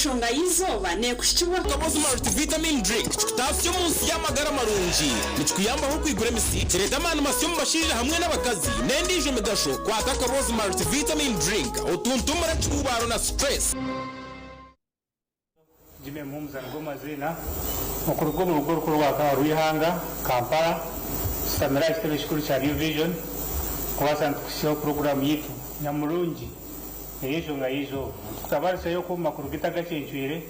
Enshonga y'eizooba neekuhikibwaho. Kabozi Multivitamin Drink kikutaasya omu nsi y'amagara marungi. Nikikuyambaho kwigura emisi, kireeta amaani masya omu bashaija hamwe n'abakazi, n'endiijo migasho. Kwata Kabozi Multivitamin Drink otuntumure ekihuubaaro na stress. Jimmy Muhumuza nigo maziina. Okuruga omu rugo orukuru rw'eihanga, Kampala, tushutamire aha kitebe kikuru kya New Vision kubaasa nitukuhitsyaho puroguraamu yaitu nyamurungi ey'enshonga y'eizooba. Nitukutabarisayo oku omu makuru gaitu agacencwire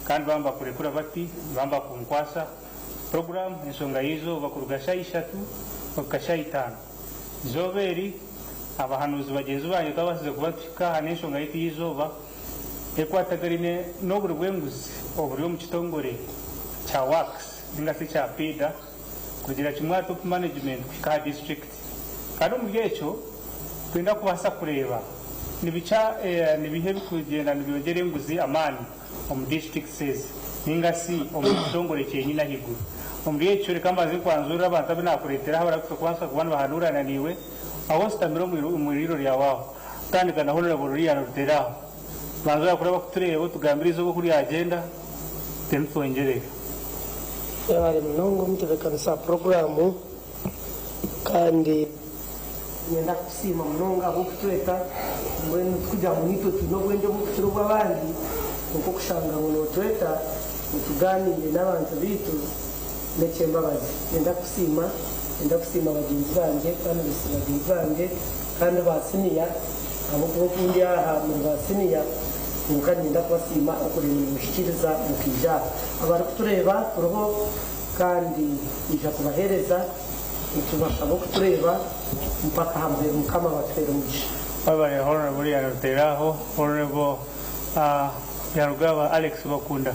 kandi baba nibakurekura bati, nibaba nibakunkwasa puroguraamu enshonga y'eizooba kuruga shaaha ishatu kuhika shaaha itaano. Eizooba eri, abahanuuzi bagyenzi bangye twabaasize kuba nituhika aha n'enshonga yaitu y'eizooba. Ekwatagaine n'oburi bw'enguzi oburi omu kitongore kya Works ninga shi ekya PIDA kurugira kimwe aha top management kuhika aha district. Kandi omuri ekyo nitwenda kubaasa kureeba nibikya nibiha ebikugyenda nibyongyera enguzi amaani omu districts ezi ninga shi omu kitongore kyenyine ahaiguru. Omuri ekyo reka mbanze nkwanzurire abantu abu naakureetera aha abarikubaasa kuba nibahanuurana naiwe ahu oshutamire omu iriiro ryawe aho. Tandika na Honourable Lilian Rutera aho. Banza orakura abakutureeba otugambire eizooba oku ryagenda then twongyereyo. Mwebare munonga omutebekanisa wa puroguraamu kandi niinyenda kukusiima munonga ahabw'okutweta mbwenu tikugira ngu naitwe twine obwengye oburikukira obw'abandi kwonka okushanga ngu nootweta ngu tugaaniire n'abantu baitu n'eky'embabazi. Niinyenda kukusiima, niinyenda kusiima bagyenzi bangye, panelists bagyenzi bangye. Kandi ba siniya, ahabw'okuba oku ndi aha muri ba siniya, kwonka niinyenda kubasiima okureeba nimuhikiiriza mukaija aha. Abarikutureeba turiho kandi twija kubaheereza, nitubashaba okutureeba mpaka aha muheru. Mukama abatuheere omugisha. Webare Honourable Lilian Ruteraho, Honourable Byarugaba Alex Bakunda.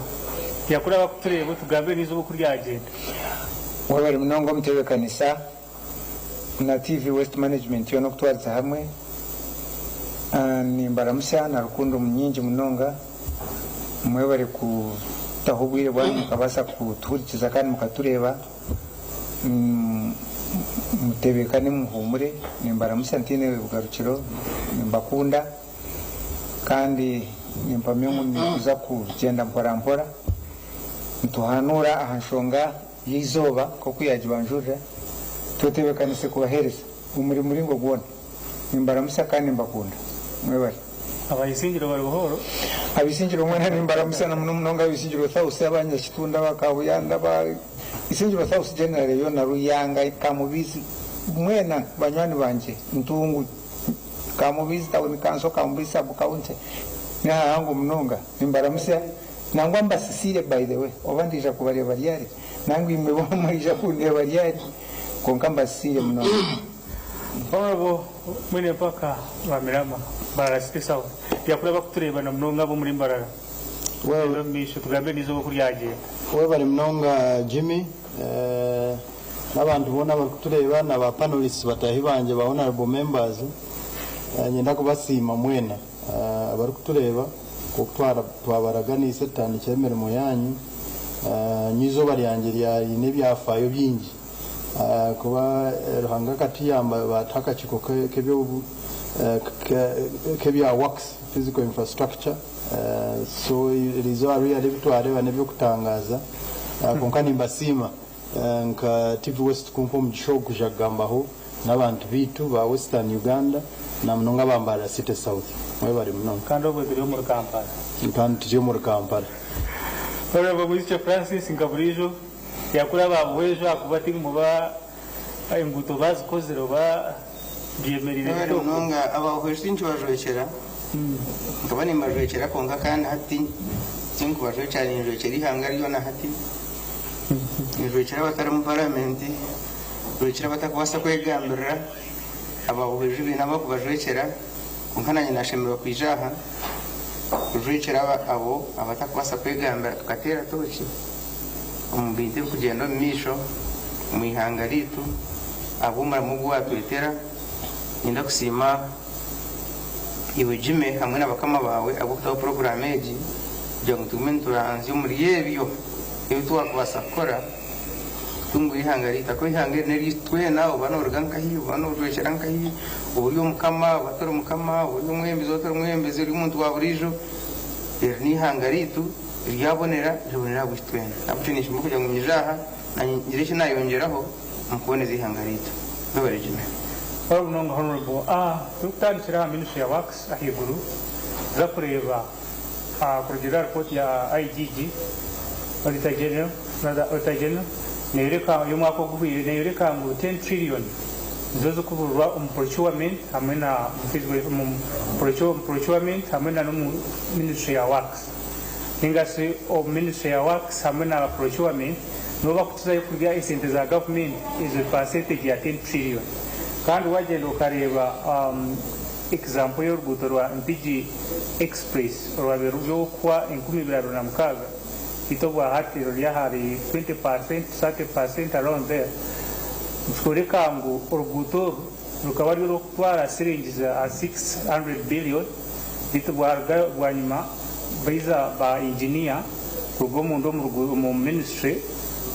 Yakura abakutureeba otugambire n'eizooba oku ryagyenda. Webare munonga omutebekanisa. Na TV West Management yoona okutwariza hamwe, nimbaramutsya na rukundo nyingi munonga. Mwebare kutaho obwire bwanyu mukabaasa kutuhurikiza kandi mukatureeba. Mutebeekane muhuumure. Nimbaramutsya ntaine bugarukiro. Nimbakunda kandi nimpamya ngu nituza kugyenda mporampora nituhanuura aha nshonga y'eizooba nk'oku yaagibanjurira, twetebeekanise kubaheereza omu buri muringo gwona. Nimbaramutsya kandi nimbakunda. Mwebare. Aba Isingiro bari buhooro. Aba Isingiro mwena nimbaramutsya na muno munonga aba Isingiro South, aba Nyakitunda, aba Kabuyanda, aba Isingiro South generally yoona, Ruyanga, Kamubiizi, mwena banywani bangye, Ntungu, Kamubiizi Town Council, Kamubiizi Sub County, nihahango munonga. Nimbaramutsya. Nangwa mbasisiire by the way oba ndaija kubareeba ryari nangwa imwe bo mwaija kundeeba ryari kwonka mbasisiire munonga. Honourable Mwine Mpaka Rwamirama, Mbarara City South, Yakura abakutureeba na munonga ab'omuri Mbarara tugyende omu maisho tugambe n'eizooba oku ryagyenda. Webare munonga Jimmy n'abantu boona abarikutureeba na ba panelists bataahi bangye ba honourable members niinyenda kubasiima mwena. Abarikutureeba, nk'oku twabaraganiise tutandikire emirimo yaanyu, nyowe eizooba ryangye riine ebyafaayo bingi ahakuba Ruhanga akatuyamba baatuha akakiiko k'ebya works, physical infrastructure, so eriizooba really ebi twareeba n'eby'okutangaaza kwonka nimbasiima. Nka TV West kumpa omugisha ogu kwija kugambaho n'abantu baitu ba Western Uganda namunonga aba Mbarara City South. Mwebare munonga. Kandi obwe turi omuri Kampala. Kandi turi omuri Kampala. Honourable Mwijukye Francis nka buriijo yakura aba Buhweju ahakuba ti muba enguuto bazikozire oba byemereire Mwebare bita okwo. munonga aba Buhweju tinkibajwekyera nkaba nimbajwekyera kwonka kandi hati tinkubajwekyera ninjwekyera eihanga ryona hati. Nijwekyera abatari mu paramenti, nijwekyera abatakubaasa kwegambirira, aba Buhweju baine abakubajwekyera kwonka nanye nashemererwa kwija aha kujwekyera abo abatakubaasa kwegambira tukateera tooki omu bintu ebikugyenda omu maisho omu ihanga ryaitu ahabw'omurimo ogu watwetera. Niinyenda kusiima iwe Jimmy hamwe na bakama baawe ahabw'okutaho puroguraamu egi kugira ngu tugume nituranzya omuri ebyo ebi twakubaasa kukora kutunguura eihanga ryaitu. Ahakuba eihanga eri n'eryaitu twena, oba nooruga nkahi, oba noojwekyera nkahi, oba ori omukama, oba tori mukama, oba ori omwebembezi, oba tori mwebembezi, ori omuntu wa buriijo. Eri n'eihanga riitu riryabonera, ribonere ahabwaitu twena. N'ahabw'ekyo ninshoma kugira ngu nyije aha naanye ngire eki naayongyeraho omu kuboneza eihanga riitu. Mwebare Jimmy. Webare munonga Honourable. Turikutandikira aha Ministry ya Works ahaiguru tuza kureeba kurugiirira aha report ya IGG, Auditor General, rather Auditor General neyoreka y'omwaka oguhweire neyoreka ngu 10 trillion nizo zirikuburwa omu procurement hamwe na omu procurement hamwe na n'omu ministry ya works ninga shi omu ministry ya works hamwe na procurement nibo bakukizayo kurya esente za government ezo percentage ya 10 trillion kandi wagyenda okareeba example y'oruguuto rwa Mpigi express orwabaire ruri orw'okuhwa 2026 beitu obwahati ruri ahari 20% to 30% around there nikyoreka ngu oruguuto oru rukaba ruri orw'okutwara siringi za 600 billion beitu bwaruga bwanyima baija ba engineer kuruga omunda omu ministry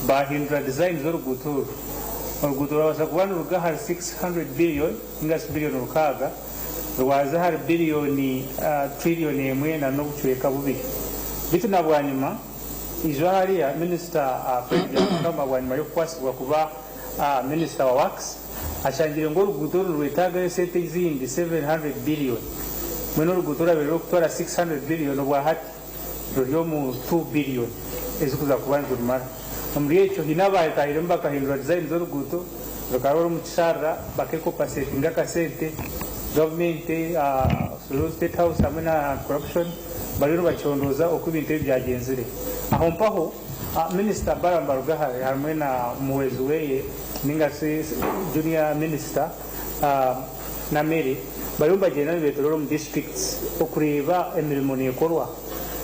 bahindura design z'oruguuto oru. Oruguuto rwabaasa kuba niruruga ahari 600 billion ninga shi billion rukaaga rwaza ahari billion trillion emwe na n'obucweka bubiri. Beitu na bwanyima ijo hariya minisita Fred Byabakama bwanyima y'okukwasibwa kuba minisita wa Works ashangire ngu oruguuto oru nirwetagayo esente ezindi 700 billion. Mbwenu oruguuto orwabaire rurikutwara 600 billion obwahati ruri omu 2 billion ezirikuza kuba nizirumara. Omuri ekyo haine abaatahiremu bakahindura design z'oruguuto rukaba ruri omu kisharara bakekopasetinga akasente. Gavumenti, State House hamwe na Anti Corruption bariyo nibacondooza oku ebintu ebi byagyenzire. Aho mpaho Minisita Balaam Barugahare hamwe na muhwezi weye ninga shi Junior Minisita Namere bariyo nibagyenda nibetorora omu districts okureeba emirimo nekorwa.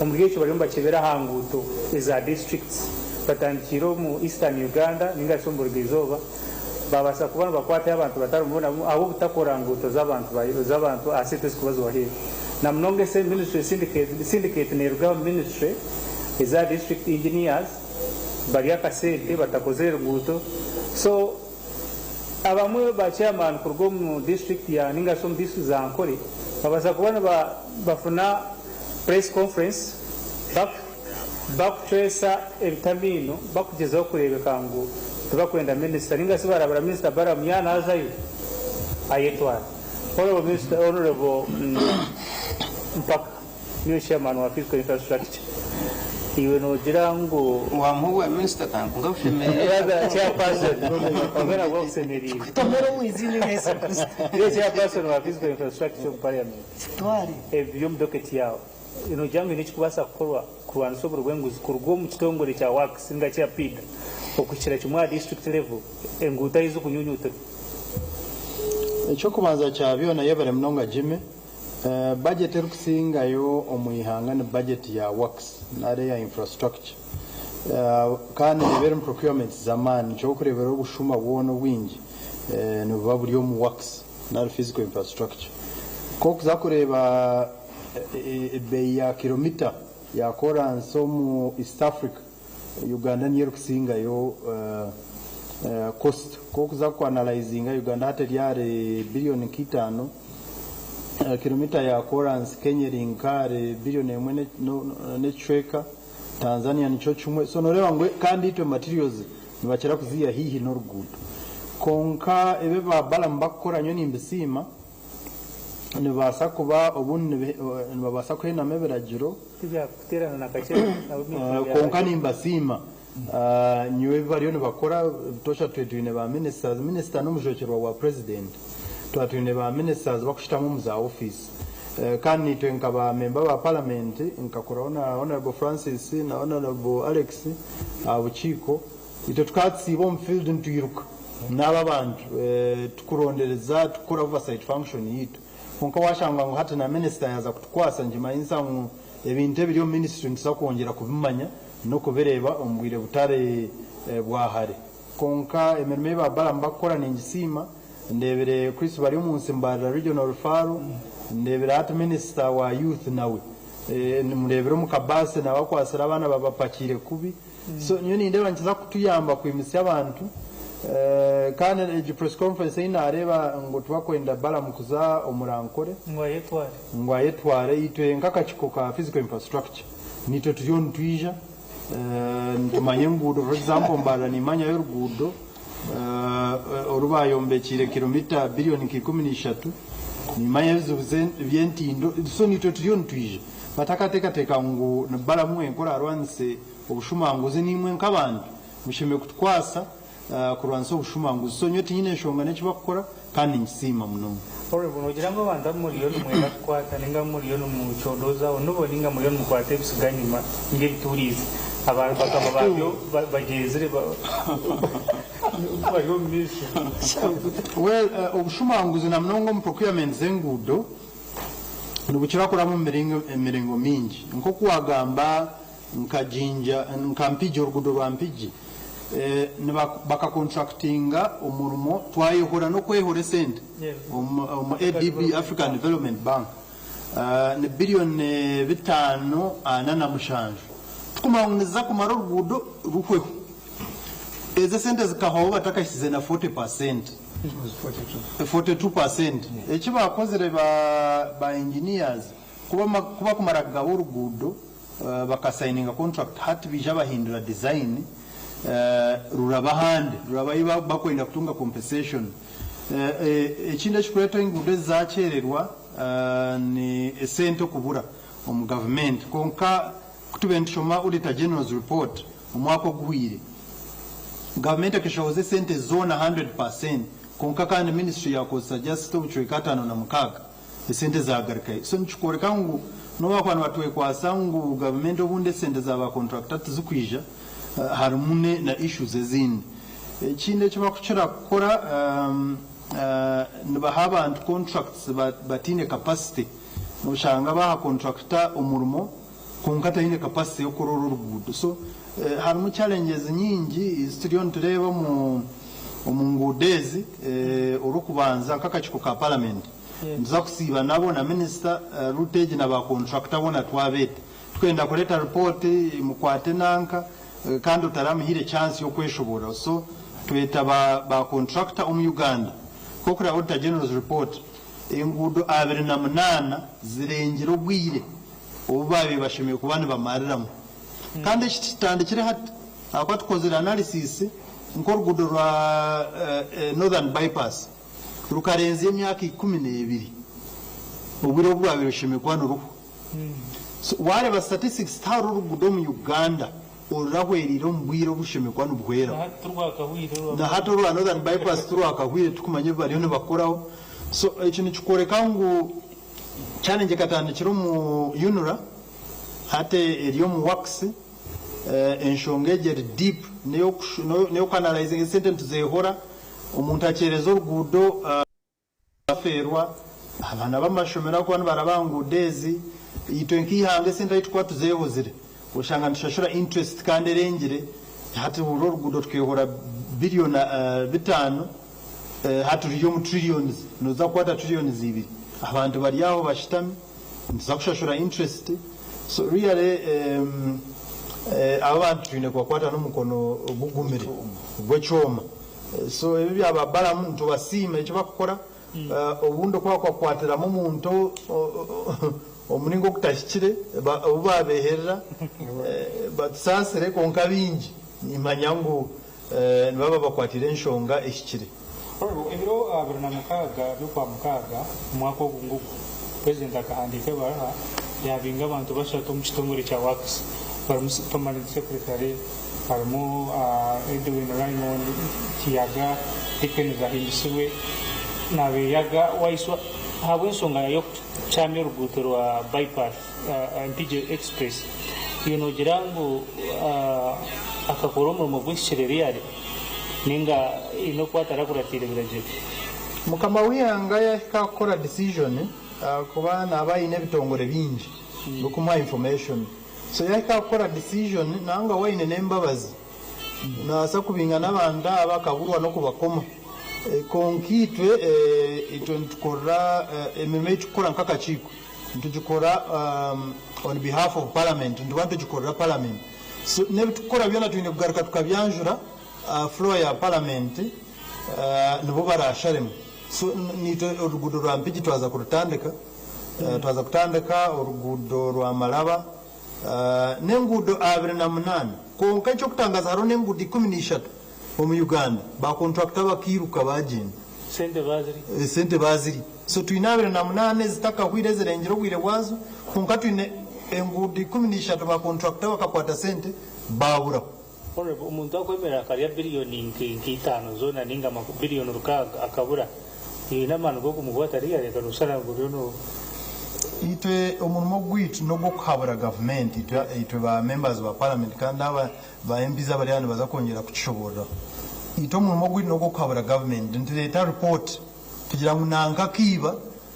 Omuri ekyo bariyo nibakyebera aha nguuto eza districts batandikiire omu Eastern Uganda ninga shi omu Burugwa Izooba babaasa kuba nibakwatayo abantu batari bamwe na bamwe ahabw'obutakora nguuto z'abantu z'abantu aha sente ezirikuba zibahairwe. Na munonga ese ministry syndicate syndicate neeruga omu ministry eza district engineers barya akasente batakozire ruguuto so abamwe ba chairman kuruga omu district ya ninga shi omu district za Ankole babaasa kuba niba bafuna press conference baku Bakucwesa ebitamiino bakugyezaho kureebeka ngu tibakwenda minisita ninga shi barabura minisita Balaam yaaba naazayo ayetware. Honourable Minister, Honourable Mpaka niiwe chairman wa physical infrastructure iwe noogira ngu. Wamuha obwa minisita kankunga bushemereire. Rather chairperson kwonka nabwo akushemereire. Tukutomere omu iziina erya Yesu Kristo. Niiwe chairperson wa physical infrastructure omu parliament. Kitware. Ebi biri omu docket yaawe. Noogira ngu haine ekirikubaasa kukorwa kurwanisa oburi bw'enguzi kuruga omu kitongore kya Works ninga kya PIDA okuhikira kimwe aha district level enguuto ahu zirikunyunyuutirwa? Eky'okubanza kya byona yebare munonga Jimmy, budget erikusingayo omu ihanga ni budget ya works nari eya infrastructure kandi neeba erimu procurements z'amaani nikyo orikureebera obushuma bwona obwingi nibuba buri omu works nari physical infrastructure. Ku orikuza kureeba Ebeeyi ya kilomita ya koransi omu East Africa, Uganda niyo erikusingayo cost. Ku orikuza ku analyzinga Uganda hati eri ahari billion nka itaano, kilomita ya koransi Kenya eri nka ahari billion emwe n'ekicweka, Tanzania nikyo kimwe. So noreeba ngu kandi itwe materials nibakira kuziiha haihi n'oruguuto. Kwonka ebi ba Balaam bakukora nyowe nimbisiima. Nibabaasa kuba obundi nibabaasa kuhenama ebiragiro. Tibyakuteerana na kakye nabo meeting Kwonka yabaire. nimbasiima nyowe ebi bariyo nibakora butoosha twe twine ba ministers, minisita n'omujwekyerwa wa president, twaba twine ba ministers bakushutama omu za ofiisi kandi naitwe nka ba member ba parliament nkakuraho na Honourable Francis na Honourable Alex aha bukiiko Itwe tukaba tusiiba omu field nitwiruka n'abo abantu tukurondereza tukukora oversight function yaitu. Kwonka washanga ngu hati na minisita yaaza kutukwasa nikimanyisa ngu ebintu ebiri omu ministry nituza kwongyera kubimanya n'okubireeba omu bwire butari bwa hare. Kwonka emirimo ei ba Balaam bakukora ningisiima. Ndeebire Chris Baryomunsi Mbarara Regional Referral, ndeebire hati minisita wa youth nawe nimureebire omu kabaasi nawe akwatsire abaana babapakiire kubi. So nyowe nindeeba nikiza kutuyamba kwimutsya abantu. Kandi egi press conference ei naareeba ngu tibakwenda Balaam kuza omuri Ankole Ngu ayetware. ngu ayetware, itwe nk'akakiiko ka physical infrastructure nitwe turiyo nitwija nitumanya enguudo for example Mbarara nimanyayo oruguudo oru baayombekiire kilomita billion nka 13, nimanya ebizibu by'entindo so nitwe turiyo nitwija batakateekateeka ngu ni Balaam wenka oraarwanise obushumanguzi naimwe nk'abantu mushemereire kutukwasa kurwanisa obushumanguzi. So nyowe tinyine nshonga n'eki bakukora kandi ninkisiima munonga. Honourable nogira ngu abantu abu muriyo nimwenda kukwata ninga abu muriyo nimucondoozaho nibo ninga muriyo nimukwata ebisiganyima ninga ebituriize aba bakama babyo bagyenzire bari omu maisho. Well obushumanguzi na munonga omu procurement z'enguudo nibukira kuraba omu miringo mingi. Nk'oku wagamba Nka Jinja, nka Mpigi, oruguudo rwa Mpigi, bakakontrakitinga omurimo twayehora n'okwehora esente omu ADB, African Development Bank, ni billion bitaano ana na mushanju. Tukumanya ngu niziza kumara oruguudo ruhweho. Ezo esente zikahwaho batakahisize na 40%, 42%. Eki baakozire ba engineers ku bakumara kugaba oruguudo, Bakasayininga contract hati baija bahindura design ruraba ahandi ruraba ahi bakwenda kutunga compensation. Ekindi ekirikureeta enguudo ezi zakyererwa ni esente okubura omu gavumenti kwonka kutubaire nitushoma Auditor General's report omwaka oguhweire gavumenti ekeshohoza esente zoona 100% kwonka kandi ministry yakozesa just obucweka 56. Esente zagarukayo. So nikikworeka ngu nobu bakuba nibatwekwasa ngu gavumenti obundi esente za ba contractor tizikwija, harimu na issues ezindi. Ekindi eki bakukira kukora nibaha abantu contracts bataine capacity. Noshanga baha contractor omurimo kwonka taine capacity yokukora oru oruguudo. So harimu challenges nyingi ezi turiyo nitureeba omu nguudo ezi. Orwokubanza nk'akakiiko ka parliament nituza kusiiba nabo na minisita route egi na ba contractor boona twabeeta. Tikwenda kureeta report mukwate nanka kandi otaramuhaire chance yokweshoboorora. So tweta ba contractor omu Uganda nk'okureba Auditor General's report enguudo 28 zirengire obwire obu baabaire bashemereire kuba nibamariramu. Kandi eki tikitandikire hati ahakuba tukozire analysis nk'oruguudo rwa Northern Bypass rukarenzya emyaka 12 obwire obu rwabaire rushemereire kuba niruhwa. So waareeba statistics tihariho oruguudo omu Uganda orurahwereire omu bwire obu rushemereire kuba nibuhweraho. Na hati orwa Northern Bypass tirwakahweire tirikumanya ebi bariyo nibakoraho. So eki nikikworeka ngu Challenge ekatandikira omu UNRA hati eri omu works, enshonga egyo eri deep neyoku analyzinga esente nituzehora, omuntu akyereza oruguudo afeerwa, abaana bamashomero ahakuba nibaraba aha nguudo ezi, itwe nkeihanga esente ahu turikuba tuzehozire oshanga nitushashura interest kandi erengire, hati hurira oruguudo tukehora billion bitaano. Hati turi omu trillions, noza kukwata trillions ibiri abantu bari aho bashutami, nituza kushashura interest, so really aba abantu twine kubakwata n'omukono gugumire gw'ekyoma. So ebi bya ba Balaam nitubasiima eki bakukora, obundi oku bakubakwatiramu omuntu omuringo ogutahikire obu babeherera batusaasire kwonka baingi nimanya ngu Nibaba bakwatire enshonga ehikire. Ebiro 26 by'Okwamukaaga omwaka ogu ngugu, Purezidenti akahandiika ebaruha yaabinga abantu bashatu omu kitongore kya Works barimu Permanent Secretary, harimu Edwin Raymond Kiyaga, Dickens Ahimbisibwe na Beyaga Waiswa ahabw'enshonga y'okukyamya oruguuto rwa Bypass. Mpigi Express, Iwe nogira ngu akakora omurimo gw'ekikire really ninga haine oku atarakuratiire biragiro? Mukama w'eihanga yahika kukora decision ahakuba naaba aine ebitongore bingi bikumuha information so yahika kukora decision nangwa we aine n'embabazi nabaasa kubinga n'abantu aba akaburwa n'okubakoma kwonka itwe itwe nitukorera emirimo ei tukukora nk'akakiiko Nitugikora on behalf of parliament, nituba nitugikorera parliament. So n'ebitukukora byona twine kugaruka tukabyanjura. aha floor ya parliament nibo barasharemu. So naitwe oruguudo rwa Mpigi twaza kurutandika, twaza kutandika oruguudo rwa Malaba n'enguudo 28 kwonka eky'okutangaza hariho n'enguudo 13 omu Uganda ba contractor bakairuka bagyenda. Sente bazirya. Sente bazirya. So twine 28 ezitakahwire ezirengire obwire bwazo kwonka twine enguudo 13 ba contractor bakakwata sente baburaho. Honourable, omuntu akwemerera akarya billion nka itaano zoona ninga billion rukaaga akabura, oine amaani g'okumukwata really noshana ngu oriyo no. Itwe omurimo gwaitu n'ogw'okuhabura gavumenti itwe ba members ba parliament kandi aba ba MPs abari aha nibaza kwongyera kukishoboororaho. Itwe omurimo gwaitu n'ogw'okuhabura gavumenti nitureeta report tugira ngu nanka akaiba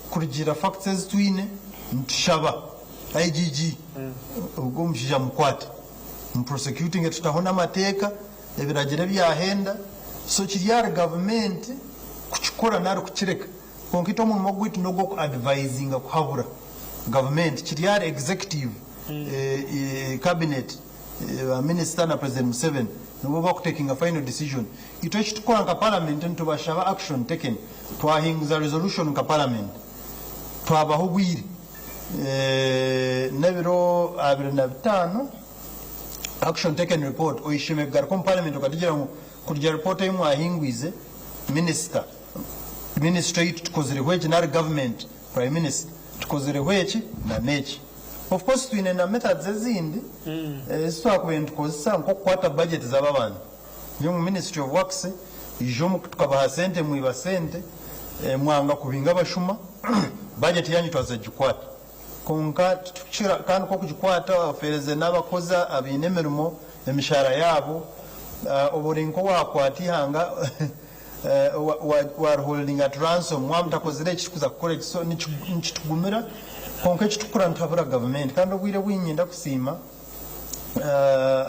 kurugiirira facts ezi twine nitushaba IGG ogwo omushaija amukwate amu prosecutinge tutaho n'amateeka ebiragiro ebyahenda so kiri ahari gavumenti kukikora nari kukireka. Kwonka itwe omurimo gwaitu n'ogw'oku advisinga, kuhabura, gavumenti. Kiri ahari executive, cabinet, ba minisita na President Museveni nibo bakutekinga final decision. Itwe eki tukukora nka parliament nitubashaba action taken. Twahinguza resolution nka parliament, twabaha obwire n'ebiro 25 action taken report oyishime kugaruka omu parliament okatugira ngu kurugira report ei mwahingwize minisita, Ministry yaitu tukozireho eki nari government, Prime Minister, tukozireho eki na n'eki. Of course twine na methods ezindi ezi twakubaire nitukozesa nk'okukwata budget z'aba bantu. Nyowe omu Ministry of Works ija omu tukabaha sente mwiba sente, mwanga kubinga abashuma, budget yanyu twaza kugikwata. Kwonka titukukira kandi nk'okugikwata ofeereze n'abakozi abaine emirimo emishahara yaabo, oba ori nk'owaakwata eihanga wariholdinga at ransom mwaba mutakozire eki tikuza kukora eki so nikitugumira kwonka eki tukukora nituhabura gavumenti kandi obwire obwingi niinyenda kusiima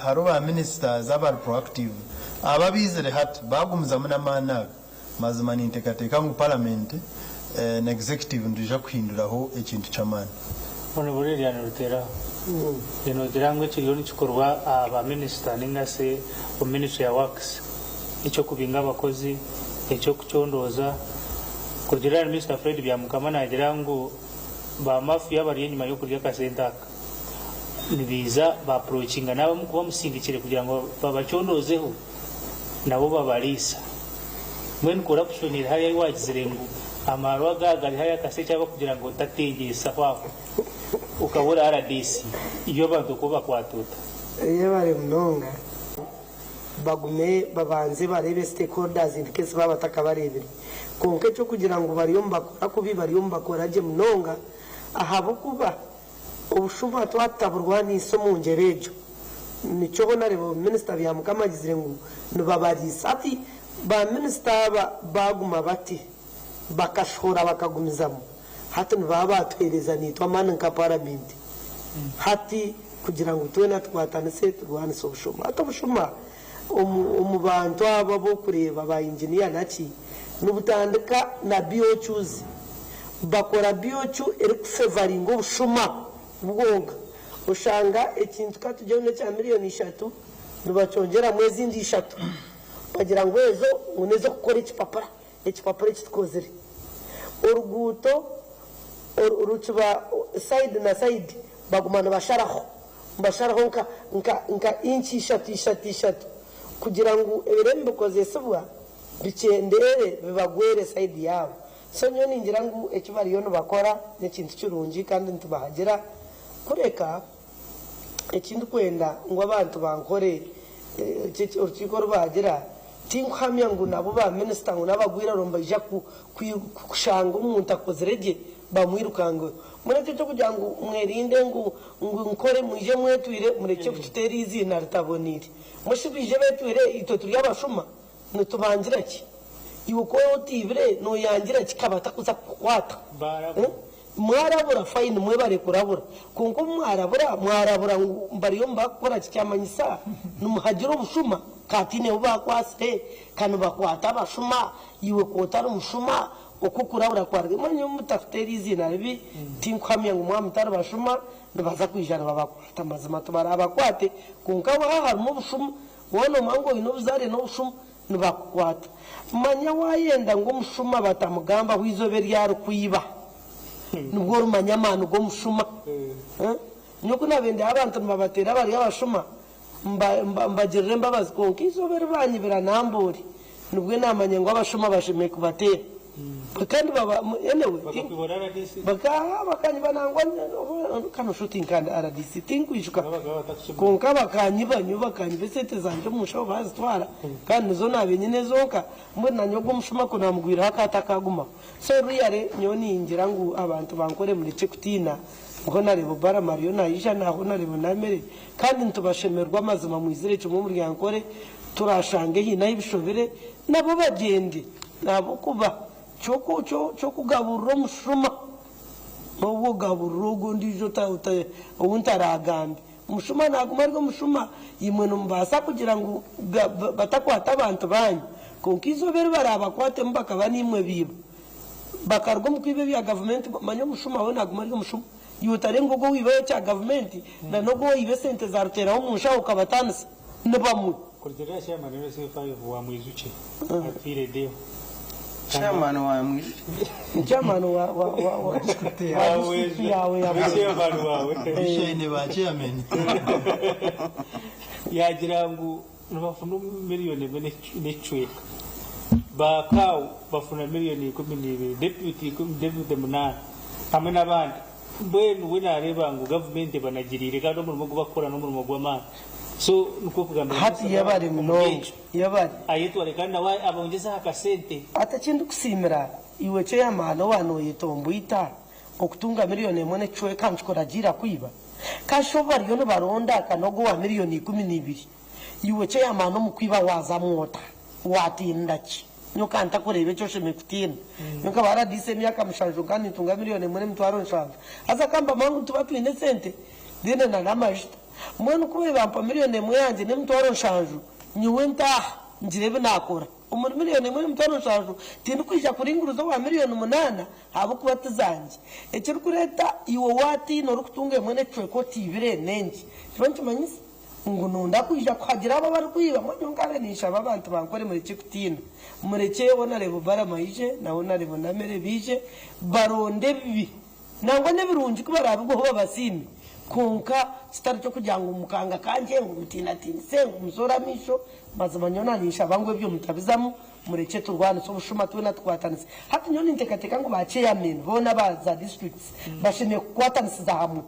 hariho ba ministers abari proactive aba abaizire hati baagumizamu n'amaani aga mazima ninteekateeka ngu paramenti na executive nitwija kuhinduraho ekintu ky'amaani. Mbwenu buriya erya niriteeraho. Noogira ngu ekiriyo nikikorwa aha ba minisita ninga shi omu ministry ya works eky'okubinga abakozi, eky'okucondooza, kurugiirira ahari Minisita Fred Byamukama naagira ngu ba mafia abari enyima y'okurya akasente aka nibaija ba approachinga n'abamu kuba bamusindikire kugira ngu babacondoozeho nabo babariisa. Mbwenu corruption eri hariya ahi waagizire ngu amaarwa aga gari hariya akasente ahabw'okugira ngu otatengyetsaho aho okabura rdc iwe abantu okwo obakwata ota? Yebare munonga. Bagume babanze bareebe stakeholders in case baaba batakabareebire. Kwonka eky'okugira ngu bariyo nibakora kubi, bariyo nibakora gye munonga ahabw'okuba obushuma twatutaburwaniisa omu ngyero egyo. Nikyo Honarebo Minisita Byamukama agizire ngu nibabariisa. Hati ba minisita aba baaguma bati bakashohora bakagumizamu, hati nibaba baatuheereza naitwe amaani nka Paramenti hati kugira ngu twena tukwatanise turwanise obushuma. Hati obushuma omu bantu abo ab'okureeba ba inginiya naki, nibutandika na BOQs. Bakora BOQ erikufevaringa obushuma bwonka. Oshanga ekintu ka tugire ngu n'ekya miriyoni ishatu, nibakyongyeramu ezindi ishatu bagira ngu ezo ngu n'ez'okukora ekipapura. Ekipapura eki tukozire oruguuto rukiba sayidi na sayidi baguma nibasharaho nibasharaho nka nka nka inci ishatu ishatu ishatu kugira ngu ebiro ebi bikozesibwa bikyendeere bibagwere sayidi yaabo. So nyowe ningira ngu eki bariyo nibakora n'ekintu kirungi kandi nitubahagira kureka Eki ndikwenda ngu abantu bankore, orukiiko oru baagira, tinkuhamya ngu nabo ba minisita ngu n'abagwiraro nibaija kushanga omuntu akozire gye bamwirukangeho. Mbwenu ekyo eky'okugira ngu mwerinde ngu nkore mwije mwetwire murekye kututeera eiziina ritaboneire. Mbwenu shi baije betwire itwe turi abashuma nitubangira ki? Iwe ku oraba otiibire nooyangira ki kabatakuza kukukwata? Mwarabura fine mwebare kurabura kwonka obu mwarabura mwarabura ngu bariyo nibakukora ki kyamanyisa nimuhagira obushuma ka tihaine bu bakwasire ka nibakwata abashuma iwe ku otari mushuma oku okurabura kwaruga mbwenu nyowe mutakuteera eiziina ribi tinkuhamya ngu mwaba mutari bashuma nibaza kwija nibabakwata mazima tibarabakwate kwonka haaba harimu obushuma. Waaba noomanya ngu oine obuzaare n'obushuma, nibakukwata. Manya waayenda ngu omushuma batamugambaho eizooba eri arikwiba, nibwo orimanya amaani g'omushuma. Nyowe ku naabaire ndeeba abantu nibabateera bari abashuma, mbagirira embabazi kwonka eizooba eri baanyibira Namboori, nibwo naamanya ngu abashuma bashemereire kubateera. Kandi baba anyway, Bakakwibura RDC? baka bakanyiba nangwa oba kano sho tinkandi RDC tinkwijuka Babaga batakukimanyi. kwonka bakanyiba nyowe bakanyiba esente zangye omu nshaho baazitwara kandi nizo naabaire nyine zonka mbwenu nanye ogwo omushuma ku naamugwireho akaba atakagumaho. So really nyowe ningira ngu abantu bankore murekye kutiina Honarebo Balaam ariyo naija na Honarebo Namere, kandi nitubashemererwa amazima mwizire kimwe omuri Ankole, turashange haine ahu bishobire nabo bagyende ahabw'okuba ky'okugaburira omushuma n'obu ogaburira ogwo ondiijo ou ntaragambe. Omushuma naguma ari omushuma, imwe nimubaasa kugira ngu batakwata abantu baanyu, kwonka eizooba eri baraabakwatemu bakaba niimwe baiba. Bakaruga omu kwiba ebya gavumenti manya omushuma we naguma ari omushuma. Iwe otarenga ogwo owibayo ekya gavumenti na n'ogwo owayiba esente za Ruteraho omu nshaho okabatanisa. Ni bamwe. Kurugiirira chairman wa LC5 wa Mwijukye atwire deal. Chairman wa Mwijukye? Ni chairman wa wa wa wa district yawe ya Mwijukye. Chairman wawe. Bishaine ba chairman. Yagira ngu Nibafuna miriyoni emwe n'ekicweka, ba CAO bafuna miriyoni 12, deputy ikumi, deputy munaana hamwe n'abandi. Mbwenu we naareeba ngu gavumenti ebanagiriire kandi omurimo ogu barikukora n'omurimo gw'amaani. So nikwo kugambira Hati minisita yebare omuri munonga, ekyo yebare. ayetware kandi nawe abongyeze aha kasente. Hati eki ndikusiimira iwe chairman owa noyetomboita okutunga miriyoni emwe n'ekicweka nikikuragiira kwiba? Kasha obu bariyo nibaronda akanogo owa miriyoni 12. Iwe chairman omu kwiba waazamu ota? Waatiinira ki? Nyowe ka ntakureeba eki oshemereire kutiina. Nyowe nkaba RDC emyaka mushanju nka nintunga miriyoni emwe n'emitwaro nshanju. Haza ka mbamanya ngu nituba twine esente then na n'amajuta. Mbwenu ku bampa miriyoni emwe yangye n'emitwaro nshanju, nyowe ntaaha ngire ebi naakora. Omuri miriyoni emwe n'emitwaro nshanju tindikwija kuringuruza owa miriyoni munaana ahabw'okuba ti zangye. Ekirikureeta iwe waatiina orikutunga emwe n'ekicweka otiibire n'enki? Kiba nikimanyisa Ngu nonda kwija kuhagira abo abarikwiba, mbwenu nyowe nkabe ninshaba abantu bankore murekye kutiina, murekye Honarebo Balaam aije na Honarebo Namere baije baronde ebibi nangwa n'ebirungi ku baraabigweho babasiime, kwonka kitari ky'okugira ngu mukanga kangye ngu mutiinatiinise ngu muzoore amaisho, mazima nyowe naninshaba ngu ebyo mutabizamu murekye turwanise obushuma twena tukwatanise. Hati nyowe ninteekateeka ngu ba chairmen boona aba za districts bashemereire kukwatanisiza hamwe.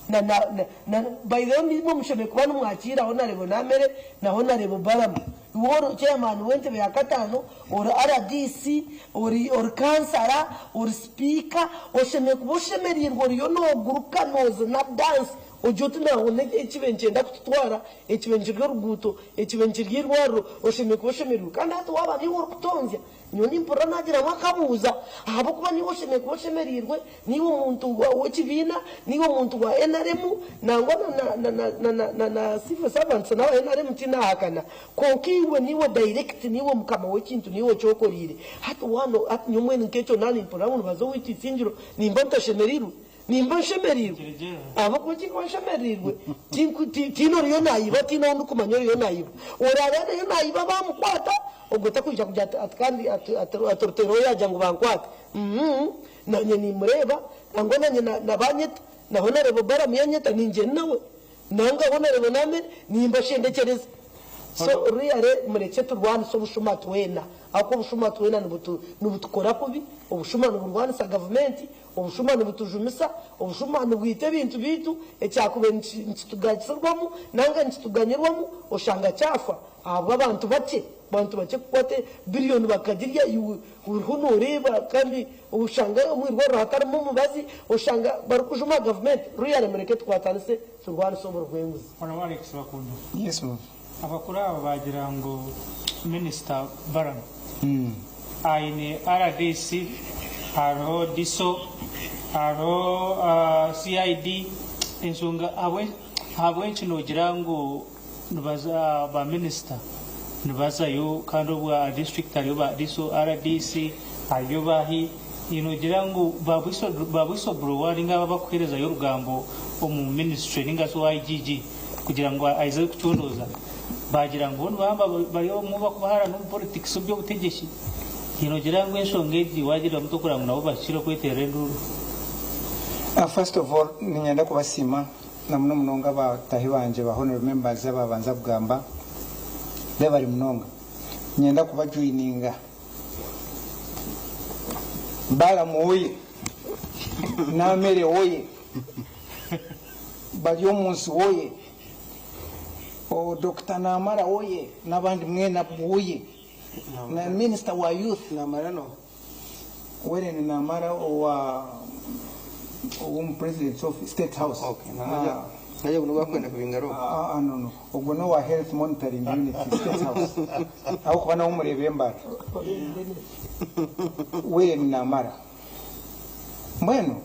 Na, na, na, na, by the way imwe mushemereire kuba nimwakiira Honarebo Namere na Honarebo Balaam. Iwe ori chairman w'entebe ya kataano, ori rdc, ori, ori kansara, ori sipiika, oshemereire kuba oshemereirwe oriyo nooguruka noozina dance ogira oti naabona ekibe nikyenda kututwara, ekibe nikirya oruguuto, ekibe nikirya eirwariro, oshemereire kuba oshemereirwe. Kandi hati waaba niiwe orikutonzya, Nyowe nimpurira naagiramu akabuuza ahabw'okuba niiwe oshemereire kuba oshemereirwe, niiwe omuntu w'ekibiina, niiwe omuntu wa nrm, nangwa na na civil servants n'aba nrm tinaahakana, kwonka iwe niiwe direct, niiwe mukama w'ekintu, niiwe okyokoreire. Hati waano, hati nyowe mbwenu nk'ekyo naaba nimpurira ngu nibaza owaitu Isingiro, nimba ntashemereirwe? Nimba nshemereirwe ahabw'okuba eki ndikuba nshemereirwe tihaine oriyo naiba, tihaine ou ndikumanya oriyo naiba. Oraabe ariyo naiba baamukwata, ogwo takwija kugira ati kandi ati Ruteera oyo yaagira ngu bankwate. Naanye nimmureeba, nangwa naanye banyeta, na Honarebo Balaam yanyeta ningyenda nawe. Nanga Honarebo Namere nimbashendekyereza. So really murekye turwanise obushuma twena ahabw'okuba obushuma twena nibutukora kubi, obushuma niburwanisa gavumenti, Obushuma nibutujumisa, obushuma nibwita ebintu byaitu, ekyakubaire nikitugasirwamu nanga nikituganyirwamu oshanga kyafa ahabw'abantu bakye, bantu bakye kukwata billion bakagirya iwe oriho noreeba kandi oshanga omwirwariro hatarimu omubazi, oshanga barikujuma gavumenti, really mureke tukwatanise turwanise oburi bw'enguzi. Honourable Alex Bakunda, Yes mum. Abakuru aba baagira ngu Minisita Balaam aine rdc, hariho DISO, hariho CID, enshonga ahabw'enki noogira ngu nibaza ba minisita nibazayo kandi obwo aha disiturikiti hariyo ba DISO, rdc, hariyo baahi, noogira ngu ba whistleblower ninga abo abarikuheerezayo orugambo omu minisitule ninga shi owa IGG kugira ngu aize kucondooza. Baagira ngu bo nibaba bari omwe abakubahaarana omu politics omu by'obutegyeki. Haine ogira ngu enshonga egi waagirira muta okureba ngu nabo bahikire okweteerera enduuru? First of all niinyenda kubasiima na muno munonga bataahi bangye ba Honourable Members abaabanza kugamba bebare munonga. Niinyenda kubajoininga. Balaam oye! Namere oye! Baryomunsi oye! Oh Dokita Namara oye! N'abandi mwena oye! Na Minister wa Youth. Namara noha? Wellen Namara owa ow'omu President's Office, State House. Okay, ah. Naye ogwo bakwenda kubinga roho. Ah, ah, no, no. Ogwo n'owa Health Monitoring Unit, State House. Ahabw'okuba nawe omureeba embara. Wellen Namara. Mbwenu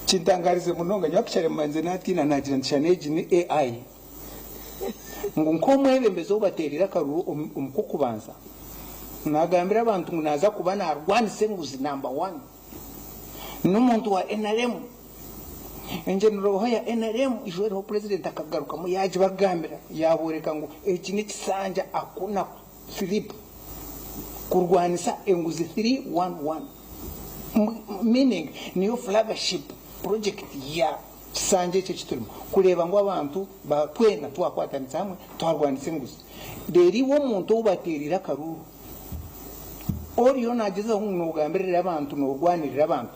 kintangarize munonga nyowe actually mbanze natiina nagira nti shana egi ni AI. Ngu nk'omwebembezi ou bateerire akaruru omu kw'okubanza, naagambira abantu ngu naaza kuba naarwanisa enguzi namba wani. N'omuntu wa nrm, engyenderwaho ya nrm ijo eriho purezidenti akagarukamu yaagibagambira yaabooreka ngu eki n'ekisanja akuna Philip kurwanisa enguzi 311 meaning niyo flagship project ya kisanja eki ekiturimu kureeba ngu abantu ba twena twakwatanisa hamwe twarwanisa enguzi reero iwe omuntu ou bateereire akaruuru oriyo nagyezaho ngu nogambirira abantu norwanirira abantu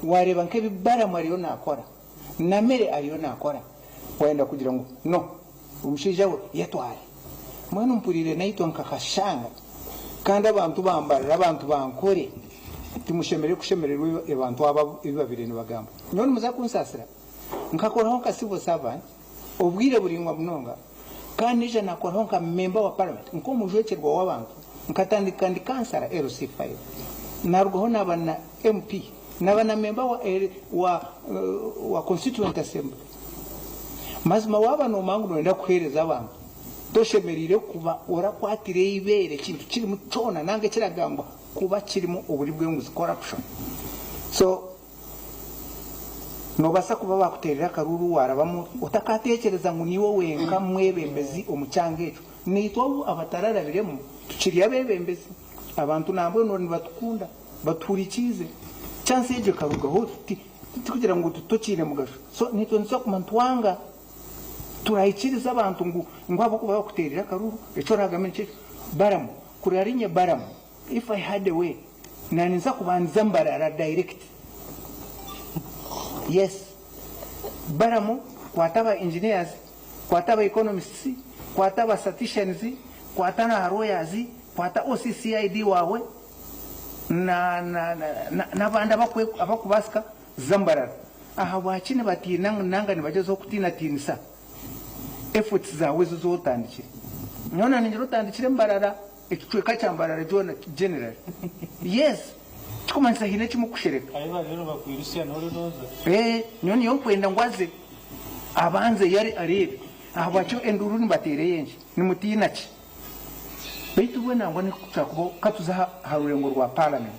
wareeba nk'ebi Balaam ariyo nakora Namere ariyo nakora wayenda kugira ngu no omushaija we yetware mbwenu mpuriire naitwa nkakashanga kandi abantu bambarira abantu bankore timushemereire kushemererwa abantu aba ebi babaire nibagamba nyowe nimuza kunsasira nkakoraho nka civil servant obwire buraingwa munonga kandi naija nakoraho nka member wa parliament nk'omujwekyerwa w'abantu nkatandika ndi kansara LC5 narugaho naba na MP Naba na member wa wa wa constituent assembly. Mazima waba nomanya ngu noyenda kuhereza abantu, toshemereire kuba orakwatira eibeere ekintu kirimu kyona nanga ekiragambwa kuba kirimu oburi bwenguzi, corruption. So nobasa kuba bakuterera akaruru warabamu otakatekyereza ngu niiwe wenka mwebembezi omu kyanga ekyo. Naitwe abu abatararabiremu tukiri abebembezi. Abantu nambwenu nibatukunda. Batuhurikiize. Chance egyo ekarugaho ti tikugira ngu tokiine mugasho. So naitwe nituza kuguma nitwanga. Turahikiriza abantu ngu ngu ahabw'okuba bakuteerire akaruru, eki oraagambe nikyo ekyo. Balamu, kuraarinye Balamu, if I had a way, naaninza kubanza Mbarara direct. Yes. Balamu, kwata aba engineers, kwata aba economists, kwata aba statisticians, kwata na lawyers, kwata OCCID waawe, n'abandi abarikubaasika za Mbarara. Ahabwaki nibatiina nanga nibagyezaho kutiinatiinisa efforts zaawe ezi ezi otandikire? Nyowe naningira otandikire Mbarara, ekicweka kya Mbarara kyona generally. Yes, kirikumanyisa haine eki murikushereka. Ahi bariyo nibakwirutsya noori nooza. Eeh, nyowe niyo nkwenda ngu aze abanze areebe. Ahabwaki enduuru nibateera eyenki? Nimutiina ki? Beitu bwe nangwa nikukuba ka tuze aha rurengo rwa parliament.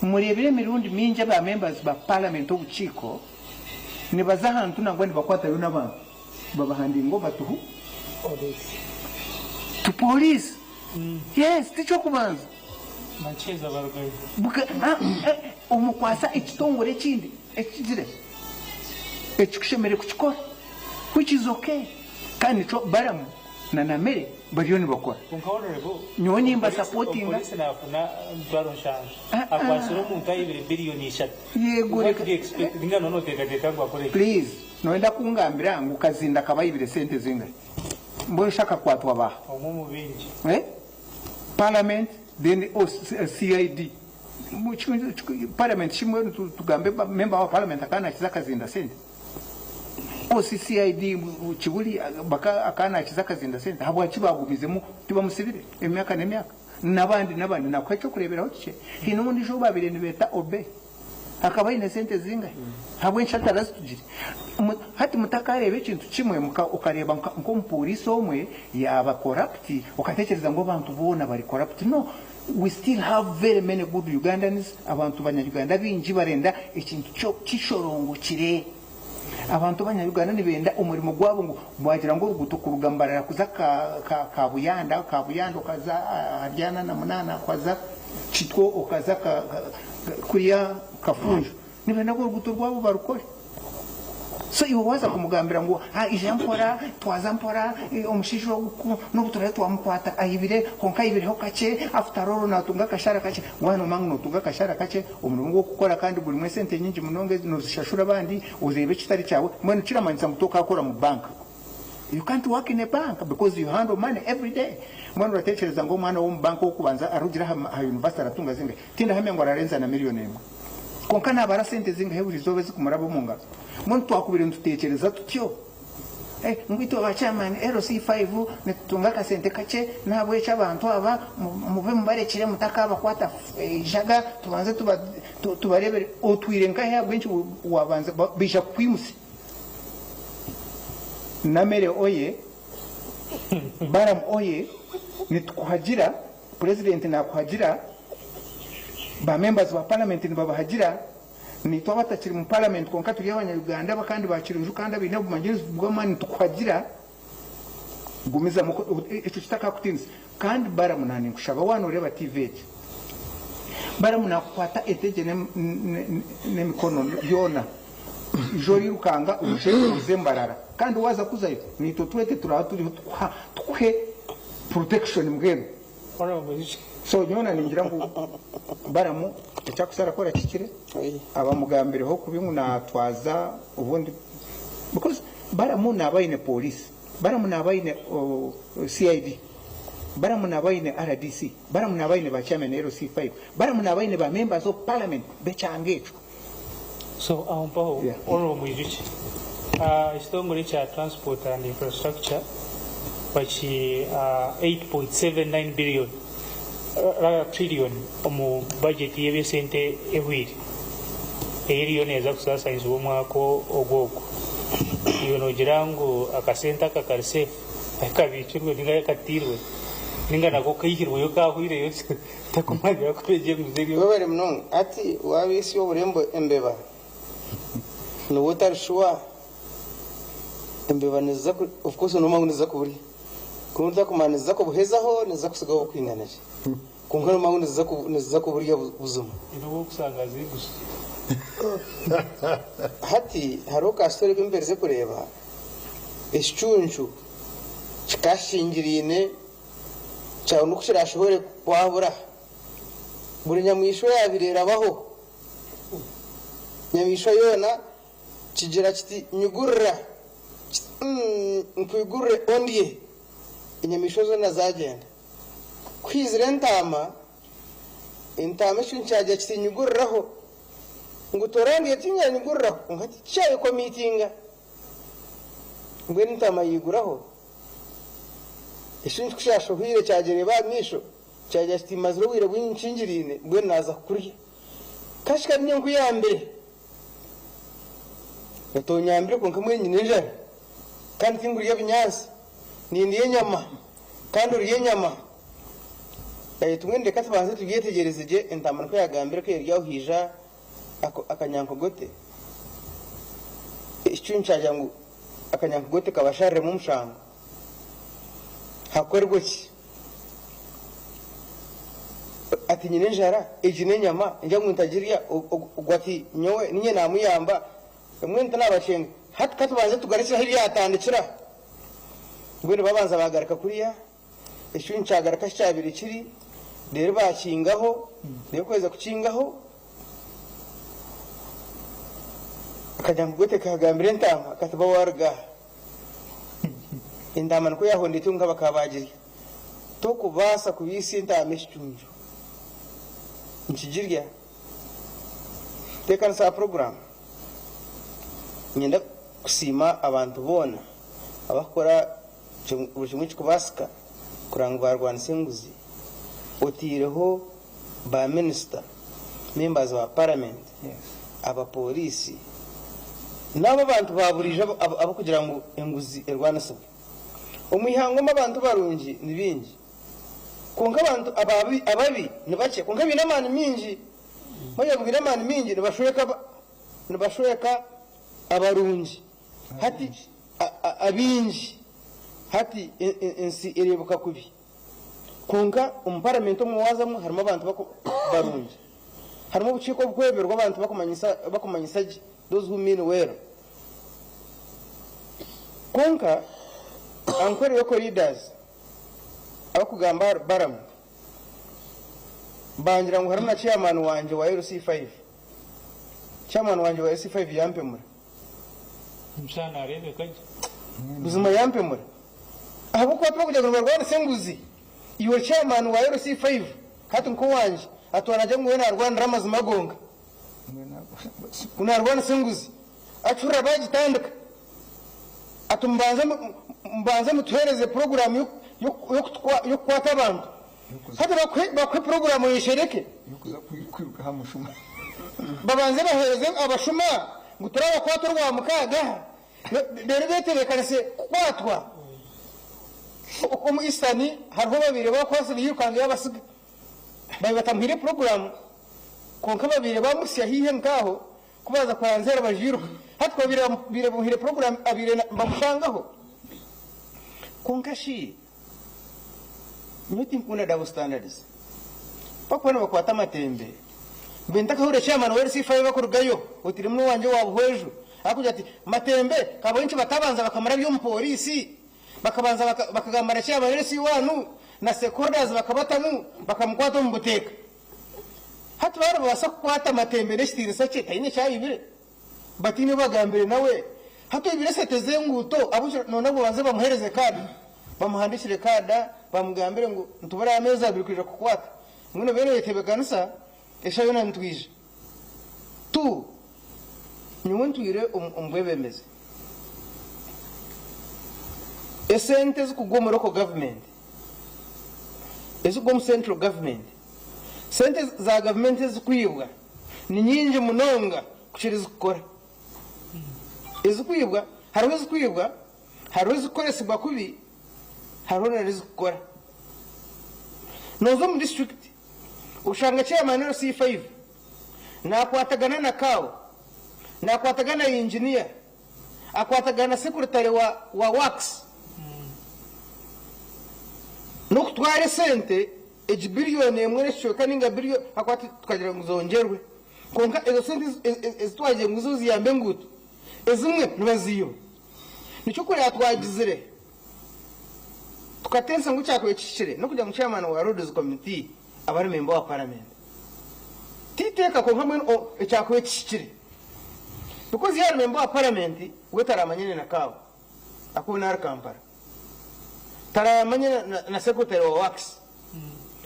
Mureebire emirundi mingi aba members ba parliament obukiiko nibaza ahantu nangwa nibakwatayo n'abantu babahandinga over to who? To police. Yes, tiky'okubanza. Nakyeza barugayo. Omukwasa ekitongore ekindi ekigire ekikushemereire kukikora which is okay kandi nikyo Balamu na Namere bariyo nibakora. Kwonka honourable, Nyowe nimba supportinga. Omupoliisi nafuna emitwaro nshanju akwatsire omuntu ayibire billion ishatu. Yego What reka. do you expect? Ninga noba noteekateeka ngu akore ki? Please noyenda kungambira ngu Kazinda akaba ayibire sente zingahi? Mbwenu shi akakwatwa baaha? Omwe omu baingi. Eh? Parliament then CID. Parliament shi mbwenu tugambe member wa parliament akaba nakiza Kazinda sente? OCCID Kibuli akaba nakiza Akazinda sente habwaki bagumizemu tibamusibire emyaka n'emyaka nabandi nabandi nakuha ekyokureberaho kikye haine ondijo oubabire nibeta Obey akaba aine sente zingahi habwenki atarazitugire hati mutakareba ekintu kimwe okareba nkomupolice omwe yaba corrupt okatekyereza ngu abantu boona bari corrupt no we still have very many good Ugandans, abantu banya Uganda baingi barenda ekintu kishorongokire. Abantu abanya-Uganda nibenda omurimo gwabo ngu wagira ngu oruguuto kuruga Mbarara kuza Kabuyanda, Kabuyanda okaza ahari ana na munaana okaza Kitwe okaza kuriya Kafunjo, nibenda ngu oruguuto rwabo barukore. So iwe waaza kumugambira ngu ija mpora, twaza mpora, omushaija ogu ku n'obu turaabe twamukwata aibire kwonka aibireho kakye, after all naatunga akashaara kakye, waaba noomanya ngu nootunga akashaara kakye, Omurimo gw'okukora kandi gurimu esente nyingi munonga ezi nozishashura abandi oreeba ekitari kyawe mbwenu kiramanyisa ngu tokakora mu bank you can't work in a bank because you handle money every day mbwenu oratekyereza ngu omwana w'omu bank ow'okubanza arugire aha aha university aratunga zingahi tindahamya ngu ararenza na million emwe kwonka nabara sente zingahi buri izooba ezikumuraba omu ngaro mbwenu twakubire nitutekyereza tutyo Ngu itwe ba chairman LC5 nitutunga akasente kakye nahabwekyo abantu aba mube mubarekire mutakabakwata eijaga tubanze tubarebere otwire nkahi ahabwenki wabanza baija kukwimutsya. Namere oye, Balaam oye nitukuhagira, President nakuhagira, ba members ba parliament nibabahagira. Naitwe abatakiri mu Paramenti kwonka turi abanya-Uganda aba kandi ba kirunju kandi abaine obumanyirizi bw'amaani nitukuhagira gumizamu ekyo kitakakutiinisa. Kandi Balamu na ninkushaba waaba nooreeba TV egi, Balamu naakukwata entegye n'emikono byona ija orirukanga oije oze Mbarara kandi waaza kuzayo naitwe twete turaba turiho tukuhe protection mbwenu. So nyowe ningira ngu Balamu eki arikuza arakora kihikire, abamugambireho kubi ngu natwaza obundi because Balamu naaba aine police, Balamu naaba aine CID, Balamu naaba aine RDC, Balamu naaba aine ba chairman LC5, Balamu naaba aine ba members of parliament b'ekyanga ekyo. So aho mpaho Honourable Mwijukye, ekitongore ekya Transport and Infrastructure baki 8.79 billion rather trillion omu budget y'eby'esente ehweire eyeriyo neeza kusaasaanyizibwa omwaka ogu ogu. Iwe noogira ngu akasente aka kari safe ahu kabiikirwe ninga ahu katairwe ninga nako kaihirweyo kaahweireyo Takumanya ku egyo enguzi eri. Webare munonga. Hati waaba isi oburembo embeba niwe otari sure embeba niziza ku of course nomanya ngu niziza kuburya kwonka otakumanya niziza kubuhezaho niziza kusigaho bukwingana ki kwonka nomanya ngu niziza niziza kuburya buzima. Nobu okusanga zigusa. Hati hariho ka story aku mperize kureeba ekicuncu kikashingiriine Kyabona oku kiraashohore kwabura buri nyamaishwa eyaabaire erabaho. Nyamaishwa yoona kigira kiti, Nyigurira! Kiti, Umm, nkwigurire ondye. Enyamaishwa zoona zaagyenda. Ku haizire entaama, entaama ekyo kyagira kiti, Nyiguriraho. Ngu torandya tinyanyiguriraho. Kwonka tikyayekomiitinga. Mbwenu entaama yaiguraho. Ekintu ku kyashohoire kyagireeba aha maisho, kyagira kiti, Mmazire obwire bwingi nkingiriine, mbwenu naaza kukurya. Kashika niinye nkuyambire. Otonyambire kwonka mbwenu nyine enjara, kandi tinkurya binyaatsi, nindya enyama, kandi orya enyama. Baitu mbwenu reka tubanze tubyetegyereze gye, entaama nikwo yaagambire ku eri aho haija akanyankogote. Ekicuncu kyagira ngu Akanyankogote kabashariremu omushango. Hakorwe ki? Ati nyine enjara, egi n'enyama, ningira ngu ntagirya? Ogwo ati nyowe niinye naamuyamba, mbwenu tinaabakyenga. Hati ka tubanze tugarukye ahu byatandikira. Mbwenu babanza baagaruka kuriya, ekicuncu kyagaruka ahu kyabaire kiri, reero baakingaho, reero ku baheza kukingaho, Akanyankogote kaagambira entaama kati, Ba waaruga aha. Entaama nikwo yaahonda etyo nka bakaba baagirya. Tokubaasa kubiisa entaama ekicuncu. Nikigirya. Teekanisa aha puroguraamu. Niinyenda kusiima abantu boona abakukora buri kimwe ekirikubaasika kureba ngu baarwanisa enguzi. Otaireho ba minisita, members ba parliament, aba pooriisi n'abo abantu ba buriijo abarikugira ngu enguzi erwanisibwe. Omu ihanga omu abantu barungi ni baingi kwonka abantu ababi ni bakye kwonka baine amaani maingi. Manya baine amaani maingi nibashweka nibashweka. Abarungi hati abaingi hati ensi ereebuka kubi. Kwonka omu paramenti omwe waazamu harimu abantu barungi. Harimu obukiiko obukweberwa abantu bakumanyisa gye, those who mean well. Kwonka Ankole Local Leaders abakugamba ahari Balaam bangira ngu harimu na chairman wangye wa LC5. Chairman wangye wa LC5 yampemura. Omushana nareebeka gye. Buzima yampemura. Ahabw'okuba tibakugira ngu nibarwanisa enguzi. Iwe chairman wa LC5 hati nk'owangye atwara naagira ngu we naarwanira amazima gonka. Ngu naarwanisa enguzi. Acurira baagitandika. Ati mubanze mubanze mutuheereze puroguraamu y'okukwata abantu. Hati bakuhe puroguraamu oyeshereke. Babanze baheereze abashuma ngu turabakwata orwamukaaga reero betebeekanise kukwatwa. Omu Eastern hariho babaire bakwatsire yairukanga yaabasiga. Baabaire batamuhaire puroguraamu kwonka babaire bamutsya haihi nk'aho Ku baaza kuranzya rubaju iruka. Hati ku babaire bamuhaire puroguraamu abaire nibamushangaho. Kwonka shi nyowe tinkukunda double standards. Ku barikuba nibakwata amatembe, mbaire ntakahurira chairman wa LC5 akurugayo otairemu n'owangye owa Buhweju arikugira ati Matembe kabonki batabanza bakamurabya omu pooriisi bakabanza bakagamba na chairman wa LC1 na stakeholders bakabatamu bakamukwata omu buteeka. Hati baaba nibabaasa kukwata Matembe n'ekitiinisa kye taine eki aibire, bataine obu bagambire nawe. Hati oibire esente z'enguuto ahabw'enki noona ngu babanze bamuheereze kaada, bamuhandiikire kaada bamugambire ngu nitubura ameezi abiri kwija kukukwata. Mbwenu obeire noyetebeekanisa eshaaha yoona nitwija. Tu, nyowe ntwire omu bwebembezi. Esente ezikugwa omu local government, ezikugwa omu central government, Sente za gavumenti ezikwibwa ni nyingi munonga kukira ezikukora. Ezikwibwa, hariho ezikwibwa, hariho ezikukoresibwa kubi, hariho na n'ezikukora. Nooza omu disiturikiti oshanga chairman LC5 naakwatagana na CAO, naakwatagana na yinginiya, akwatagana na sekuritare wa works n'okutwara esente Egi biriyoni emwe n'ekicweka ninga biriyoni ahakuba tukagira ngu zongyerwe. Kwonka ezo sente ezi twagiire ngu nizo ziyambe enguuto, ezimwe nibaziiba. Nikyo kuriya twagizire tukatensa ngu ekyakubaire kihikire n'okugira ngu chairman wa roads committee abe ari member wa parliament. Ti iteeka kwonka mbwenu ekyakubaire kihikire because yaaba ari member wa parliament we taramanyane na Kaawa ahakuba we nari Kampala. Taramanye na secretary wa works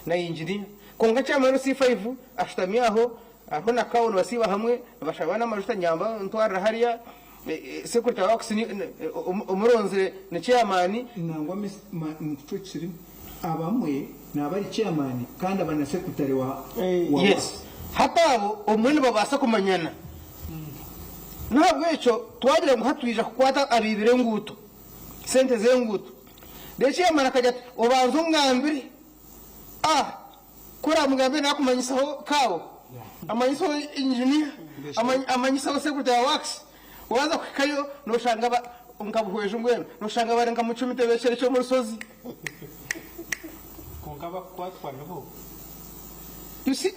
na engineer kwonka chairman C5 ashutami aho hariho na kawo nibasiiba hamwe nibashaba n'amajuta nyamba ntwarira hariya secretary wa works omuronzire ni chairman. Nangwa kiri abamwe naba ari chairman kandi aba na secretary wa works. Yes hati abo obumwe nibabaasa kumanyana nahabwekyo twagira ngu hati twija kukwata abaibire enguuto. Sente z'enguuto. Reero chairman akagira ati, Obanze ongambire. Ah! Ku oraamugambire naakumanyisaho CAO, amanyiseho engineer, amanyiseho secretary wa works. Waaza kuhikayo nooshanga ba nka Buhweju mbwenu, nooshanga bari nka Mucumi Tebeekyereki omu rushozi. Kwonka abakukwatwa nibo. You see,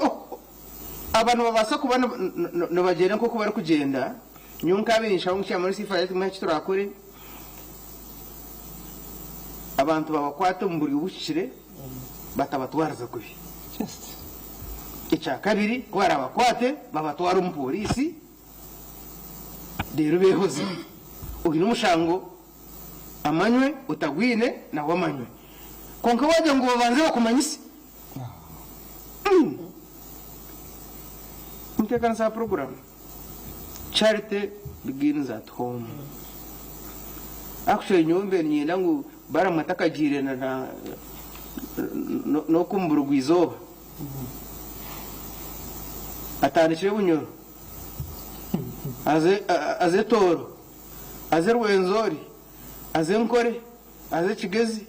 aba nibabaasa kuba nibagyenda nk'oku barikugyenda, nyowe nkaabaire ninshaba ngu chairman sifa ati mbwenu eki turakore, abantu babakwate omu buryo buhikire batabatwariza kubi. Ekyakabiri, ku barabakwate babatware omu pooriisi reero beehoze. Oine omushango amanywe, otagwine nawe amanywe. Kwonka waagira ngu babanze bakumanyise, Enteekanisa ya puroguraamu Charity Begins at Home. Actually nyowe mbaire niinyenda ngu Balaam atakagiire n'oku omu burugwa-izooba atandikire Bunyoro aze Tooro aze Rwenzori aze Nkore aze Kigezi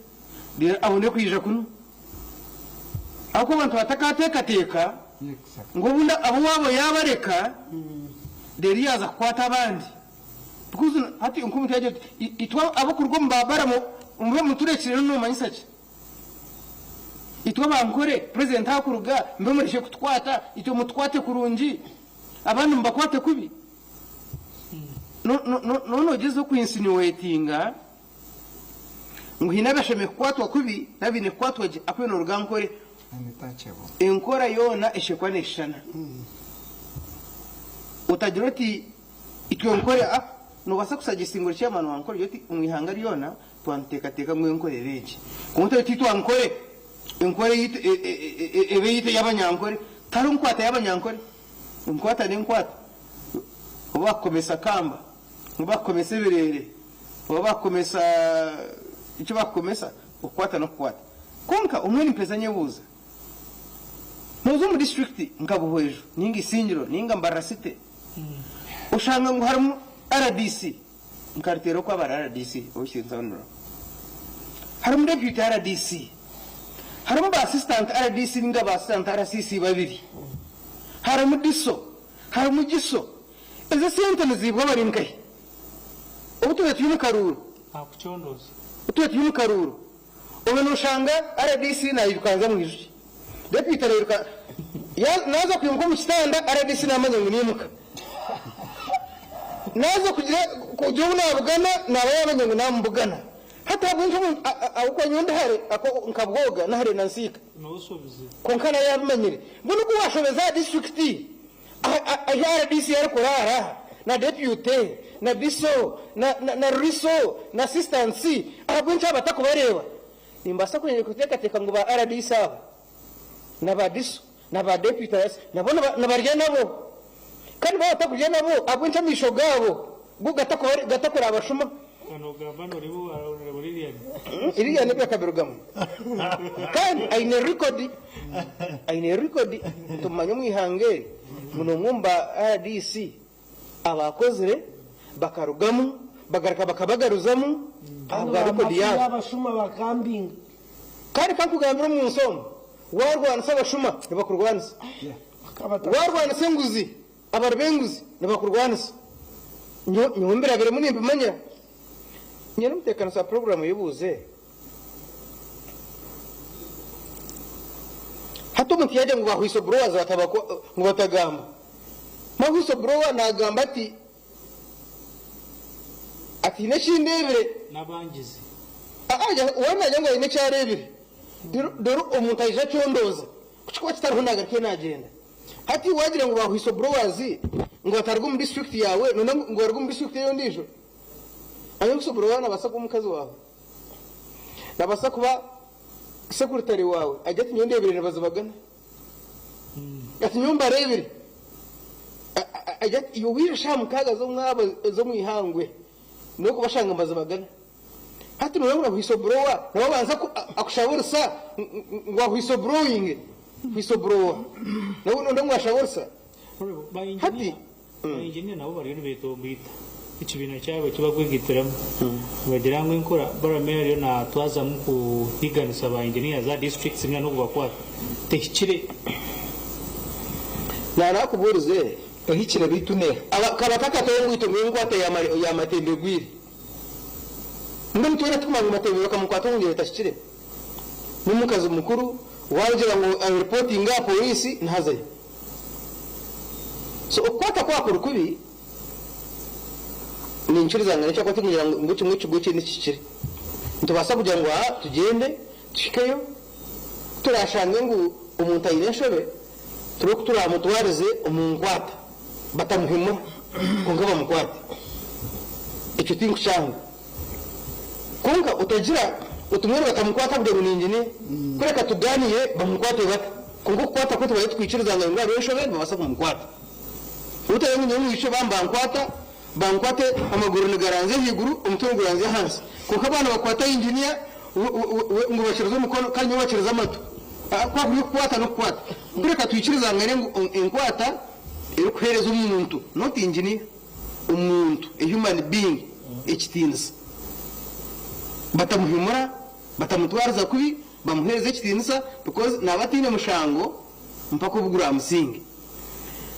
reero abone kwija kunu. Ahabw'okuba abantu batakateekateeka ngu obundi ab'owaabo yaabareka reero yaaza kukwata abandi. Because hati nk'omuntu yagira ati, "I- itwe abokuruga omu babara mube muturekire nomanyisa ki? Itwe abankore president hakuruga mbe murekye kutukwata, itwe mutukwate kurungi, abandi mubakwate kubi. None ogyezeho kuinsinuatinga ngu haine abashemereire kukwatwa kubi n'abaine kukwatwa gye ahakuba noruga Nkore. Enkora yoona eshekwa neshushana. Otagira oti itwe Nkore a nobaasa kusuggestinga ori chairman wa Nkore ogire oti omu ihanga ryona twaniteekateeka ngu enkora ebe egi. Kwonka otagire oti itwe Ankore enkora eyaitu ebe eyaitu ey'abanyankore. Tihariho nkwata y'abanyankore. Enkwata n'enkwata. Obu bakukomesa kamba, obu bakukomesa ebireere, obu bakukomesa eki bakukomesa, okukwata n'okukwata. Kwonka obumwe nimpeza nyebuuza, nooza omu disiturikiti nka Buhweju nainga Isingiro nainga Mbarara City, oshanga ngu harimu rdc, nkariteera oku abari rdc ow'ekitiinisa Honourable, harimu deputy rdc, harimu ba assistant rdc nainga ba assistant RCC babiri, harimu DISO, harimu GISO. Ezo sente niziibwa bari nkahi? Obu tubaire turi omu karuuru, obu tubaire turi omu karuuru, obwe noshanga rdc nayirukanza mwijukye, deputy arayiruka, naza kwimuka omu kitanda rdc namanya ngu niimuka, naza kugira kugira obu nabugana naba yamanya ngu namubugana. Hati ahabw'enki omuntu ahabw'okuba nyowe ndi hare nkabwoga nahare na Nsiika, kwonka nawe yabimanyire. Mbwenu ku washobeza aha disiturikiti ahi rdc arikuraara na deputy na DISO na RISO na assistants, ahabw'enki aba atakubareeba? Nimbaasa kuteekateeka ngu ba rdc aba na ba DISO na ba deputy nabo nibarya nabo. Kandi baaba batakurya nabo, ahabw'enki amaisho gaabo go gatakurabashuma? Lilian ebyo akabirugamu kandi aine record, aine record nitumumanya omu ihanga eri ngu n'omwe omu ba rdc abaakozire bakarugamu bagaruka bakabagaruzamu ahabwa record yaabo. Kandi kankugambire omu nsi omu, waarwanisa abashuma nibakurwanisa, waarwanisa enguzi abari b'enguzi nibakurwanisa. Nyowe mbirabiremu nimbimanya. Nyine omuteekanisa wa puroguraamu y'obuuze. Hati omuntu yaagira ngu ba whistleblowers ngu batagamba. Ma whistleblower naagamba ati, ati haine eki ndeebire. N'abangizi. Waaba naagira ngu haine eki areebire, reero omuntu aija akyondooza. Ku kirikuba kitariho naagarukayo naagyenda. Hati waagira ngu ba whistleblowers ngu bataruga omu district yaawe noona ngu baruge omu district ey'ondiijo? Manya whistleblower nabaasa kuba omukazi waawe, nabaasa kuba secretary waawe agire ati nyowe ndeebire nibazibagana, ati nyowe mbareebire, agire ati iwe waija shaaha mukaaga z'omwabo z'omu ihangwe n'okubashanga nibazibagana. Hati noona ngu na whistleblower nawe abanze akushabe orusa ngu a whistleblowinge, whistleblower nawe noona ngu ashabe orusa. Hati. Ba engineer nabo bariyo nibetomboita ekibiina kyabo eki barikwegaitiramu nibagira ngu enkora Balaam ariyo natwazamu kuhiganisa ba engineers aha districts ninga n'okubakwata tehikire. Naanakubuurize. Ehikire beitu neeha? Kaba kakatomboito ngu enkwata ya Matembe egwire. Mbwenu twena tukumanya ngu Matembe bakamukwata omu ngyera etahikire. N'omukazi mukuru waagira ngu areportinge aha poriisi nahazayo. So okukwata kwaba kuri kubi, ninkiriza ngu nikyo tikugira ngu kimwe kigwe ekindi kihikire. Nitubaasa kugira ngu aha tugyende tuhikeyo, ku turaashange ngu omuntu aine enshobe, turebe oku turaamutwarize omu nkwata, batamuhemura kwonka bamukwate. Ekyo tinkukyanga. Kwonka otagira oti mbwenu batamukwata kugira ngu niinye kureka tugaaniire bamukwate bata. Kwonka okukwata kwe tubaire tukwikiriza ngu hariho enshobe nibabaasa kumukwata. Otagira ngu nyowe mwishiki baaba nibankwata, bankwate amaguru nigaranzya ahaiguru omutwe niguranzya ahansi. Kwonka baaba nibakwata inginiya ngu bakirize omukono kandi nyowe bakirize amatu. Ku hakuri okukwata n'okukwata. Kureka twikirizangane ngu enkwata erikuheereza omuntu not inginiya. Omuntu, a human being, ekitiinisa. Batamuhemura, batamutwariza kubi, bamuheereza ekitiinisa because naaba ataine mushango mpaka obu guraamusinge.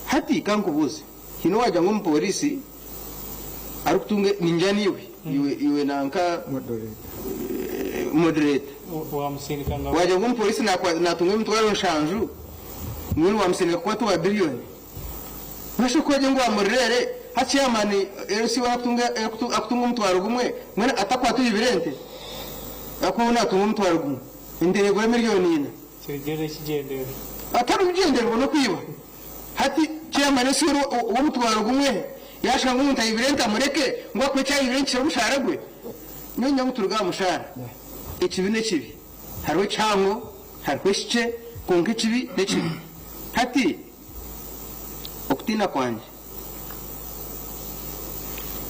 Hati ka nkubuuze, haine owaagira ngu omupooriisi Arikutunga ningira niiwe iwe iwe nanka moderator. Wamusindika nga. Wagira ngu omupoliisi natunga emitwaro nshanju mbwenu wamusindika kukwata owa biliyoni? Mbwenu shi ku wagira ngu wamureere ha chairman LC we akutunga akutunga omutwaro gumwe mbwenu atakwata oyibire ente? Ahakuba we natunga omutwaro gumwe ente negura miliyoni ina. Kirugirira ekigyendererwa. Atari kugyendererwa n'okwiba. Hati chairman esi ori ow'omutwaro gumwe yashanga omuntu ayibire ente amureke ngu ahakuba eki ayibire nikikira omushahara gwe? Nyowe niinyenda ngu turuge aha mushaara. Ekibi n'ekibi. Hariho ekihango, hariho ekikye, kwonka ekibi n'ekibi. Hati okutiina kwangye,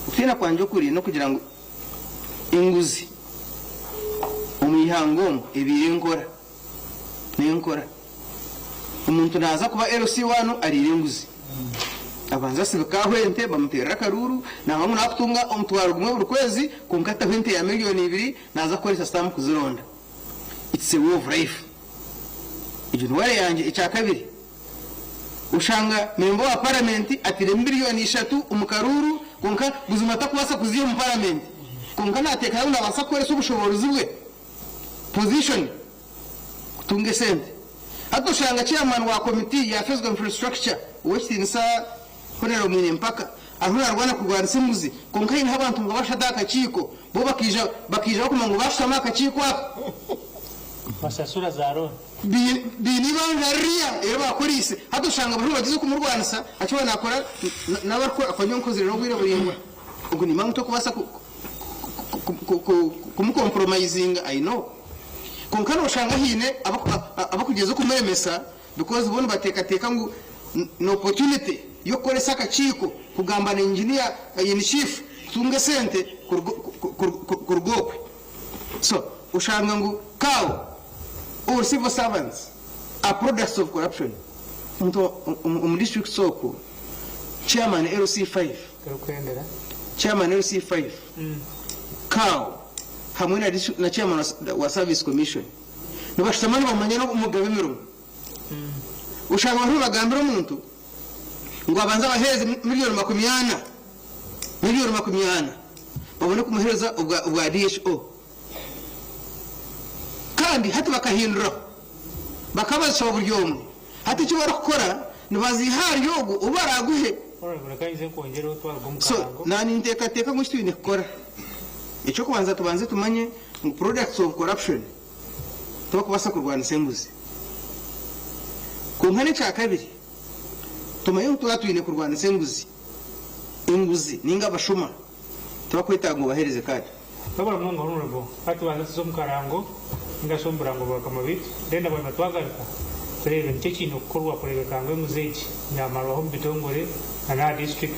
okutiina kwangye okuri n'okugira ngu enguzi omu ihanga omu ebaire enkora. N'enkora. Omuntu naaza kuba LC wanu ariire enguzi. Abanze asibike aho ente bamuteerere akaruuru, nangwa ngu naakutunga omutwaro gumwe buri kwezi kwonka ataho ente ya miriyoni ibiri naaza kukoresa sitaamu kuzironda. It's a way of life. Egyo ni worry yangye. Ekyakabiri, oshanga memba wa paramenti ataire miriyoni ishatu omu karuuru kwonka buzima takubaasa kuziiha omu paramenti. Kwonka naateekateeka ngu naabaasa kukoresa obushoboorozi bwe, position, kutunga esente. Hati oshanga chairman wa committee ya physical infrastructure owekitiinisa Hon'l Mwine Mpaka ariho narwana kurwanisa enguzi kwonka haineho abantu ngu bashatu aha kakiiko bo bakaija bakaija bakumanya ngu bashutama aha kakiiko aka Bashashura za loan. Baine eibanja ririya eri bakoreise. Hati oshanga bariho nibagyezaho kumurwanisa eki waaba nakora naaba arikukora nyowe nkozire n'obwire buraingwa ogu nimanya ngu tokubaasa kumukompromayizinga I know. Kwonka noshanga haine abakugyezaho kumuremesa because bo nibateekateeka ngu ni opportunity y'okukoresa akakiiko kugamba na engineer in chief kutunga esente kuruga okwe. So oshanga ngu cow or civil servants are products of corruption. Omuntu omu districts okwo chairman LC5, chairman LC5, cow hamwe na na chairman wa service commission nibashutama nibamanya n'omugaba emirimo. Oshanga bariho nibagambira omuntu ngu abanze abaheereze miriyoni makumiana, miriyoni makumiana babone kumuheereza obwa obwa DHO. Kandi hati bakahinduraho bakabazishaba buri omwe. Hati eki barikukora nibaziiha ahari ogwo ou baraaguhe. So naninteekateeka ngu eki twine kukora eky'okubanza tubanze tumanye ngu products of corruption tibarikubaasa kurwanisa enguzi. Kwonka n'ekyakabiri tumanye ngu twaba twine kurwanisa enguzi, enguzi ninga abashuma tibakwetaaga ngu obaheereze kaadi. Twabura munonga Honourable, ka tubanze tuze omu karango ninga shi omu burango bwa bakama baitu then bwanyima twagaruka tureebe niki ekiine kukorwa kureebeka ngu enguzi egi yamarwaho omu bitongore na n'aha district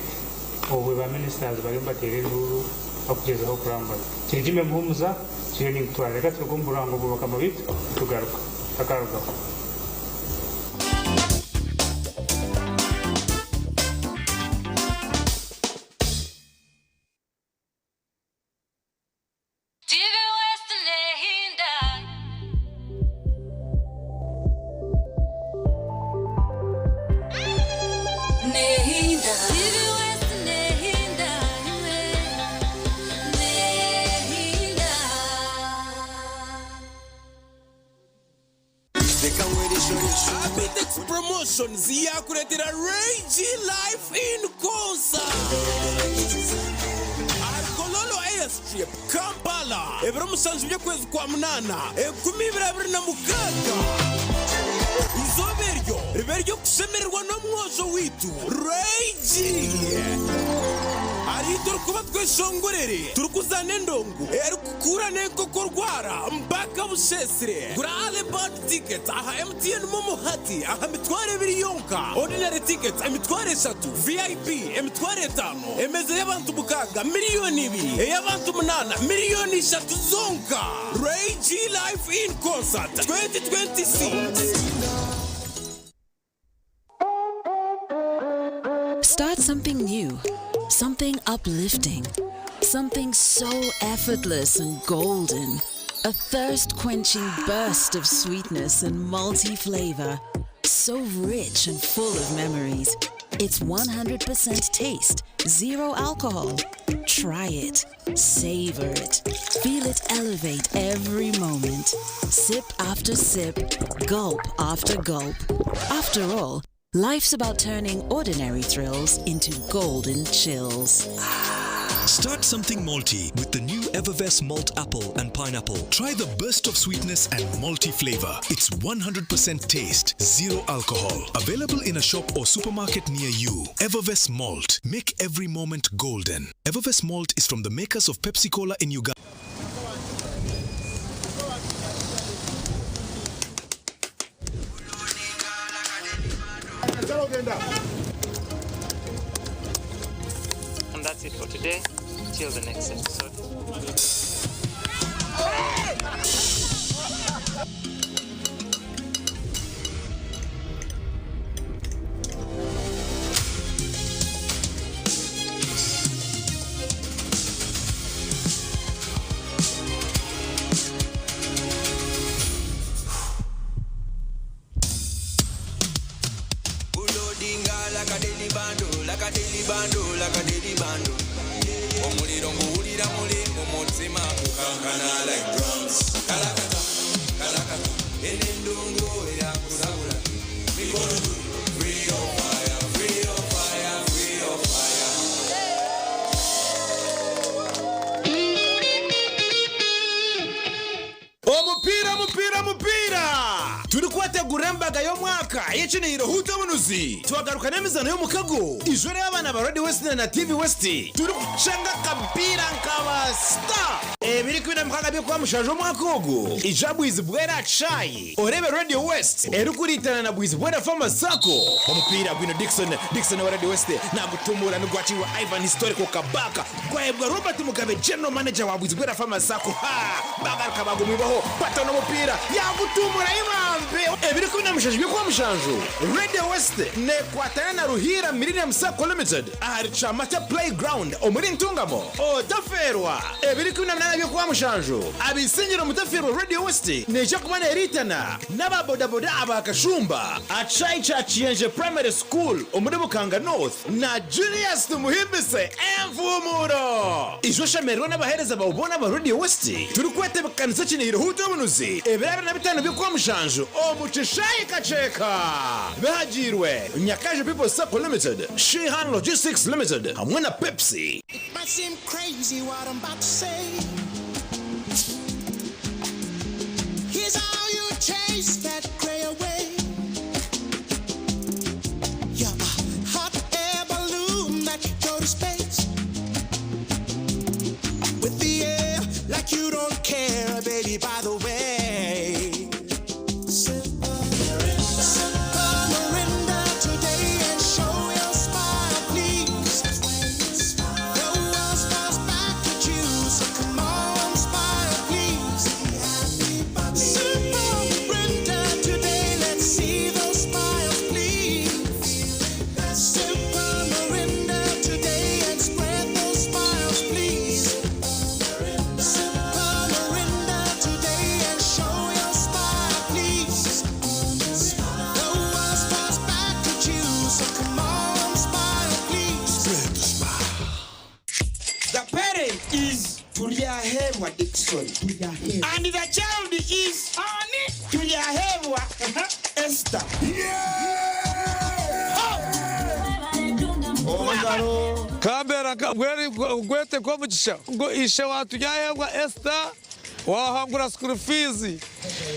obwe ba ministers bariyo nibateera enduuru bakugyezaho kurambura. Kiri Jimmy Muhumuza kiriyo ninkutwara reka turuge omu burango bwa bakama baitu tugaruka. Takarugaho. TV West nehinda. Nehinda. TV West nehinda. Imwe. Nehinda. Abitex Promotions yakureetera Ray G Live in Concert ahari Kololo Airstrip, Kampala, ebiro mushanju by'okwezi kwa munaana, 2026. Eizooba eryo ribe ery'okushemererwa n'omwojo waitu Ray G. Ahariitwe orikuba tweshongorere turikuzaana endongo erikukuura n'enkoko orwara mpaka busheesire. Gura Early Bird tickets aha MTN MoMo hati aha mitwaro ebiri yonka. Ordinary tickets emitwaro eshatu, VIP emitwaro etaano, emeeza y'abantu mukaaga miriyoni ibiri, ey'abantu munaana miriyoni ishatu zonka. Ray G Live in Concert 2026. Start something new, something uplifting, something so effortless and golden. A thirst quenching burst of sweetness and multi flavor. So rich and full of memories. It's 100% taste, zero alcohol. Try it. Savor it. Feel it elevate every moment. Sip after sip, gulp after gulp. After all, life's about turning ordinary thrills into golden chills. Start something malty with the new Evervess Malt Apple and Pineapple. Try the burst of sweetness and malty flavor. It's 100% taste, zero alcohol. Available in a shop or supermarket near you. Evervess Malt. Make every moment golden. Evervess Malt is from the makers of Pepsi Cola in Uganda. And that's it for today. Till the next episode. Ulodinga like a daily bando, like a daily bando, like a daily bando. Omuliro nguwulira muli mu mutima gukankana like drums. Kalakata, kalakata, eno endongo eyakusabula. Mikono juu, free your fire, free your fire, free your fire. Omupiira, mupiira, mupiira! Turikwetegura embaga y'omwaka y'ekinihiro Huta Obunuzi. Twagaruka n'emizaano y'omukago ijoro y'abaana ba Radio West na TV West. Turikucanga akapiira nkaba star. Ebiri 16 by'okuba mushanju omwaka ogu. Ija Bwizi Bwera Chai. Orebe Radio West erikuritana na Bwizi Bwera Farmers Sacco. Omupiira gwino Dickson, Dickson wa Radio West nagutumura nigwakirwa Ivan Historical Kabaka. Gwahebwa Robert Mugabe General Manager wa Bwizi Bwera Farmers Sacco. Ha! Bagaruka bagumwibaho batona omupiira yagutumura ibambe. Ebiri 17 by'okuba mushanju. Radio West nekwatana na Ruhira Millennium Sacco Limited ahari Kyamata Playground omuri Ntungamo. Otaferwa. Ebiri 18 by'okuba mushanju. Abisingiro mutaferwa Radio West neija kuba neritana n'ababodaboda aba Kashumba Achai cha Chienje Primary School omuri Bukanga North na Julius Tumuhimbise Envumuro. Ijo shemererwa n'abahereza bawubona ba Radio West turikwetebekanisa kinihiro Huta Obunuzi ebiro 25 by'okuba mushanju omu Kishayi Kakyeka. Bihagirwe Nyakaje People Sacco Limited, Shihan Logistics Limited hamwe na Pepsi. It might seem crazy what I'm about to say. Here's how you chase that gray away. You're a hot air balloon that could go to space. With the air, like you don't care, baby, by the way. Sip a Sip a Mirinda today and show your smile, please. The world smiles back at you, so come on, smile, please. Sip a Mirinda today, let's see those smiles, please. Sip a Mirinda today and spread those smiles, please. Sip a Mirinda today and show your smile, please. The world smiles back at you, so come on, smile, please. Spread the smile. The parent is Turyahebwa Dixon. And the child is Ani Turyahebwa Esther. Kambera gwete komugisha ngo ishe waturyahebwa Esther wahangura school fees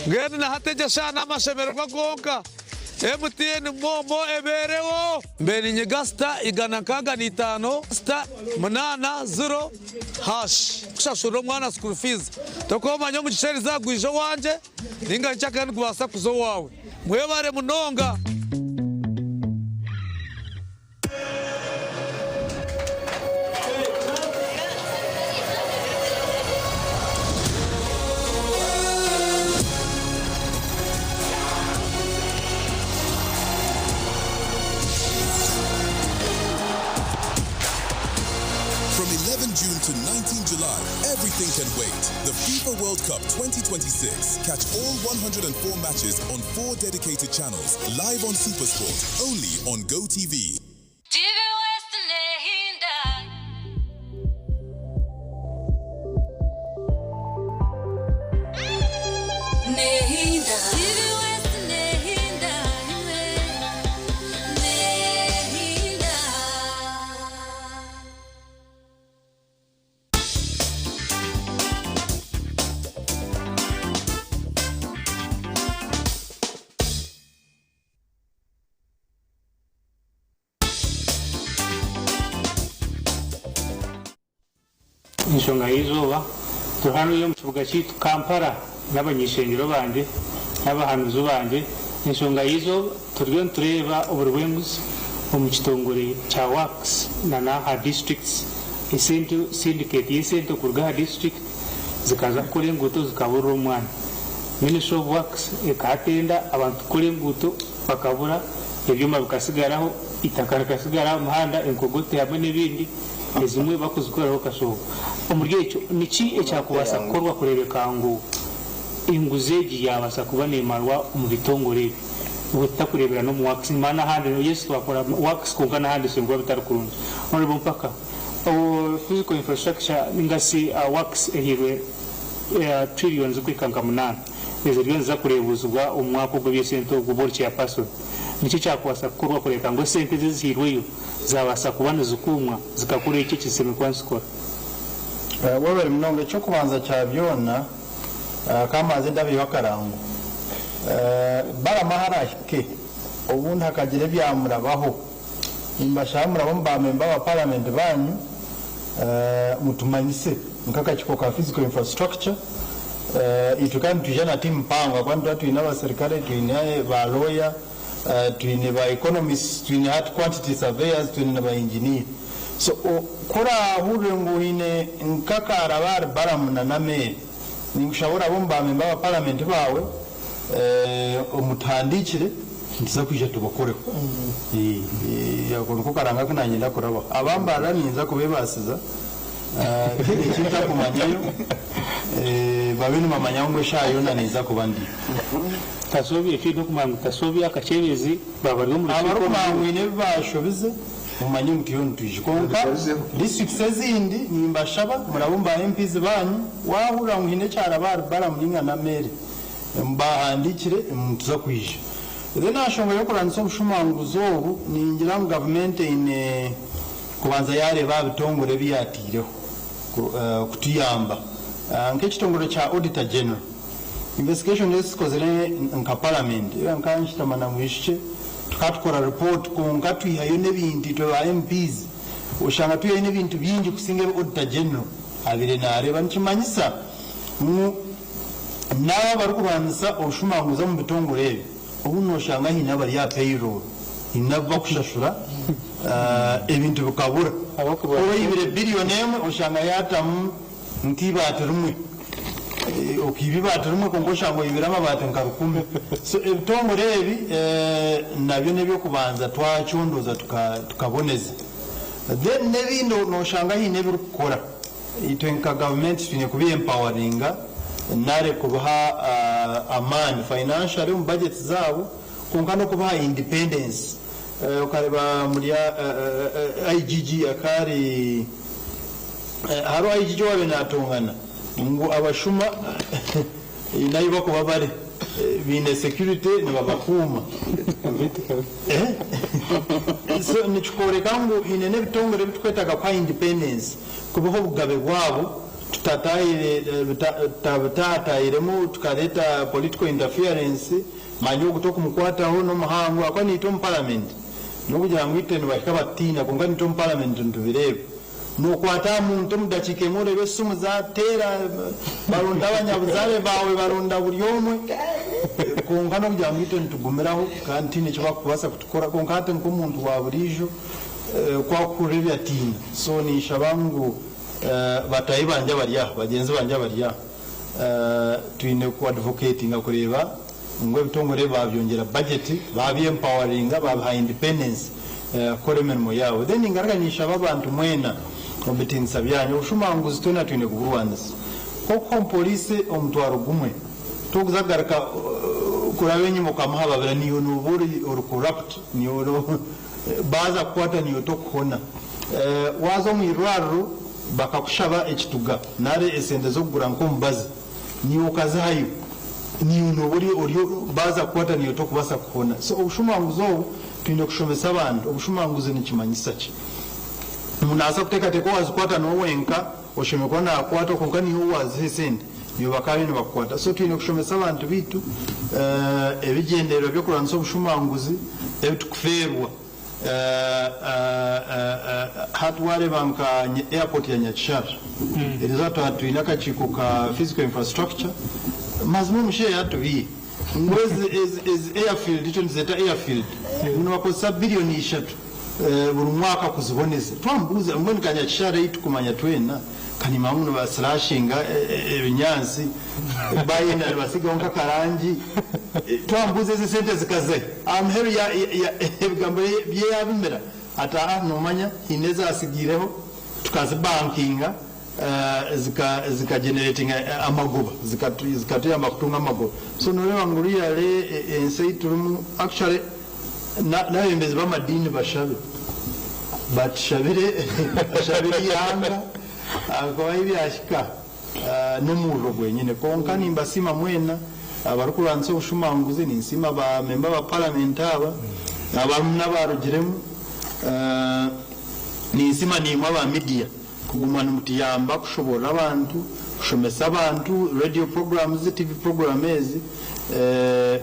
ngende nahategesha n'amashemererwa gonka MTN momo eberewo mbere nyega star 165 star 80 hash kushashurira omwana school fees tokomanya omugisha erizagwija owangye ninga nkyakandi kubasa kuza owawe mwebare munonga. From 11 June to 19 July, everything can wait. The FIFA World Cup 2026. Catch all 104 matches on four dedicated channels, live on SuperSport, only on GoTV. TV West Nehinda. Nehinda. TV West Nehinda. Nehinda. Enshonga y'eizooba, turi hanu omu kibuga kyaitu Kampala n'abany'ishengyero bangye n'abahanuzi bangye. Enshonga y'eizooba, turiyo nitureeba oburi bw'enguzi omu kitongore kya Works na n'aha districts, esente, syndicate y'esente okuruga aha district zikaza kukora enguuto zikaburira omu mwanya. Ministry of Works ekaha tenda abantu kukora enguuto bakabura, ebyoma bikasigaraho, eitaka rikasigara aha muhanda, enkogote hamwe n'ebindi. Ezimwe bakuzikoraho kashoobo. Omuri ekyo, niki ekyakubaasa kukorwa kureebeka ngu enguzi egi yaabaasa kuba neemarwa omu bitongore ebi obwo tutakureebera n'omu works? Nimanya n'ahandi, yes twakora works kwonka n'ahandi bisemeriire kuba bitari kurungi. Honourable Mpaka, physical infrastructure ninga shi works ehairwe trillions zirikuhika nka munaana eziriyo niziza kureebuuzibwa omu mwaka ogu eby'esente ogu oba ori chairperson. Niki ekyakubaasa kukorwa kureebeka ngu esente ezi ezihairweyo zaabaasa kuba nizikuumwa zikakora ekyo eki zishemereire kuba nizikora. Webare munonga. Eky'okubanza kya byona, ka mbanze ndabeyo akarango. Balamu ahu arahike, obundi hakagira ebyamurabaho, nimbashaba murabe omu ba memba ba paramenti banyu, mutumanyise nk'akakiiko ka physical infrastructure. Itwe kandi nitwija na tiimu mpango ahakuba nituba twine abaserikare, twine ba lawyer, Twine ba economists, twine hati quantity surveyors, twine na ba engineer. So ku orahurire ngu haine nk'akaaraba ahari Balamu na Nameeri, ninkushaba orabe omu ba member ba parliament baawe omutuhandiikire nituza kwija tubakoreho. Ako niko karanga aku nanyenda kurabaho. Aba Mbarara ninza kubebaasiza tihaine eki ntakumanyayo, babe nibamanya ngu eshaaha yoona ninza kuba ndiyo. Tasobya, eki oine okumanya ngu tasobya akakyebezi baaba bari omu rukiiko Abarikumanya ngu haine ebi baashobize mumanye ngu turiyo nitwija. Kwonka districts ezindi nimbashaba murabe omu ba MPs baanyu waahurira ngu haine ekyaraba ahari Balaam nainga Nameere mubahandiikire nituza kwija. Then aha nshonga y'okurwanisa obushumanguzi obu ningira ngu gavumenti eine kubanza yaareeba aha bitongore ebi yaataireho kutuyamba nk'ekitongore kya Auditor General. Investigation ezi tukozire nka parliament era nka nshutama na Mwijukye tukaba tukora report kwonka twihayo n'ebintu itwe ba MPs oshanga twihayo n'ebintu bingi kusinga ebi Auditor General abaire nareeba nikimanyisa ngu naabo abarikurwanisa obushumanguzi omu bitongore ebi obundi noshanga haine abari aha payroll haine abu bakushashura ebintu bikabura oba oyibire billion emwe oshanga yatamu Nk'ibaati rimwe, okaiba eibaati rimwe kwonka oshanga oibire amabaati nka rukumi. So ebitongore ebi nabyo n'eby'okubanza twacondooza tukaboneza. Then n'ebindi noshanga haine ebirikukora. Itwe nka gavumenti twine kubi empoweringa nari kubiha amaani financially omu budgets zaabo kwonka n'okubiha independence. Okareeba omuri IGG akaari. Hariho aijiji owaabaire naatongana ngu abashuma haine ahu barikuba bari baine security nibabakuuma. So nikikworeka ngu haine n'ebitongore ebi turikwetaaga kuha independence, kubiha obugabe bwabo tutabitaataahiremu tukareeta political interference, manya ogu tokumukwataho n'omuhango ahakuba naitwe omu parliament n'okugira ngu itwe nibahika batutiina kwonka naitwe omu parliament nitubireeba. Nookwata aha muntu omu dakiika emwe oreeba esimu zaateera, baronda abanyabuzaare baawe, baronda buri omwe. Kwonka n'okugira ngu itwe nitugumiraho kandi tihaine eki barikubaasa kutukora. Kwonka hati nk'omuntu wa buriijo ku arikuhurira ebi atiina. So ninshaba ngu bataahi bangye abari aha, bagyenzi bangye abari aha, twine ku advocatinga kureeba ngu ebitongore ebi baabyongyera budget, baabi empoweringa, baabiha independence kukora emirimo yaabo. Then ningaruka ninshaba abantu mwena omu bitiinisa byanyu, obushumanguzi twena twine kuburwanisa. Nk'okuha omupoliisi omutwaro gumwe, tokuza kugaruka kuraba enyima okamuhababira, naiwe nooba ori corrupt, naiwe. Baaza kukwata niiwe tokuhona. Waaza omu irwariro bakakushaba ekituga nari esente z'okugura nk'omubazi, niiwe okazihayo, niiwe nooba ori ori baaza kukwata niiwe tokubaasa kuhona. So obushumanguzi obu twine kushomesa abantu, obushumanguzi nikimanyisa ki? Omuntu naabaasa kuteekateeka owaazikwata niwe wenka oshemereire kuba naakwatwa kwonka niiwe ou waaziha esente niiwe bakaabaire nibakukwata. So twine kushomesa abantu baitu ebigyendererwa by'okurwanisa obushumanguzi ebi tukufeerwa. Hati waareeba nka airport ya Nyakishara eriizooba twaba twine akakiiko ka physical infrastructure mazima omushaija yaatubiiha ngu ezi airfield itwe nituzeeta airfield ngu nibakozesa billion ishatu buri mwaka kuziboneza. Twamubuuza mbwenu ka Nyakishara ei tukumanya twena Kanimanya ngu nibasilashinga ebinyaatsi bayenda nibasigaho nk'akarangi. Twamubuuza ezi esente zikazahi? Aha muheru ebigambo bye yabimira ati aa nomanya haine ezasigaireho tukazibankinga zikageneratinga amagoba zikatuyamba kutunga amagoba. So noreeba ngu really ensi ei turimu actually N'abebembezi b'amadiini bashabe, batushabire, bashabire eihanga ahakuba ahi byahika n'omuriro gwenyine. Kwonka nimbasiima mwena abarikurwanisa obushumanguzi, ninsiima ba memba ba paramenti aba, abarimu n'abarugiremu, ninsiima naimwe aba midiya kuguma nimutuyamba kushoboorora abantu, kushomesa abantu, radio programs, TV program ezi,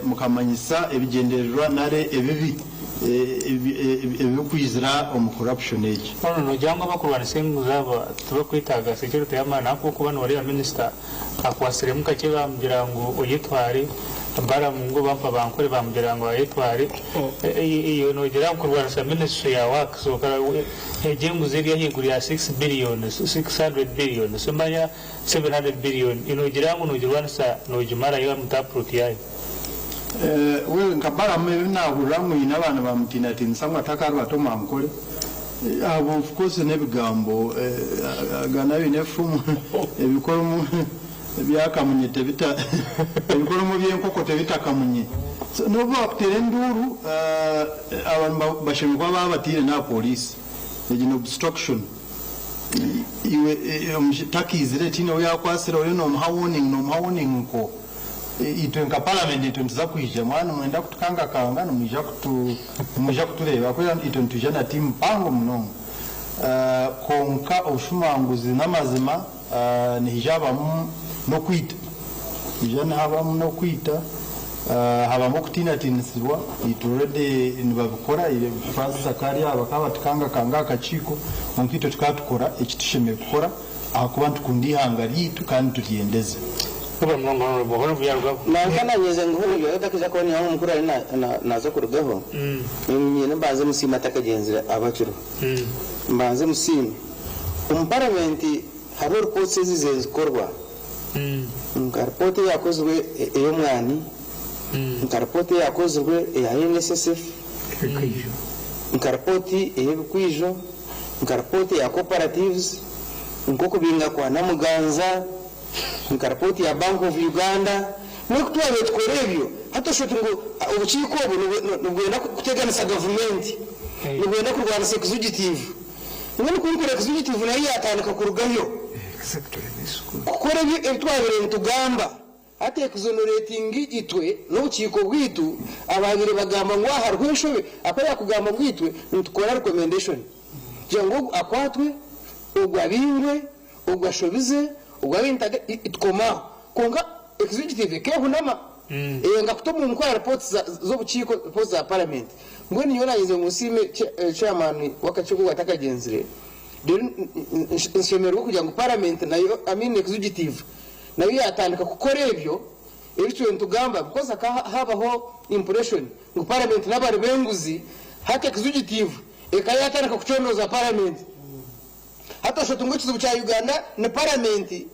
mukamanyisa ebigyendererwa nari ebibi ebirikwizira omu corruption egi. Hoona nogira ngu abakurwanisa enguzi aba tibakwetaaga security y'amaani ahabw'okuba noreeba minisita akwatsiremu kakye bamugira ngu oyetware, Balaam ngu bampa bankore bamugira ngu ayetware, iwe nogira ngu kurwanisa ministry ya works Egyo enguzi eri ahaiguru ya six billion, 600 billion, simanya 700 billion, nogira ngu nogirwanisa nogimarayo omu taproot yaayo? Well nka Balaam ebi nahurira ngu haine abaana bamutiinatiinisa ngu atakaaribata omu Ankole, abo of course n'ebigambo aga nayo eine efumu ebikoromo bya kamunye tebita ebikoromo by'enkoko tebita kamunye so n'obu bakuteera enduuru abantu bashemereire kuba baabatiire n'aha pooriisi egi ni obstruction iwe takaizire tihaine ou yaakwatsire oriyo noomuha warning noomuha warning nko itwe nka paramenti itwe nituza kwija mwaba nimwenda kutukangakanga nimwija kutu nimwija kutureeba ahabw'okuba itwe nitwija na tiimu mpango munonga kwonka obushumanguzi n'amazima Nihaija habamu n'okwita. Nihaija nihabamu n'okwita, habamu okutiinatiinisibwa. Itwe already nibabikora, Francis akaba ari aha bakaba batukangakanga aha kakiiko, kwonka itwe tukaba tukora eki tushemereire kukora ahakuba nitukunda eihanga ryaitu kandi nituryendeza. Nanka nanyeze ngu hunu yoyo takiza kuba niwe omukuru ari naza kurugaho, nyine mbanze musiime atakagyenzire abakiriho. Mbanze musiime. Omu paramenti hariho ripooti eziizire nizikorwa nka ripooti eyakozirwe ey'omwani, nka ripooti eyakozirwe eya NSSF, nka ripooti ey'ebikwijo, nka ripooti eya cooperatives, nk'okubinga kwa Namuganza, nka ripooti ya Bank of Uganda. Mbwenu ku twabaire tukora ebyo, hati oshusha oti ngu obukiiko obu nibwenda kuteganisa gavumenti, nibwenda kurwanisa executive. Mbwenu ku nkora executive nayo yaatandika kurugayo kukora ebi twabaire nitugamba. Hati exonerating itwe n'obukiiko bwaitu abaabaire bagamba ngu aha hariho enshobe, ahakuba yaakugamba ngu itwe nitukora recommendation kugira ngu ogu akwatwe, ogu abingwe, ogu ashobize, ogu abe tukoma aho. Kwonka executive ekehunama eyanga kuta omu nkora reports z'obukiiko, reports za parliament. Mbwenu nyowe nayenzire ngu nsiime chairman w'akakiiko ogu atakagyenzire, reero nshemererwe kugira ngu parliament nayo, I mean executive nayo yatandika kukora ebyo ebi turiyo nitugamba because hakaba habaho impression ngu parliament n'abari b'enguzi, hati executive ekaba yatandika kucondooza parliament. Hati oshuba oti ngu ekizibu kya Uganda ni parliament ti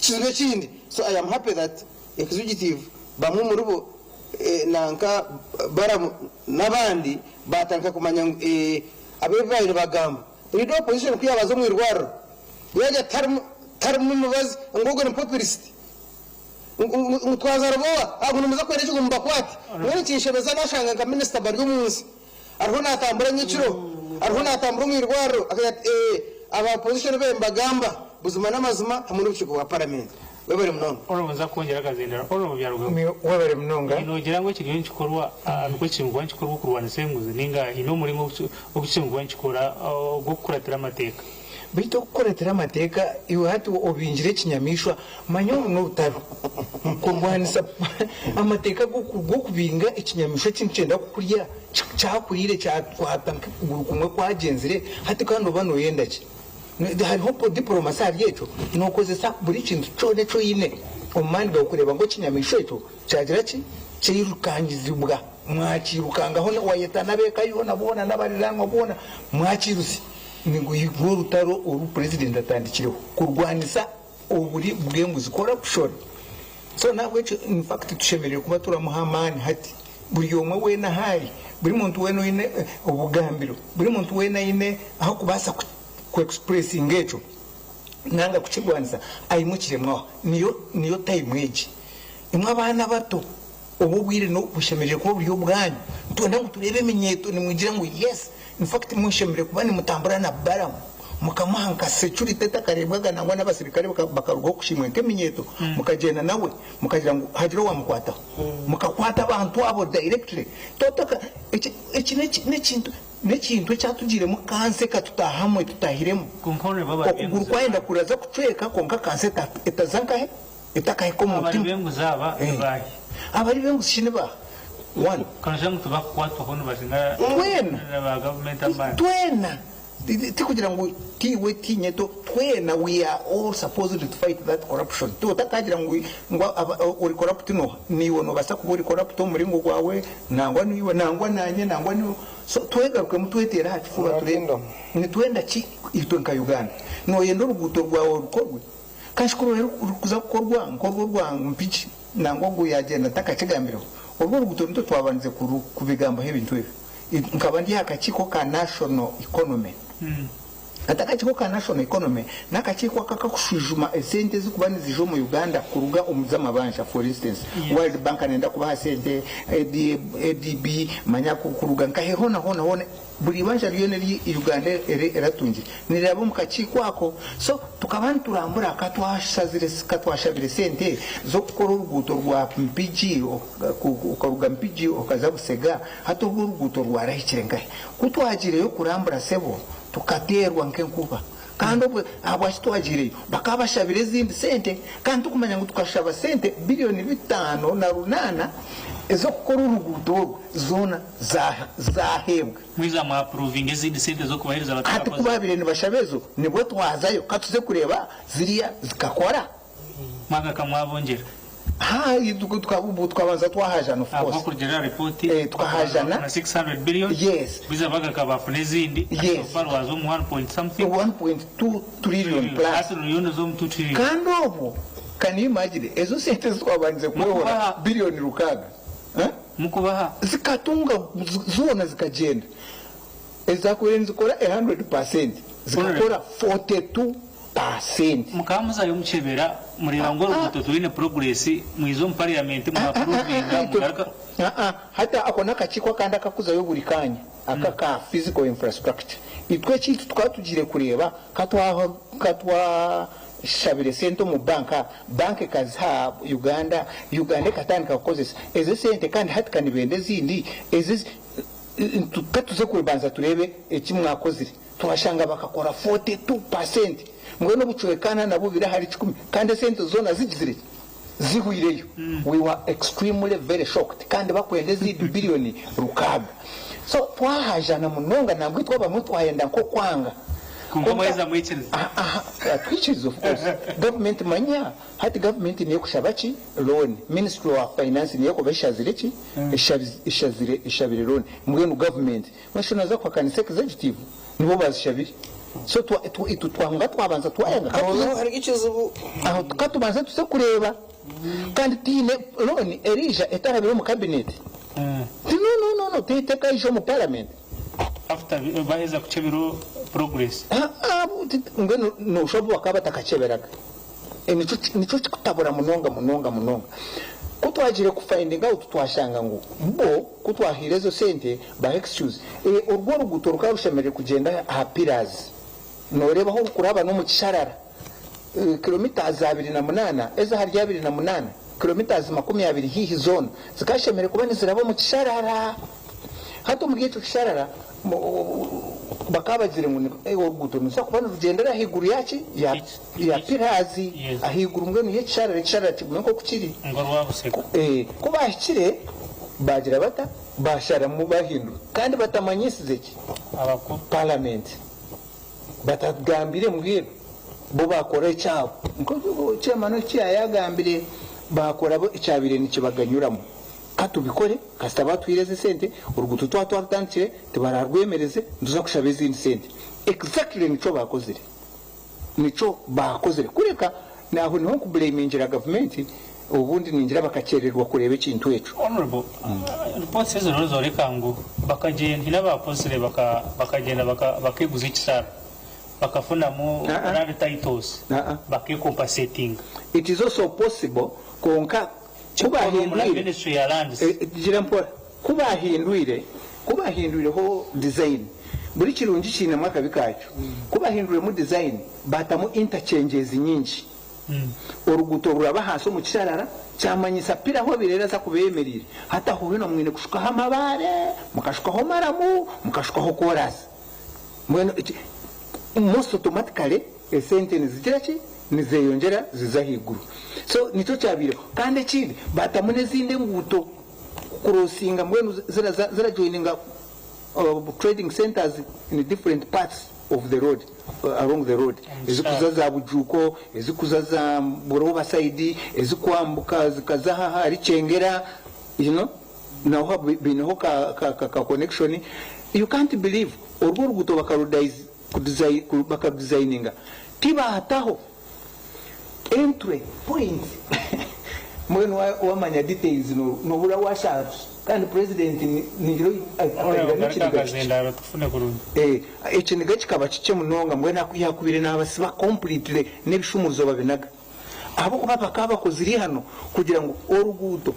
kizibu ekindi. So I am happy that executive bamwe omuribo nanka Balaam n'abandi baatandika kumanya ngu eeh abo ebi baabaire nibagamba. Leader wa opposition ku yaabaza omu irwariro yaagira ati tiharimu tiharimu mubazi ngu ogwo ni populist ngu twaza Rubowa ngu nimuza kwenda ki ngu mubakwate. Mbwenu kinshemeza nashanga nka minisita Baryomunsi. Ariho naatambura nyekiro, ariho naatambura omu irwariro, akagira ati, Ee, aba opposition be nibagamba buzima n'amazima hamwe n'obukiiko bwa paramenti. Webare munonga. Honourable nza kwongyera akazindaro. Honourable Byarugaba. Webare munonga. Noogira ngu ekiriyo nikikorwa nikwo kiri kuba nikikorwa okurwanisa enguzi ninga haine omuringo ogu kiri kuba nikikora ogw'okukuratira amateeka? Beitu okukuratira amateeka iwe hati obingire ekinyamaishwa manya oru n'orutaro kurwanisa amateeka g'okubinga ekinyamaishwa eki nikyenda kukurya kyakuriire kyakwata nk'okuguru kumwe kwagyenzire hati kandi oba noyenda ki? Hariho dipolomasi ahari ekyo nokozesa buri kintu kyona eki oine omu maani gaawe kureeba ngu ekinyamaishwa ekyo kyagira ki? Kyirukangizibwa mwakiirukangaho wayeta n'ab'eka yoona boona n'abariraanwa boona mwakiirutsya. Nirwo rutaro oru Purezidenti atandikireho kurwanisa oburi bw'enguzi, corruption. So n'ahabw'ekyo in fact tushemereire kuba turamuha amaani hati. Buri omwe weena ahu ari, buri muntu weena oine obugambiro, buri muntu weena aine ahu akubaasa ku expressinga ekyo nanga kukirwanisa aimukiremu aho. Niyo niyo time egi. Imwe abaana bato Obu obwire bushemereire kuba buri obwanyu. Nitwenda ngu tureebe eminyeeto nimwigira ngu yes, in fact mushemereire kuba nimutambura na Balaam mukamuha nka security etakareebwaga nangwa n'abasirikare bakarugaho kushimwa nk'eminyeeto mukagyenda nawe mukagira ngu hagire owamukwataho. Mukakwata abantu abo directly. Totaka eki eki n'ekintu n'ekintu ekyatugiiremu kansa ekatutaahamu etutahiremu. Okuguru kwayenda kuraza kucweka kwonka kansa etaza nkahe? Etakahika omu Abari mutima. b'enguzi aba ni baahi? Abari b'enguzi shi ni baaha? One. Kanshusha ngu tibakukwatwaho nibasinga Twena. na ba gavumenti amaani. Twena. Tikugira ngu tiiwe tiinye to twena we are all supposed to fight that corruption. Otakagira ngu ngu ori corrupt noha? Naiwe nobaasa kuba ori corrupt omu muringo gwawe, nangwa niiwe, nangwa nanye, nangwa niiwe. So twegarukemu tweteere aha kifuba tureebe nitwenda ki itwe nka Uganda. Noyenda oruguuto rwawe rukorwe? Kandi shi ku rurikuza kukorwa nk'orwo orwa Mpigi nangwa ogu yaagyenda ntakakigambireho, orwo oruguuto nitwe twabandize kubigambaho ebintu ebyo. Nkaba ndi aha kakiiko ka National Economy. Hati akakiiko ka National Economy n'akakiiko ako akakushwijuma esente ezirikuba niziija omu Uganda kuruga omu z'amabanja for instance World Bank neyenda kubaha sente, ADB manya kuruga nkahe hoona hoona hoona. Buri ibanja ryona eri Uganda eratungire niriraba omu kakiiko ako. So tukaba niturambura ka twashabire sente z'okukora oruguuto rwa Mpigi okaruga Mpigi okaza Busega hati orwo oruguuto rwarahikire nkahi? Ku twagiireyo kurambura sebo tukateerwa nk'enkuba kandi obwe ahabwaki twagiireyo bakaba bashabire ezindi sente kandi turikumanya ngu tukashaba sente biliyoni 58 ez'okukora oruguuto orwo zoona zaaheebwa. Mwiza mwa approvinga ezindi sente z'okubaheereza Hati ku abatarakoze. baabaire nibashaba ezo, nibwo twazayo ka tuze kureeba ziriya zikakora. Mwagaruka mwabongyera. Haa, obwo tukabanza twahajana of Ahabw'okuba course. kurugiirira aha ripooti, Eh, tukahajana. bafuna 600 billion. Yes. Bwiza bagaruka baafuna ezindi. Yes. So far waaza omu one point something. 1.2 trillion plus. Hati ruriyo noza omu 2 trillion. Kandi obwo, can you imagine, ezo sente ezi twabandize kwehora, billion 6. Mukubaha. Zikatunga zoona zikagyenda. Ezakubaire nizikora a hundred percent zikakora 42%. Mukaba muzayo mukyebera mureeba ngu oruguuto turwine progress mwiza omu parliament mwa approvinga mugaruka. Hati ako n'akakiiko akandi akakuzayo buri kaanya aka aka physical infrastructure. Itwe ekyaitu tukaba tugiire kureeba ka twa Shabire sente omu bank, bank ekaziha Uganda, Uganda ekatandika kukozesa ezo esente kandi hati kanibenda ezindi ezi katuze kubanza turebe eki mwakozire twashanga bakakora 42% mbwenu obucweka ana na bubiri ahari kikumi kandi esente zona zigizire ki zihwireyo we were extremely very shocked kandi bakwenda ezindi billion 6 so twahajana munonga nambwo itwe abamwe twayenda nkokwanga Kwonka mwaheza mwikiriza. Aha, twikiriza of course. Government manya hati government niyo ekushaba ki? Loan. Ministry wa finance niyo ekuba eshazire ki? Eshazire eshabire loan. Mbwenu government mbwenu shi noza kuhakanisa executive? Nibo bazishabire. So itwe twanga twabanza twayanga. Aho niho hariho ekizibu. Aho katubanze tuze kureeba. Kandi tihaine loan eriija etarabire omu cabinet. Ti no no no no tekaija omu parliament. After baheza kukyebera progress. Mbwenu noshusha obu bakaba batakakyeberaga. Nikyo kikutabura munonga munonga munonga. Ku twagiire ku finding out twashanga ngu bo ku twahaire ezo sente baha excuse. Orwo oruguuto rukaba rushemereire kugyenda aha pillars. Nooreeba ahu rukuraba n'omu kisharara kilometres 28, ez'ahari 28, kilometres 20 haihi zoona zikashemereire kuba niziraba omu kisharara. Hati omuri ekyo kisharara bakaba bagizire ngu oruguuto niruza kuba nirugyendera ahaiguru yaki? Ya pillars, ahaiguru mbwenu y'ekisharara, ekisharara kigume nk'oku kiri. Ku baahikire baagira bata? Baasharamu baahindura kandi batamanyisize ki? Paramenti. Batagambire mbwenu bo baakora ekyabo. Nk'oku chairman eki yaagambire, baakora bo ekyabaire nikibaganyuramu. Ka tubikore, kasita baatuhaire ezi esente, oruguuto twaba twarutandikire, tibararwemereze, nituza kushaba ezindi sente. Exactly nikyo baakozire. Nikyo baakozire. Kureka aho niho nkuburemingira gavumenti, obundi ningira bakakyerererwa kureeba ekintu ekyo. Honourable, reports eziriho nizoreka ngu bakagyenda, haine abaakozire bakagyenda bakeguza ekisara bakafunamu land titles bakekompasetinga. It is also possible kwonka ku baahindwire, gira mpora, ku baahindwire, ku baahindwireho design, buri kirungi kiinemu akabi kaakyo, ku baahindwiremu design baatamu interchanges nyingi, oruguuto ruraba ahansi omu kisharara, kyamanyisa pira ahu ebaire eraza kuba eyemereire, hati aho hoona mwine kushukaho amabaare, mukashukaho maramu, mukashukaho koorasi. Mbwenu most automatically esente nizigira ki? Nizeyongyera ziza ahaiguru. So nikyo kyabaireho. Kandi ekindi baatamu n'ezindi enguuto kukurosinga mbwenu ziraza zirajoininga trading centres in different parts of the road along the road ezikuza za Bujuuko, ezikuza za Burooba side, ezikwambuka zikaza aha ahari Kyengera you know. Naho baineho ka connection, you can't believe orwo oruguuto bakarudizayininga tibataho entry point mbwenu wamanya details nohurira washaaha kandi president ningira akagira nekiniga kikye, ekiniga kikaba kikye munonga mbwenu yakubaire nabasiba completely nebishumuruzo babinaga. Ahabw'okuba bakaba bakozire eihano kugira ngu oruguuto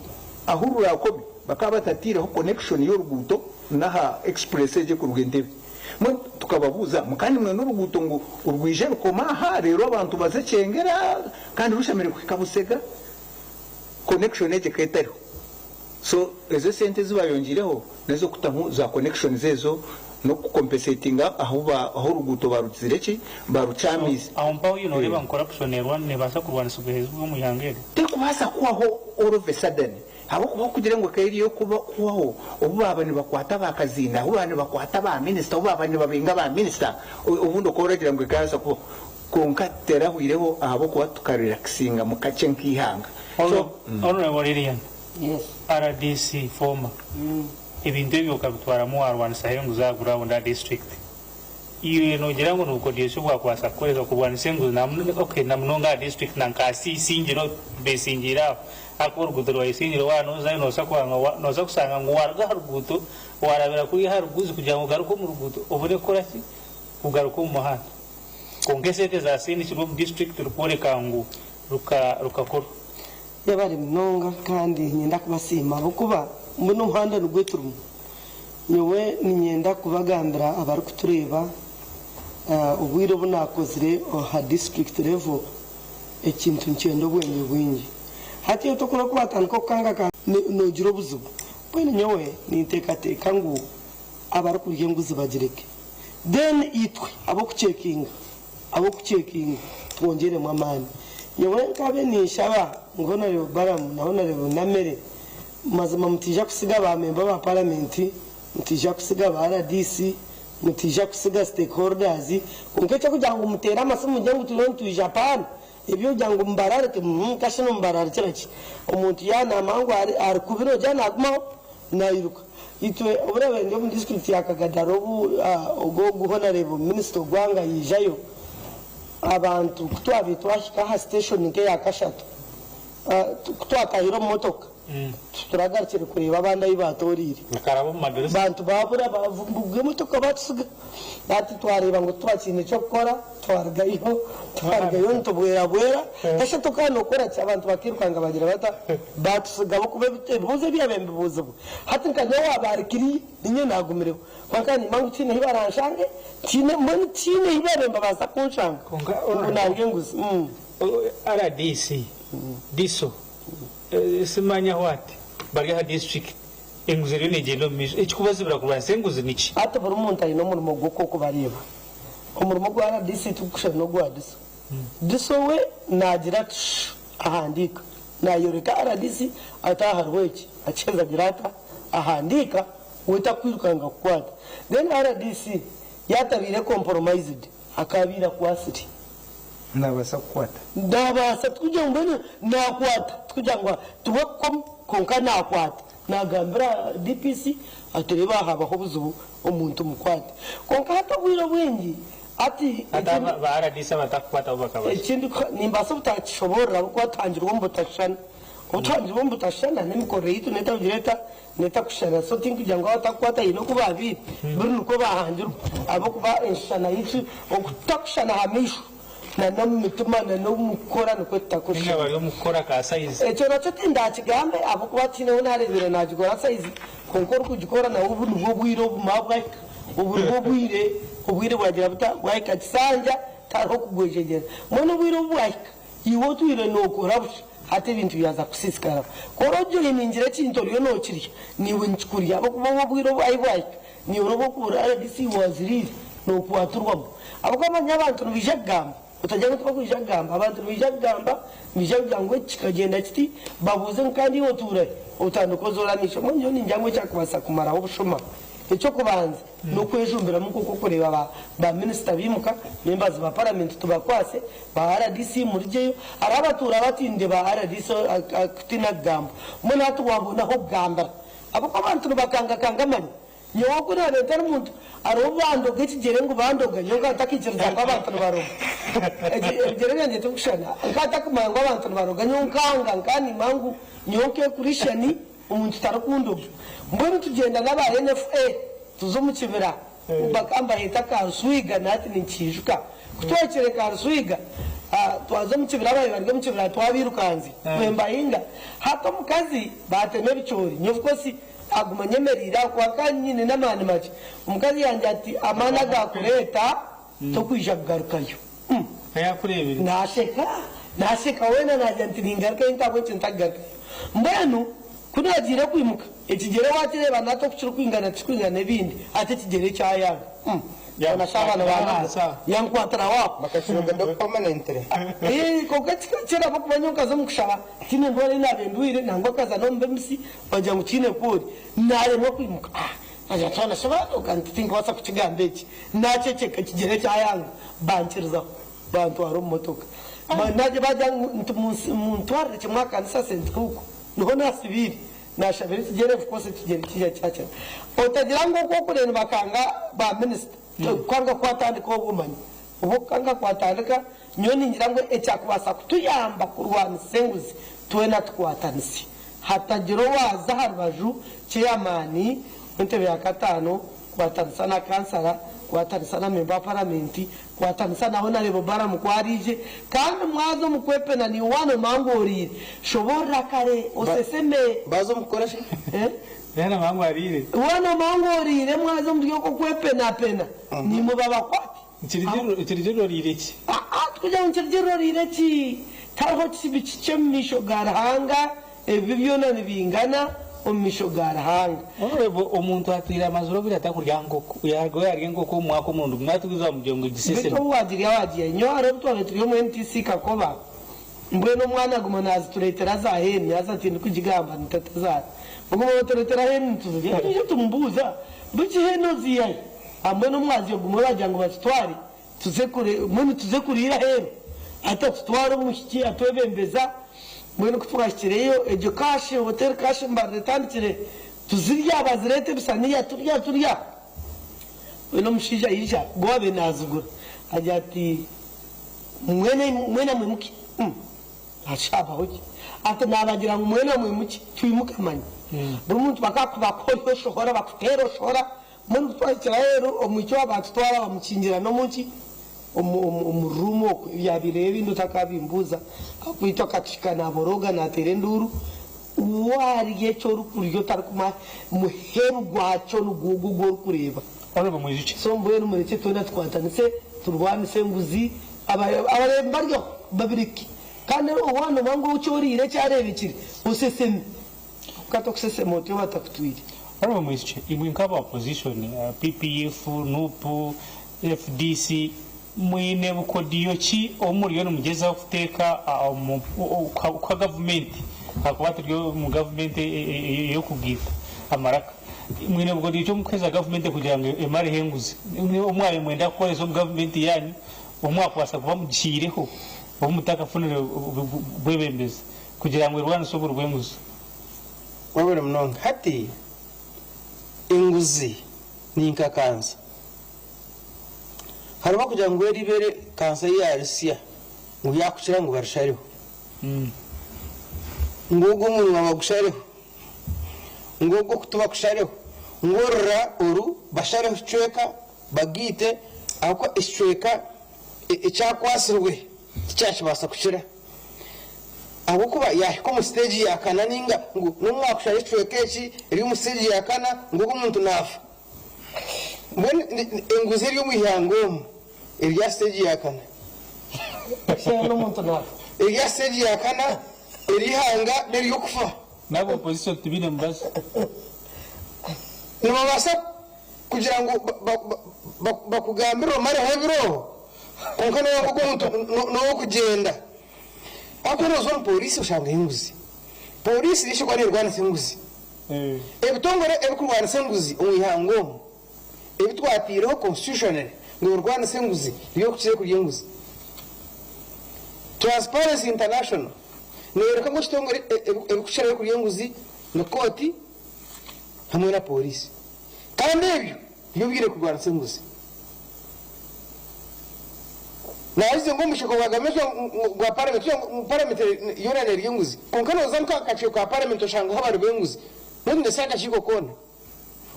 ahu ruraakome bakaba batataireho connection y'oruguuto n'aha express egyo ekuruga Entebbe. Mbwenu tukababuuza ngu kandi mwenda oruguuto ngu rwije rukome aha reero abantu baze Kyengera kandi rushemereire kuhika Busega connection egyo ekaba etariho. So ezo esente ezi bayongyeireho n'ez'okutamu za connections ezo n'okucompensatinga ahu ahu oruguuto barugizire ki barukyamiize. Aho mpaho iwe nooreeba ngu corruption nebaasa kurwanisibwa eheezibwe omu ihanga eri? Terikubaasa kuhwaho all of a sudden ahabw'okuba okugira ngu eka eri ey'okuhwaho obu baaba nibakwata ba Kazinda, obu baaba nibakwata ba minisita, obu baaba nibabenga ba minisita obundi okaba oragira ngu ekabaasa kuhwaho kwonka terahwireho ahabw'okuba tukarelaxinga mu kakye nk'eihanga. So. Honourable Lilian, Rdc former, ebintu ebyo okabitwaramu warwanisaho enguzi aha ground aha district. Iwe nogira ngu nibukodyo ki obwakubaasa kukoresa kurwanisa enguzi okay namunonga aha district na nka Isingiro besingiire aho ahakuba oruguuto rwa Isingiro waaba nozayo noza kushanga ngu waruga aha ruguuto warabira kuriya aha ruguzi kugira ngu ogaruke omu ruguuto obone kukora ki? Kugaruka omu muhanda. Kwonka esente zasindikirwe omu district rukworeka ngu rukakorwa. Yebare munonga kandi niinyenda kubasiima ahabw'okuba mbwenu omuhanda nigwo turimu. Nyowe niinyenda kubagambira abarikutureeba obwire obu naakozire aha district level ekintu nikyenda obwengye bwingi. Hati itwe ku batandika kukangakanga noogira obuzibu. Mbwenu nyowe ninteekateeka ngu abarikurya enguzi bagireke then itwe ab'okucekinga Ab'okucekinga twongyeremu amaani. Nyowe nkabe ninshaba ngu Honarebo Balaam na Honarebo Namere mazima mutaija kusiga ba memba ba paramenti, mutaija kusiga ba rdc, mutaija kusiga stakeholders, kwonka eky'okugira ngu muteere amasimu mugire ngu turiyo nitwija apaana, eby'okugira ngu mubararike, uhmm kashi nimubararikira ki? Omuntu yaanamanya ngu ari kubi noogira naagumaho? Nairuka. Itwe obu nabaire ndi omu disiturikiti ya Kagadara obu ogwo ogu Honarebo Minisita Ogwanga yaijayo, abantu ku twabaire twahika aha siteshoni nk'eya kashatu, ku twatahire omu motoka, Tituragarukire kureeba abandi ahu baatoreire. Bantu baabura baavuga emotoka baatutsiga. Hati twareeba ngu titwakiine ky'okukora twarugayo twarugayo nitubwerabwera. Kasha tokaba nookora ki? Abantu bakairukanga baagira bata? Baatutsiga ahabw'okuba ebibuuzo ebyabaire nibibuuzibwa hati nka nyowe owaabaarikiriye niinye naagumireho. Kwonka nimba ngu tihaine ahu baranshange, tihaine mbwenu tihaine ahu baabaire nibabaasa kunshanga ngu nangye enguzi. RDC, DISO, Simanya what bari aha district enguzi eriyo negyenda omu maisho ekikubazibira kurwanisa enguzi niki? Hati buri muntu aine omurimo gwe okw'okubareeba. Omurimo ogwa rdc tigukushushana n'ogwa DISO. DISO we naagira ati shu ahandiika. Naayoreka rdc ati aha hariho eki, akiheza agira ata? Ahandiika, we takwirukanga kukwata. Then rdc yaatabaire compromised akaabaire akwatsire. Naabaasa kukwata. Naabaasa tikugira ngu mbwenu naakwata, tikugira ngu tiwe kukomi kwonka naakwata. Naagambira DPC ati reeba aha habaho obuzibu omuntu mukwate. Kwonka hati obwire obwingi hati Hati aba ba rdc abatakukwata bo bakaba ki? Ekindi nimbaasa obutakishoboorora ahabw'okuba tuhangirwe omu butashushana. Obu tuhangirwe omu butashushana n'emikorere yaitu neetakugira eta? Neetakushushana. So tinkugira ngu abatakukwata haine oku baabaire, biri nikwo baahangirwe ahabw'okuba enshusha yaitu okutakushushana aha maisho na n'omu mitima na n'omu kukora nikwo Ninga tutakushushana. bari omu kukora ka sayizi. Ekyo nakyo tindakigambe ahabw'okuba tihaine ou naareebire naagikora sayizi kwonka orikugikora nawe obu nibwo bwire obumara bwahika. Obu nibwo bwire, obwire bwagira buta? Bwahika kisanja tihariho kugwejegyera. Mbwenu obwire obu bwahika Iwe otwire nookora busha, hati ebintu byaza kusiisikara. Ku oroojoyiningire ekintu oriyo nookirya, naiwe nikikurya ahabw'okuba obu obwire obu ahi bwahika, naiwe obu orikubura rdc waaziriire, nookwatirwamu. Ahabw'okuba manya abantu nibaija kugamba, otagira ngu tibakwija kugamba, abantu nibaija kugamba, nibaija kugira ngu eki kikagyenda kiti, babuuze ngu kandi iwe otuura hi? Otandike ozoore amaisho. Mbwenu nyowe ningira ngu ekyakubaasa kumaraho obushuma, Eky'okubanza, n'okwejumbiramu nk'oku orikureeba ba ba minisita baimuka, members ba paramenti tubakwase, ba rdc murugyeyo. Hariho abatuura batiinire ba rdc kutiina kugamba. Mbwenu hati waabona ah'okugambira. Ahabw'okuba abantu nibakangakanga amani. Nyowe oku naabaire ntari muntu, hariho obu bandoga ekigyere ngu bandoga, nyowe nkaba ntakiikiriza ngu abantu nibaroga. Ebigyere byangye tibikushushana. Nkaba ntakumanya ngu abantu nibaroga, nyowe nkanga, nkaba niimanya ngu nyowe nk'ekurishani, Omuntu tarikundoga. Mbwenu tugyenda n'aba NFA tuza omu kibira bakaba nibaheeta Karuswiga na hati ninkiijuka. Ku twahikire Karuswiga twaza omu kibira ababaire bari omu kibira twabiirukanzya twembahinga. Hati omukazi baatema ebicoori nyowe of course aguma anyemereire aho kuba nkaba nyine n'amaani makye. Omukazi yangira ati amaani agaakureeta tokwija kugarukayo. Naasheka, naasheka weena naagira nti ningarukayo nti ahabw'enki ntakugarukayo. Mbwenu ku naagiire kwimuka, ekigyere waakireeba na hati oku kirikwingana tikikwingana n'ebindi, hati ekigyere kyayanga. Hoona shi abaana ba yankwatiraho aho. Kwonka kikakira ahabw'okuba nyowe nkaza omu kushaba, tihaine ndwara ei naabaire ndwaire, nangwa nkaza n'omu b'emisi baagira ngu tihaine ku ori. Naaremwa kwimuka. Naagira nti hoona shi bandoga nti tinkubaasa kukigamba eki. Naakyeceka ekigyere kyayanga. Bankirizaho bantwara omu motoka. Baagira ngu nti muntwarire kimwe aha kanisa St. Luke niho naasibiire. Naashabira ekigyere of course ekigyere kiija kyakira. Otagira ngu okwo okure nibakanga ba minisita. Kukanga kwatandika obwo manya. Obu okukanga kwatandika, nyowe ningira ngu ekyakubaasa kutuyamba kurwanisa enguzi twena tukwatanise. Hatagira owaaza aha rubaju, ceyamaani w'entebe ya kataano, Kwatanisa na kansara, kwatanisa na memba wa paramenti, kwatanisa na Honarebo Balaam ku araije, kandi mwaza omu kwepena niiwe waana omangoriire. Shoboorora kare, oseseme. Baaza omu kukora ki? Waana omangoriire mwaza omuri okwo kwepenapena, niimwe babakwate. Nkirigirorire ki? Aa, tikugira ngu nkirigirorire ki? Tihariho kibi kikye omu maisho ga Ruhanga, ebibi byona nibingana omu maisho ga Ruhanga. Honourable, omuntu atwire amazire obwire atakurya nkoko, yarugaho yarya enkoko omu mwaka omurundi gumwe hati guza wamugira ngu egiseseme. Beitu obu wagirya wagirya. Nyowe hariho obu twabaire turi omu MTC Kakoba, mbwenu omwana aguma nazitureetera za heni, haza tindikugigamba ni tatazaara. Baguma batureetera heni nituzirya, twija tumubuuza, beitu heni oziiha hi? Hamwe n'omwazyo gumwe baagira ngu batutware tuze kure, mbwenu tuze kuriira aheeru. Hati atutwara omwishiki atwebembeza, mbwenu ku twahikireyo egyo kashi, hotel kashi mbarira etandikire, tuzirya bazireeta ebisaniya turya turya. Mbwenu omushaija yaija ogwo owaabaire naazigura agira ati, Mwena mwena mwimuke. Hacabaho ki? Ati naabagira ngu mwena mwimukye, twimuke manya. Buri muntu bakakubakuha oshohora, bakuteera oshohora, mbwenu ku twahikire aheeru omwishiki waaba baatutwara bamukingira n'omu ki? Omu omu omu room okwe. Ebyabaireyo ebindi otakaabimbuuza. Ahakuba akatuhika naaborooga naateera enduuru, Waarya eki orikurya otarikumanya muheru gwakyo nigwo ogwo ogu orikureeba. So mbwenu murekye twena tukwatanise turwanise enguzi abareebi baryaho babireke kandi waaba nomanya ngu eki oriire kyareebekire oseseme kwonka tokusesema otyo batakutwire. Honourable Mwijukye, imwe nk'aba opposition, PPF, Nup, FDC, Mwine bukodiyo ki obu muriyo nimugyezaho kuteeka kuha gavumenti ahakuba turi omu gavumenti ey'okugaita amaraka. Mwine bukodiyo ki obu murikuheereza gavumenti kugira ngu emareho enguzi? Obu mwabaire nimwenda kukoresa omu gavumenti yaanyu obu mwakubaasa kuba mugihaireho obu mutakafunire bwebembezi kugira ngu erwanise oburi bw'enguzi? Webare munonga. Hati enguzi ni nka kansa. Hariho abakugira ngu eri ibere kansa ei yarisya ngu yakukira ngu barishareho. Ngu ogu omunwa bagushareho, ngu ogu okutu bakushareho, ngu orura oru bashareho ekicweka bagiite ahabw'okuba ekicweka ekyakwasirwe tikyakibaasa kukira. Ahabw'okuba yaahika omu siteegi ya kana nainga ngu n'obu mwakushara ekicweka eki eri omu siteegi ya kana ngu ogu omuntu naafa. Mbwenu enguzi eri omu ihanga omu eri aha siteegi ya kana. Eri aha siteegi ya kana, eri ihanga n'ery'okufa. N'aba opposition tibaine mubazi. Nibabaasa kugira ngu bakugambire omareho ebiro, kwonka nooba nk'ogu omuntu n'ow'okugyenda. Ahakuba nooza omu pooriisi oshangayo enguzi. Pooriisi niyo erikuba neerwanisa enguzi. Ebitongore ebikurwanisa enguzi omu ihanga omu ebi twataireho constitutionally ngu birwanise enguzi nibyo birikukira kurya enguzi. Transparency International neyoreka ngu ekitongore ebirikukirayo kurya enguzi ni kooti hamwe na pooriisi kandi ebyo nibyo biine kurwanisa enguzi. Naahize ngu omukiiko gwa gavumenti gwa paramenti ngu paramenti yoona neerya enguzi kwonka nooza nka aha kakiiko ka paramenti oshangaho abari b'enguzi not necessarily akakiiko koona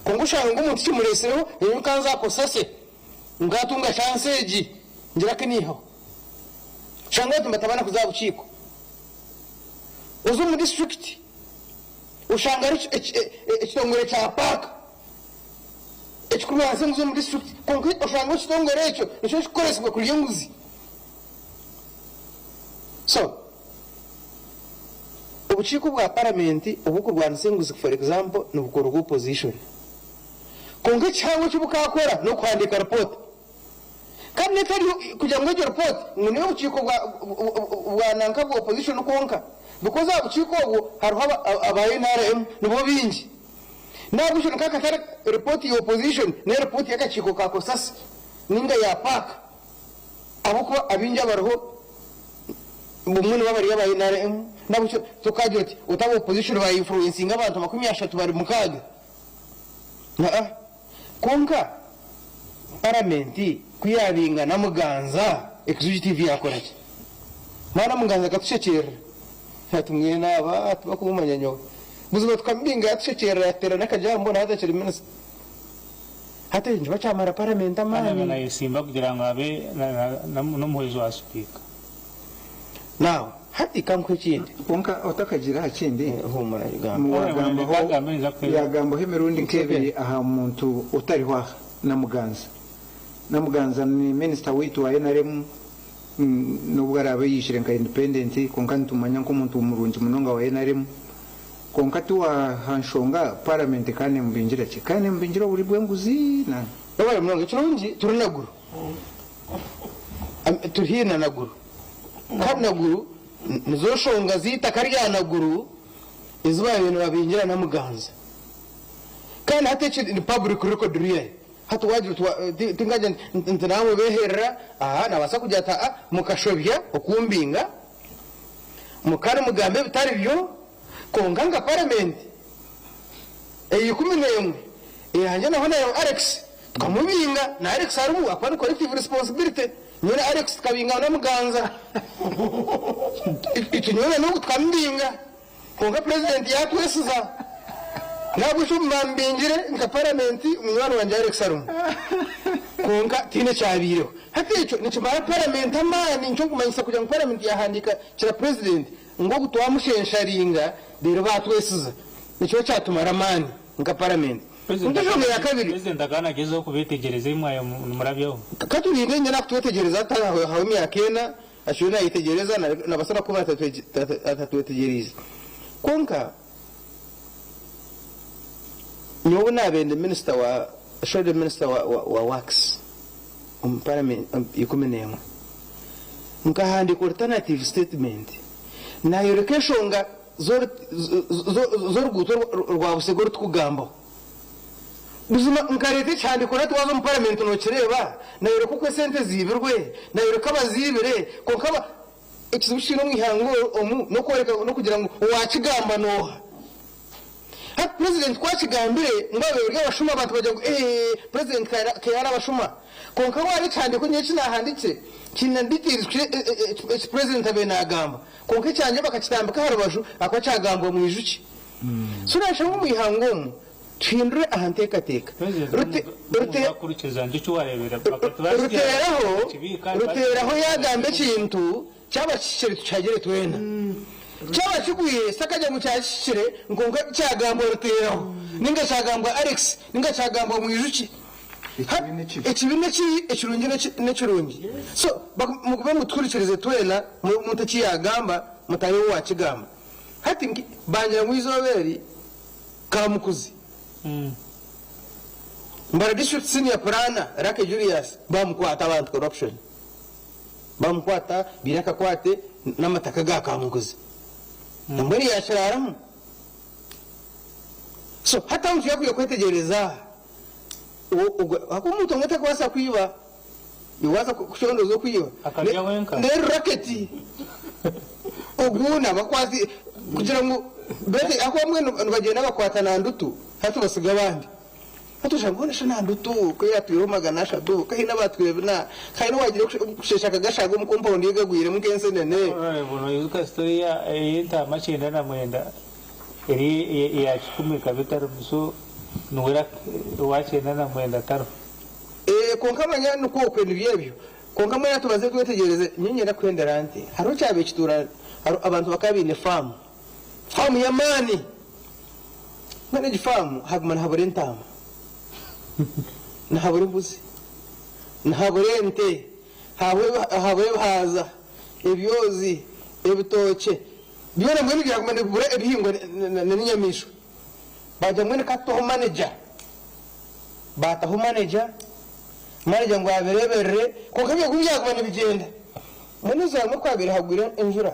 kwonka oshanga ngu omuntu kimureetsireho nyowe nkanza aha kosase nkatunga chance egi ngira aku naihaho oshanga abantu nibatabana kuza aha bukiiko oze omu disiturikiti oshanga hariho ekitongore kya paaka. Ekikurwanisa enguzi omu disiturikiti kwonka oshanga ekitongore ekyo nikyo kikukoresibwa kurya enguzi. So, obukiiko bwa paramenti obw'okurwanisa enguzi for example nibukorwa opposition. Kwonka ekihango eki bukakora n'okuhandiika ripoota. Kandi n'etari kugira ngu egyo ripoota ngu n'ey'obukiiko bwa bwa nanka bwa opposition kwonka because aha bukiiko obwo hariho aba nrm nibo baingi. Nahabwekyo nikaba katari report ya opposition nayo report y'akakiiko ka COSASE ninga ya PAC ahabw'okuba abaingi abariho bumwe nibo bari aba nrm nahabwekyo tokagira oti oti aba opposition ba influencinga abantu 30 bari mukaaga aa kwonka paramenti kuyabinga Namuganza executive yakoraki? Mwana Muganza akatushekyerera ati mwena aba tibakumanya nyowe. Buzima tukamubinga yatushekyerera yatuteera n'akajambo na hati akiri minisita. Hati ekyo nikiba kyamara paramenti Kandi abe amaani. nayesimba kugira ngu abe n'omuhwezi wa sipiika. Now hati kankuhe ekindi. Kwonka otakagiire aha kindi, Huumura gamba. wagambaho yagambaho emirundi nk'ebiri aha muntu otariho aha, Namuganza. Namuganza ni minisita waitu wa nrm. N'obu araabe yaijire nka independent kwonka nitumumanya nk'omuntu murungi munonga wa nrm. Kwonka ti aha nshonga parliament ekaba nemubingira ki? Ekaba nemubingira oburi bw'enguzi na. Webare munonga. Ekirungi turi Naguru. Turi haihi na Naguru. Kandi Naguru nizo nshonga z'eitaka rya Naguru ezi baabaire nibabingira Namuganza. Kandi hati eki ni public record really. Hati waagira oti wa, ti, tinkagira nti, nti naamubeeherera, aha, naabaasa kugira ati, aa, mukashobya okumbinga, mukaba nimugamba ebitari byo, kwonka nka paramenti eya 11 eyangye naho na Alex tukamubinga, na Alex arimu ahakuba ni collective responsibility. Nyowe na Alex tukabinga na Muganza. Itwe nyowe na Nugu tukamubinga. Kwonka purezidenti yaatwesiza. N'ahabw'ekyo obu baamubingire nka paramenti, munywani wangye Alex arimu. Kwonka tihaine ekyabaireho. Hati ekyo nikimara paramenti amaani, nikyo nkumanyisa kugira ngu paramenti yaahandiikira purezidenti ngu ogu twamushensharinga reero baatwesiza. Nikyo kyatumara amaani nka paramenti. Kwonka enshonga eya kabiri. Purezidenti akaba nagyezaho kubeetegyereza ebi mwabaire nimurabyaho. Ka turinde nyine akutwetegyereza hatahaho emyaka ena, akiriyo naayetegyereza, naabaasa n'okuba atatwetegyereize. Kwonka nyowe obu naabaire ndi minisita wa Shadow Minister wa Works omu Paramenti 11, nkahandiika alternative statement naayoreka enshonga z'oruguuto rwa Busega oru turikugambaho. Buzima nkareeta ekihandiiko nati waaza omu Paramenti nookireeba, naayoreka oku esente ziibirwe, naayoreka abaziibire, kwonka ekizibu eki twine omu ihanga omu n'okworeka n'okugira ngu owaakigamba n'oha. Hati Purezidenti ku akigambire ngu abaire bari abashuma abantu bagira ngu eeh Purezidenti ka yari abashuma. Kwonka wareeba ekihandiiko nyowe eki naahandiikire kiine details kukira eki Purezidenti abaire naagamba. Kwonka ekyangye bakakitambika aha rubaju ahakuba kyagambwa mwijuki. So naashanga omu ihanga omu tuhindure aha nteekateeka. Ruteeraho Ruteeraho yaagamba ekintu kyaba kihikire tukihagire twena. Kyaba kigwire sakagira ngu kyakihikire kwonka kyagambwa Ruteeraho nainga kyagambwa Alex nainga kyagambwa Mwijuki. Ekibi n'ekibi, ekirungi n'ekirungi. So mugume mutuhurikirize twena omuntu eki yaagamba mutareeba owaakigamba. Hati bangira ngu eizooba eri Kamukuzi, Mbarara District Senior Planner Lucky Julius bamukwata aba anti-corruption bamukwata baine akakwate n'amataka ga Kamukuzi mbwenu yakiraaramu. So hati ahu nituza kwetegyereza aha, ahakuba omuntu omwe tarikubaasa kwiba, iwe waaza kucondooza okwiba Akarya wenka. reero raketi ogu nabakwasi kugira ngu bete ahakuba mbwenu nibagyenda bakwata na ndutu hati basiga abandi. Hati oshanga hoona shi na ndutu ku yatwireho 300 ka haine abatwire bina, ka haine owagire kusheesha akagashaaga omu kompawundi ye gagwiremu nk'ensenene. Honourable noijuka story ey'entaama 99 eri eya kikumi ekaba etarimu so niwe owa 99 tariho. Eeh kwonka manya nikwo okwe nibyo ebyo kwonka mbwenu tubanze twetegyereze nyowe niinyenda kuhendera nti hariho ekyabaire kituura hariho abantu bakaba baine faamu faamu y'amaani mbwenu egi faamu haguma nihabura entaama nihabura embuzi nihabura ente habura ebihaaza ebyozi ebitookye byona mbwenu byaguma nibibura ebihingwa n'enyamaishwa baagira mbwenu ka tuteho manager. Baataho maneja, maneja ngu abireeberere, kwonka ebyo ku byaguma nibigyenda, mbwenu eizooba rimwe ku haabaire hagwire enjura,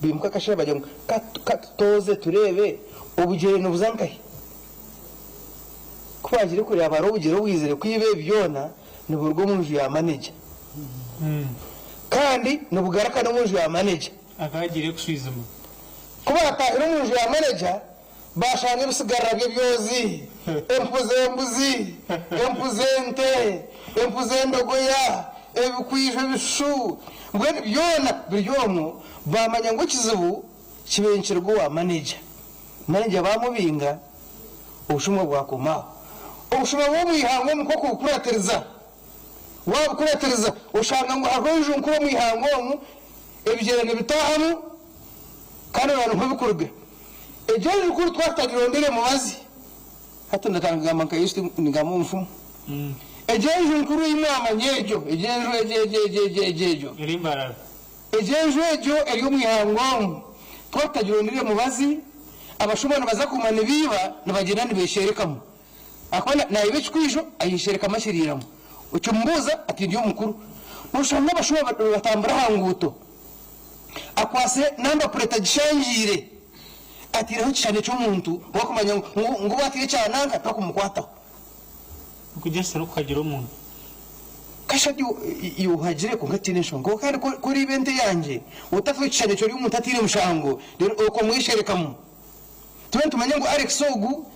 baimuka akasheeshe bagira ngu ka tutooze tureebe obugyere nibuza nkahi. Ku baagiire kureeba hariho obugyere obwizire kwiba ebi byona niburuga omu nju ya maneja kandi nibugaruka n'omu nju ya maneja. Akaba agiire kushwijuma. Ku baataahire omu nju ya maneja, Baashanga ebisigarira by'ebyozi, empu z'embuzi, empu z'ente, empu z'endogoya, ebikwijo, ebishushu, mbwenu byona biri omwo. Baamanya ngu ekizibu kibaire nikiruga owa maneja. Maneja baamubinga, obushuma bwakoma aho. Obushuma bw'omu ihanga omu nk'okubukuratiriza, waabukuratiriza oshanga ngu hariho enju nkuru omu ihanga omu, ebigyere nibitaahamu kandi oraba niho bikuruga. Egyo enju kuri twatagirondire mubazi, hati ndatandika kugamba nka Yesu ningamba omu nfumu. Egyo enju nkuru ei mwamanya egyo, egyo enju egyo egyo egyo egyo egyo egyo. Eri Mbarara. Egyo enju egyo eri omu ihanga omu, twatagirondire mubazi, abashuma nibaza kuguma nibaiba nibagyenda nibesherekamu. Ahakuba naiba ekikwijo ayesherekamu akiriiramu. Okimubuuza ati ndi omukuru. Noshanga abashuma nibatambura aha nguuto. Akwatsire namba pureti agishangiire, ataireho ekishushani ky'omuntu ou arikumanya ngu obu ataire ekya nanka torikumukwaataho. Okugyesera okuhagira omuntu. Kashadi iwe ohagire kwonka tihaine nshonga. Kwonka kandi ku oriiba ente yangye otateho ekishushani ky'ori omuntu ataine mushango reero okwo omwesherekamu. Tube nitumanya ngu Alex ogu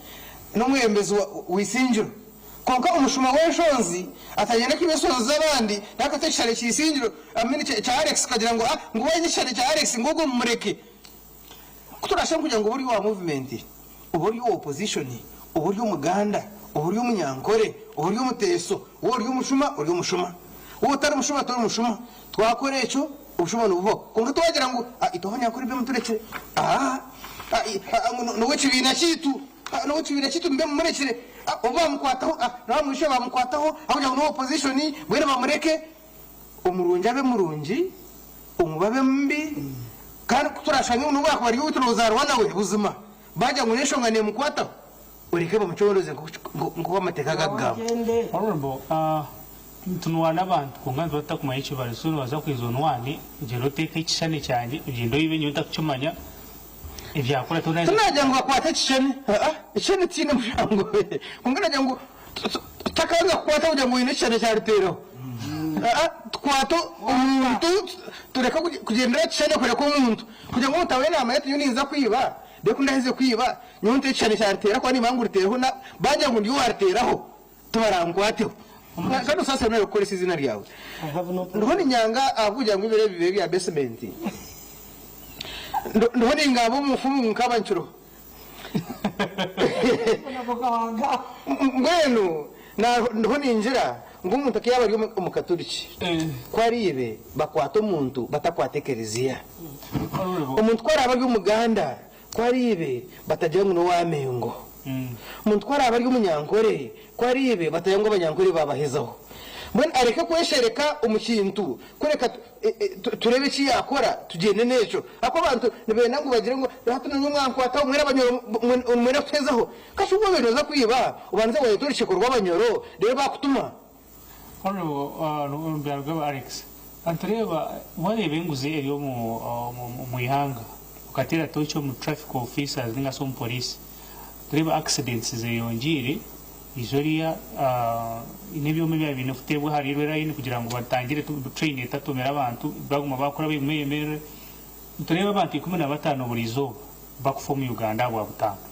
n'omwebembezi w'eisingiro. Kwonka omushuma w'enshonzi atagyenda kwiba enshonzi z'abandi nakwata ekishare kya Isingiro I mean kya Alex akagira ngu ah ngu waine ekishare kya Alex ngu ogwo mumureke. Ku turashaba kugira ngu obe ori owa movement, obe ori owa opposition, obe ori Omuganda, obe ori Omunyankore, obe ori Omuteeso, waaba ori omushuma, ori omushuma. Waaba otari mushuma, tori mushuma. Twakora ekyo, obushuma nibuhwaho. Kwonka twagira ngu ah itwe Abanyankore mbe muturekire, ah ah ngu n'ow'ekibiina kyaitu, ah n'ow'ekibiina kyaitu mbe mumurekire, ah obu baamukwataho, ah n'abamwisha baamukwataho ahabw'okugira ngu n'owa opposition, mbwenu bamureke. Omurungi abe murungi, omubi abe mubi, kandi ku turaashange ngu n'obu yaakuba ari ou turikuzaarwa nawe, buzima baagira ngu n'enshonga neemukwataho, oreke bamucondooze nk'oku amateeka garikugamba. Honourable, nitunwana abantu kwonka nituba tutakumanya eki bari so nobaasa kwija onwane ogyende oteeke ekishushani kyangye ogyende oyibe nyowe ntakukimanya ebyakora Tinagira ngu bakwate ekishushani, aa ekishushani tikiine mushango kwonka nagira ngu tutakanga kukwata kugira ngu oine ekishushani eki ariteeraho. Aa tukwate omuntu tureke kugyendera aha kishushani kureka omuntu kugira ngu omuntu abe naamanya ati nyowe ninza kwiba reero ku ndaheze kwiba nyowe nte ekishushani eki ariteeraho ahakuba nimanya ngu riteereho baagira ngu ndi owaariteeraho tibaraankwateho. Kandi osaasire munonga kukoresa eiziina ryawe. Ndiho niinyanga ahabw'okugira ngu ebiro ebi bibaire ebya besimenti. Ndiho ningamba omu nfumu ngu nkaba nkiriho. Mbwenu ndiho ningira ngu omuntu ku yaaba ari Omukaturiki, ku ariibe bakwate omuntu batakwata ekereziya. Omuntu ku araabe ari Omuganda, ku ariibe batagira ngu n'owa Mengo. Omuntu ku araabe ari Omunyankore, ku ariibe batagira ngu Abanyankore baabahezaho. Mbwenu areke kweshereka omu kintu, kureka tureebe eki yaakora tugyende n'ekyo. Ahakuba abantu nibenda ngu bagire ngu hati niimwe mwankwataho mwena Abanyoro nimwenda kutuhezaho. Kashi waaba nooza kwiba obanze waayeta orukiiko rw'Abanyoro reero baakutuma. Honourable Byarugaba Alex, nitureeba wareeba enguzi eri omu ihanga okateera tooki omu traffic officers ninga shi omu police, nitureeba accidents zeyongyeire Izoria n'ebyoma ebyaba biine kuteebwa aha railway line kugira ngu batangire train etatomera abantu baguma bakura bemerere. Nitureeba abantu 15 buri izooba bakufa omu Uganda ahabwa butandu.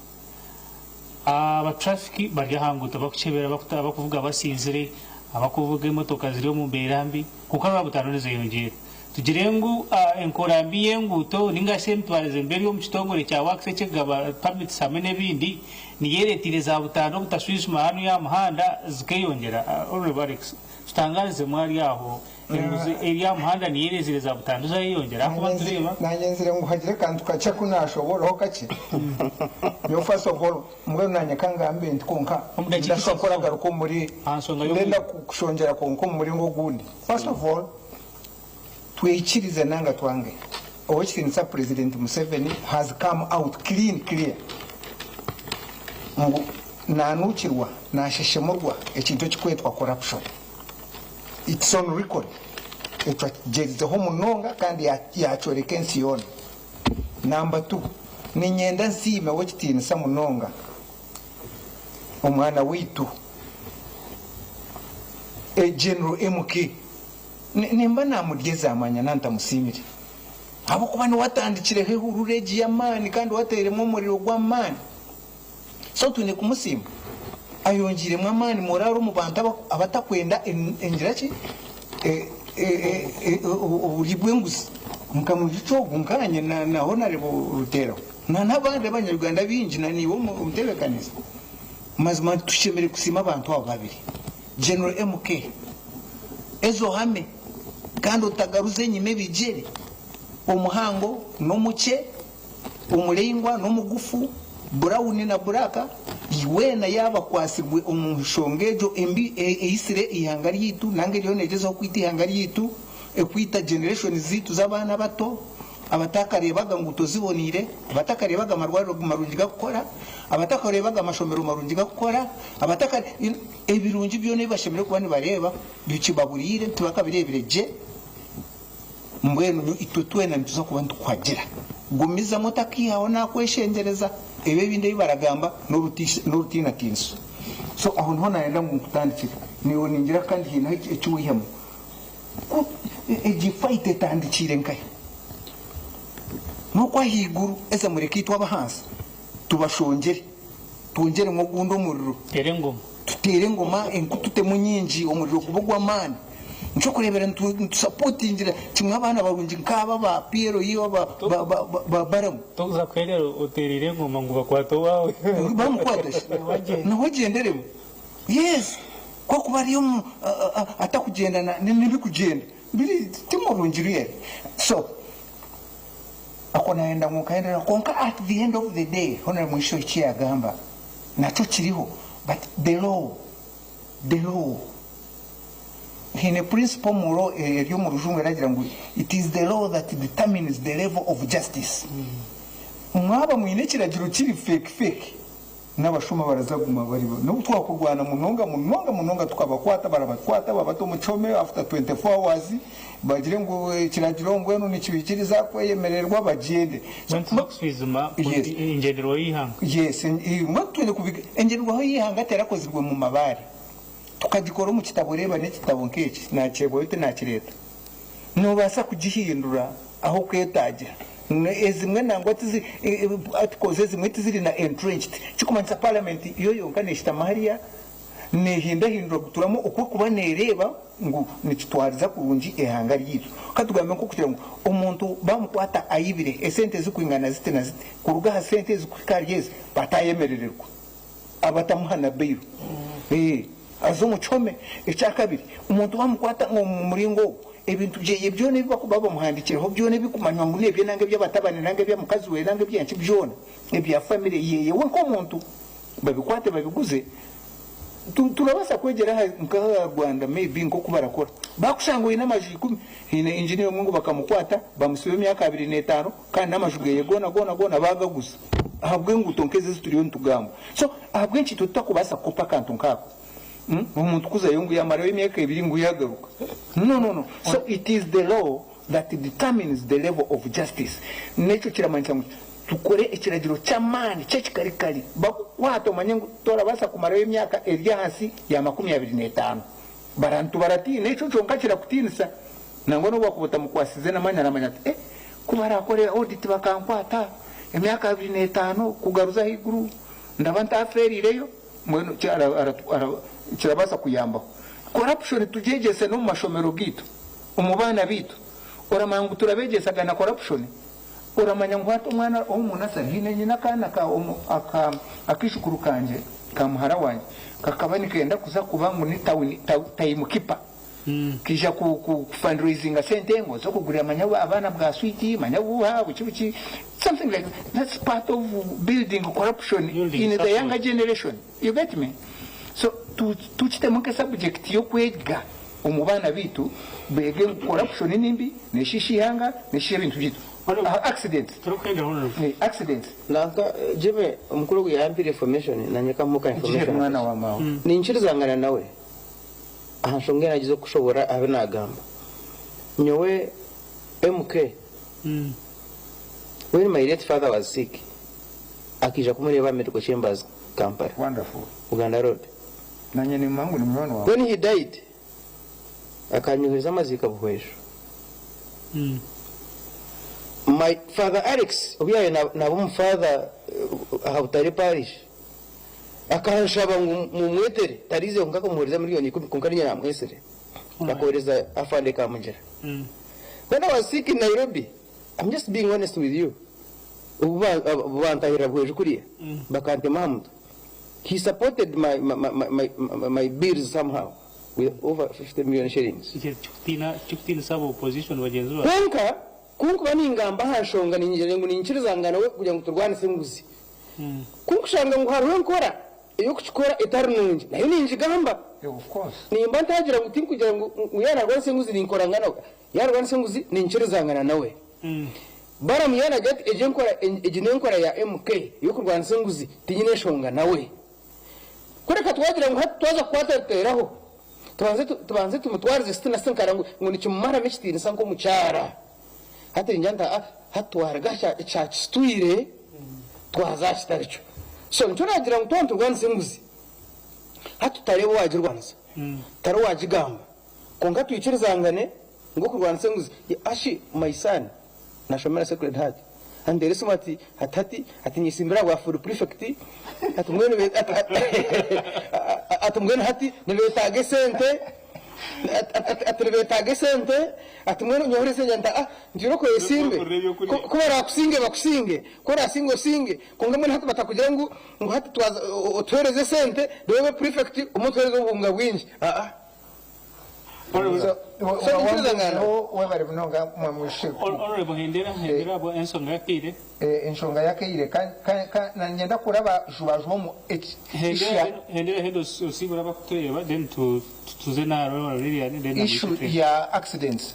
Aba traffic bari aha nguuto bakukyebera abakuvuga basinzire, abakuvuga emotoka ziri omu mbeera mbi kwonka rwa butandu nizeyongyera. Tugire ngu enkora mbi y'enguuto ninga shi emitwarize mibi eri omu kitongore kya works eky'ekugaba permits hamwe n'ebindi niyo ereteire za butandu obutashwijuma hanu aha muhanda zikeyongyera. Honourable Alex, tutangarizemu ahari aho, enguzi eri aha muhanda niyo ereetsire za butandu zayeyongyera ahakuba nitureeba. Nanye nzire ngu hagire akantu kakye aku nashobooroho kakye. Nyowe first of all mbwenu nanye kangambe nti kwonka ndashobora garuka omuri ndenda kushongyera kwonka omu muringo ogundi. First of all Twikirize nanga twange, Owekitinisa President Museveni has come out clean clear ngu nanukirwa, nasheshemurwa ekintu ekikwetwa corruption. It's on record. Ekyo akigyerizeho munonga kandi yakyoreka ensi yoona. Number two, ninyenda nsiime Owekitinisa munonga omwana waitu General MK. Nimba namuryeza amanya nantamusiimire, ahabw'okuba niwe atandikireho ehururu egi y'amaani kandi niwe ateiremu omuriro gw'amaani. So twine kumusiima. Ayongyeiremu amaani morale omu bantu abatakwenda engira ki oburyo bw'enguzi. Nka mwijukye ogu nkanye na Honarebo Ruteeraho na n'abandi abanya-Uganda baingi na naiwe omutebeekanisa. Mazima tushemereire kusiima abantu abo babiri. General MK, Ezo ohame kandi otagaruza enyima ebigyere, omuhango n'omukye, omuraingwa n'omugufu, burawuni na buraaka, weena yaaba akwatsirwe omu nshonga egyo embi eitsire eihanga ryaitu nanga eriyo neegyezaho kwita eihanga ryaitu, ekwita generations zaitu z'abaana abato. Abatakareebaga nguuto ziboneire, abatakareebaga amarwariro marungi gakukora, abatakareebaga amashomero marungi gakukora, abataka ebirungi byona ebi bashemereire kuba nibareeba bikibaburiire tibakabireebire gye, mbwenu itwe twena nituza kuba nitukuhagira. Gumizamu otakaihaho nakweshengyereza ebyo ebindi ebi baragamba n'orutiinatiinso. So aho niho nayenda ngu nkutandikire. Naiwe ningira kandi haine eki waihamu. Ku egi fight etandikiire nkahi? N'oku ahaiguru eza mureke itwe ab'ahansi tubashongyere, twongyeremu ogundi omuriro. Tuteere engoma. Tuteere engoma enku tutemu nyingi omuriro gube ogw'amaani. Nikyo orikureebera nitusapotingira kimwe abaana barungi nk'aba aba PLU aba ba Balamu. Tokuza kuhendera oteereire engoma ngu bakwate owaawe. Bamukwata shi? Nawe agyenderemu. Yes, ku akuba ari omu atakugyenda n'ebikugyenda biri ti murungi really. So ako nayenda ngu nkahendera kwonka at the end of the day Hon. Mwisho eki yagamba nakyo kiriho but the law, the law haine principle omu law eri omu rujungu eragira ngu it is the law that determines the level of justice. Mwaba mwine ekiragiro kiri fake fake N'abashuma baraza kuguma bari N'obu twakurwana munonga munonga munonga tukabakwata barabakwata babata omu kihome after 24 hours bagire ngu ekiragiro mbwenu nikibaikiriza kweyemererwa bagyende. Mbwenu tuza kushwijuma Yes. engyenderwaho y'eihanga. Yes, mbwenu twine kubiga engyenderwaho y'eihanga terakozirwe mu mabaare tukagikora omu kitabo reeba n'ekitabo nk'eki nakyebwayo tinakireeta. Noobaasa kugihindura ahu okwetaagira. Ezimwe nangwa tizi, articles ezimwe tiziri na entrenched. Kirikumanyisa parliament yo yonka neeshutama hariya neehindahindura kuturamu oku erikuba neereeba ngu nikitwariza kurungi eihanga ryaitu. Ka tugambe nk'okugira ngu omuntu baamukwata aibire esente ezirikwingana ziti na ziti, kuruga aha sente ezi kuhika ahari ezi bataayemerererwa. Abatamuha na bail aze omu kihome. Ekyakabiri, omuntu bamukwata omu muringo ogwo, ebintu byeye byona ebi bakuba bamuhandikireho byona ebikumanywa ngu nebye nanga eby'abatabani nanga eby'omukazi weye nanga ebyenki byona ebya family yeye we nk'omuntu babikwate babiguze. Turabaasa kwegyera aha nk'aha Rwanda maybe nk'oku barakora. Bakushanga oine amaju ikumi, haine engineer omwe ngu bakamukwata bamusiba emyaka 25 kandi n'amaju geye goona goona goona baagaguza. Ahabw'enguuto nk'ezi ezi turiyo nitugamba. So ahabw'enki itwe tutakubaasa kukopa akantu nk'ako? Omuntu kuzayo ngu yaamarayo emyaka ebiri ngu yaagaruka. No, no, no. So it is the law that determines the level of justice. N'ekyo kiramanyisa ngu tukore ekiragiro ky'amaani ky'ekikarikari, bakukwate omanye ngu torabaasa kumarayo emyaka eri ahansi ya 25. Barantu baratiina, ekyo kyonka kirakutiinisa. Nangwa n'obu wakuba otamukwasize n'amaani aramanya ati, Eh, ku baraakore audit bakankwata, emyaka 25 kugaruza ahaiguru ndaba ntaafeeriireyo. Mbwenu kirabaasa kuyambaho. Corruption tugyegyese n'omu mashomero gaitu, omu baana baitu. Oramanya ngu turabeegyesaga na corruption? Oramanya ngu hati omwana ow'omu nasari, haine nyine akaana ka akaijukuru kangye ka muhara wangye kakaba nikenda kuza kuba ngu ni time keeper. Kaija ku fundraisinga sente ngu oze kugurira manya abaana bwa switi, manya buuha, buki buki, something like that. That's part of building corruption in the younger generation. You get me? So tukitemu nke subject y'okwega omu baana baitu beege ngu corruption ni mbi, neshiisha eihanga, neshiisha ebintu byaitu. Accidents. Accidents. Nanka Jimmy omukuru ogu yampire information nanye kamuhe ka information Mwana wa maawe. Ninkirizangana nawe aha nshonga ei naagize kushoboora aha bi naagamba. Nyowe MK, when my late father was sick, akaija kumureeba aha Medical Chambers Kampala, Wonderful. Buganda Road. Nanye nimumanya ngu ni munywani waawe. When he died, akanyohereza amaziika Buhweju. My father Alex obu yaabaire naaba omu father aha Butare Parish, Akanshaba ngu mumwetere, tariize kwonka akamuheereza milioni 10 kwonka niinye naamwetsire. Akohereza afande Kamugira. When I was sick in Nairobi, I'm just being honest with you, obu bantahirira Buhweju kuriya, bakantema aha mutwe. He supported my, my, my, my, my bills somehow with over 50 million shillings. Ekyo tikikutiinisa aba opposition bagyenzi baawe? Kwonka ku nkuba ningamba aha nshonga ningira ngu ninkirizangana we kugira ngu turwanise enguzi. Ku nkushanga ngu hariho enkora ey'okukikora etari nungi, nayo ningigamba. Nimba ntagira ngu tinkugira ngu ngu yaaba naarwanisa enguzi ninkorangana nawe. Yaaba naarwanisa enguzi ninkirizangana nawe. Balaam yaaba naagira ati egi enkora egi n'enkora ya MK ey'okurwanisa enguzi, tinyine nshonga nawe. Kureka twagira ngu hati twaza kukwata ruteeraho, tubanze tubanze tumutwarize sitina sinkara ngu ngu nikimumaramu ekitiinisa nk'omukyara. Hati ningira nti aa hati twaruga aha kyakisitwire twaza aha kitari kyo. So nikyo naagira ngu twaba niturwanisa enguzi, hati tutareeba owaagirwanisa, tutari owaagigamba, kwonka twikirizangane ngu okurwanisa enguzi, Ashi my son nashomera Sacred Heart, anteera esimu ati hati hati ati nyesimbire aha bwa full prefect, ati mbwenu ati Ati mbwenu hati nibeetaaga esente, ati nibeetaaga esente, ati mbwenu nyohore esente nti ah ntiire okwesimbe, ku baraakusinge bakusinge, ku oraasinge osinge, kwonka mbwenu hati batakugira ngu ngu hati twaza otuheereze esente reero obe prefect omu otuheereze obuhunga bwingi aa. Webare munonga mwamwishiki. Honorable Hendera, Hendera ahabwa ensonga y'akaire. Enshonga y'akaire niinyenda kuraba juba juba omu Hendera Hendera osiibure abakutureeba then tuze n'ahari Honorable Lilian then na Issue Mwishiki. ya accidents.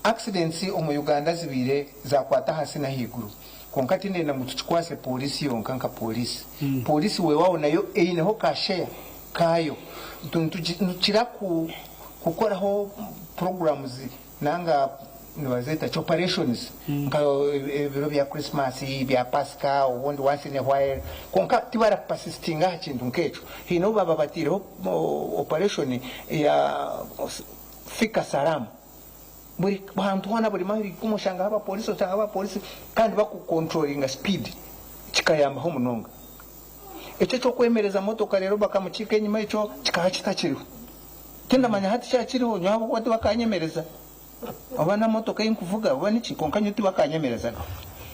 Accidents omu Uganda zibaire zakwata ahansi n'ahaiguru. Kwonka tindenda ngu tukikwase poliisi yonka nka poliisi. Poliisi weewaawo nayo eineho ka share kaayo. Nitukira kukoraho programs nanga nibazeeta ki operations nka ebiro bya Christmas, bya Pasika obundi once in a while kwonka tibarapasisitinga aha kintu nk'ekyo. Haine obu baaba bataireho operation ya Fika Salama buri hantu hoona buri mahiro ikumi oshangaho abapolisi oshangaho abapolisi kandi bakukontrolinga speed kikayambaho munonga. Ekyo eky'okwemereza motoka reero bakamukiika enyima ekyo kikaba kitakiriho. Tindamanya hati kyaba kiriho nyowe ahabw'okuba tibakanyemereza. Oba n'emotoka ei nkuvuga oba niki kwonka nyowe tibakanyemerezaga.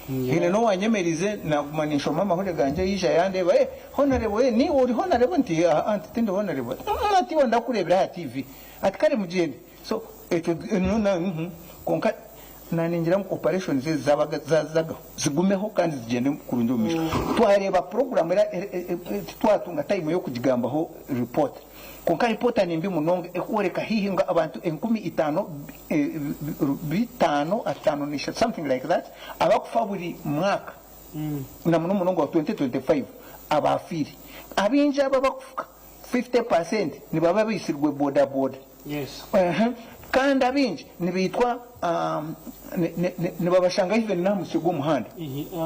Haine n'owanyemerize naguma ninshoma amahurire gangye yaija yandeeba eh Honarebo eh niiwe ori Honarebo? Nti aa nti tindi Honarebo. Ati umm ati iwe ndakureebire aha TV. Ati kare mugyende. So ekyo nyowe na uhmm kwonka Naningira ngu operations ezi zazagaho zigumeho kandi zigyende kurungi omu maisho. Twareeba program era titwatunga time yokugigambaho report kwonka report nimbi munonga ekworeka haihi ngu abantu 5000 bitaano ataano n'ishatu something like that abakufa buri mwaka na muno munonga wa 2025 abafiire. Abaingi abo abakufa 50% nibaba baitsirwe boda boda. Kandi abaingi nibaitwa nibabashanga even n'aha musyo gw'omuhanda.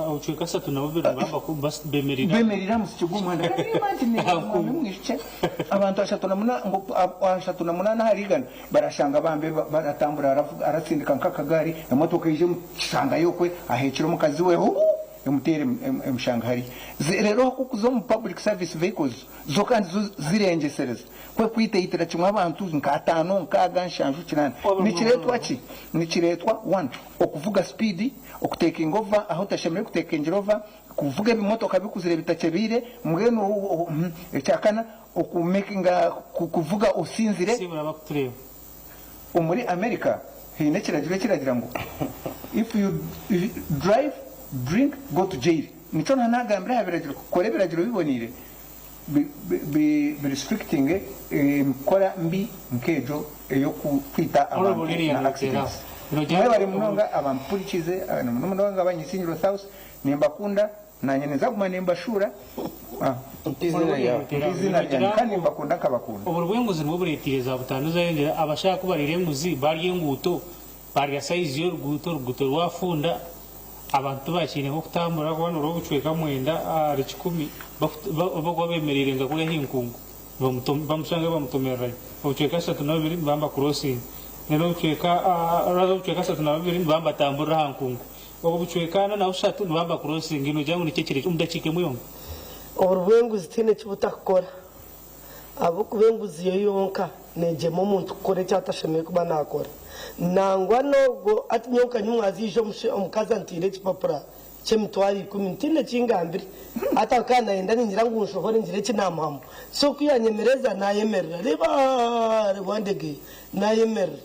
Obucweka 32 bemereire Bemereire aha musyo gw'omuhanda. Can you imagine omwana w'omwishiki abantu 38 ahari igana barashanga bambe baratambura aratsindika nk'akagaari emotoka eija emushangayo okwe aheekire omukazi we huu emuteera emushanga hariya. Reero ku orikuza omu public service vehicles zo kandi zo zirengyesereza. Kwe kwitaitira kimwe abantu nka ataano, nkaaga, nshanju, kinaana. Nikireetwa ki? Nikireetwa one, okuvuga sipiidi, okutekinga ova ahu otashemereire kutekingira ova, kuvuga ebimotoka bikuzire bitakyebeire, mbwenu ekyakana okumekinga kuvuga osinzire. Omuri America haine ekiragiro ekiragira ngu if you drive, drink, go to jail. Nikyo nagambire aha biragiro, kora ebiragiro biboneire. Bi restrictinge emikora mbi nk'egyo ey'okwita abantu na accidents. Mwebare munonga abampurikize na muno munonga abanyisingiro South nimbakunda nanye ninza kuguma nimbashuura nk'eiziina ryangye kandi nimbakunda nkabakunda. Oburo bw'enguzi nibwo bureeteire za butandu zayongyera abashaka ku bariire enguzi barya enguuto barya sayizi y'oruguuto oruguuto rwafunda. Abantu tibakiine h'okutambura ahabw'okuba nooreeba obucweka mwenda ahari kikumi bakuba beemereire nka kuriya aha enkungu bamushanga bamutomererayo. Obucweka 32 nibaba nibakurosinga. Then obucweka rather obucweka 32 nibaba nibatamburira aha nkungu. Obucweka 43 nibaba nibakurosinga. Noogira ngu niki ekiri omu dakiika emwe yonka? Oburi bw'enguzi tihaine eki butakukora ahabw'okuba enguzi yo yonka neegyema omuntu kukora eki atashemereire kuba naakora. Nangwa n'obwo hati nyowe nka nyimwaza eija omukazi anteire ekipapura ky'emitwaro ikumi ntaine ki ngambire. Hati akaba nayenda ningira ngu nshohore ngire eki naamuhamu. So ku yanyemereza naayemerera reeba Wandegeya naayemerera.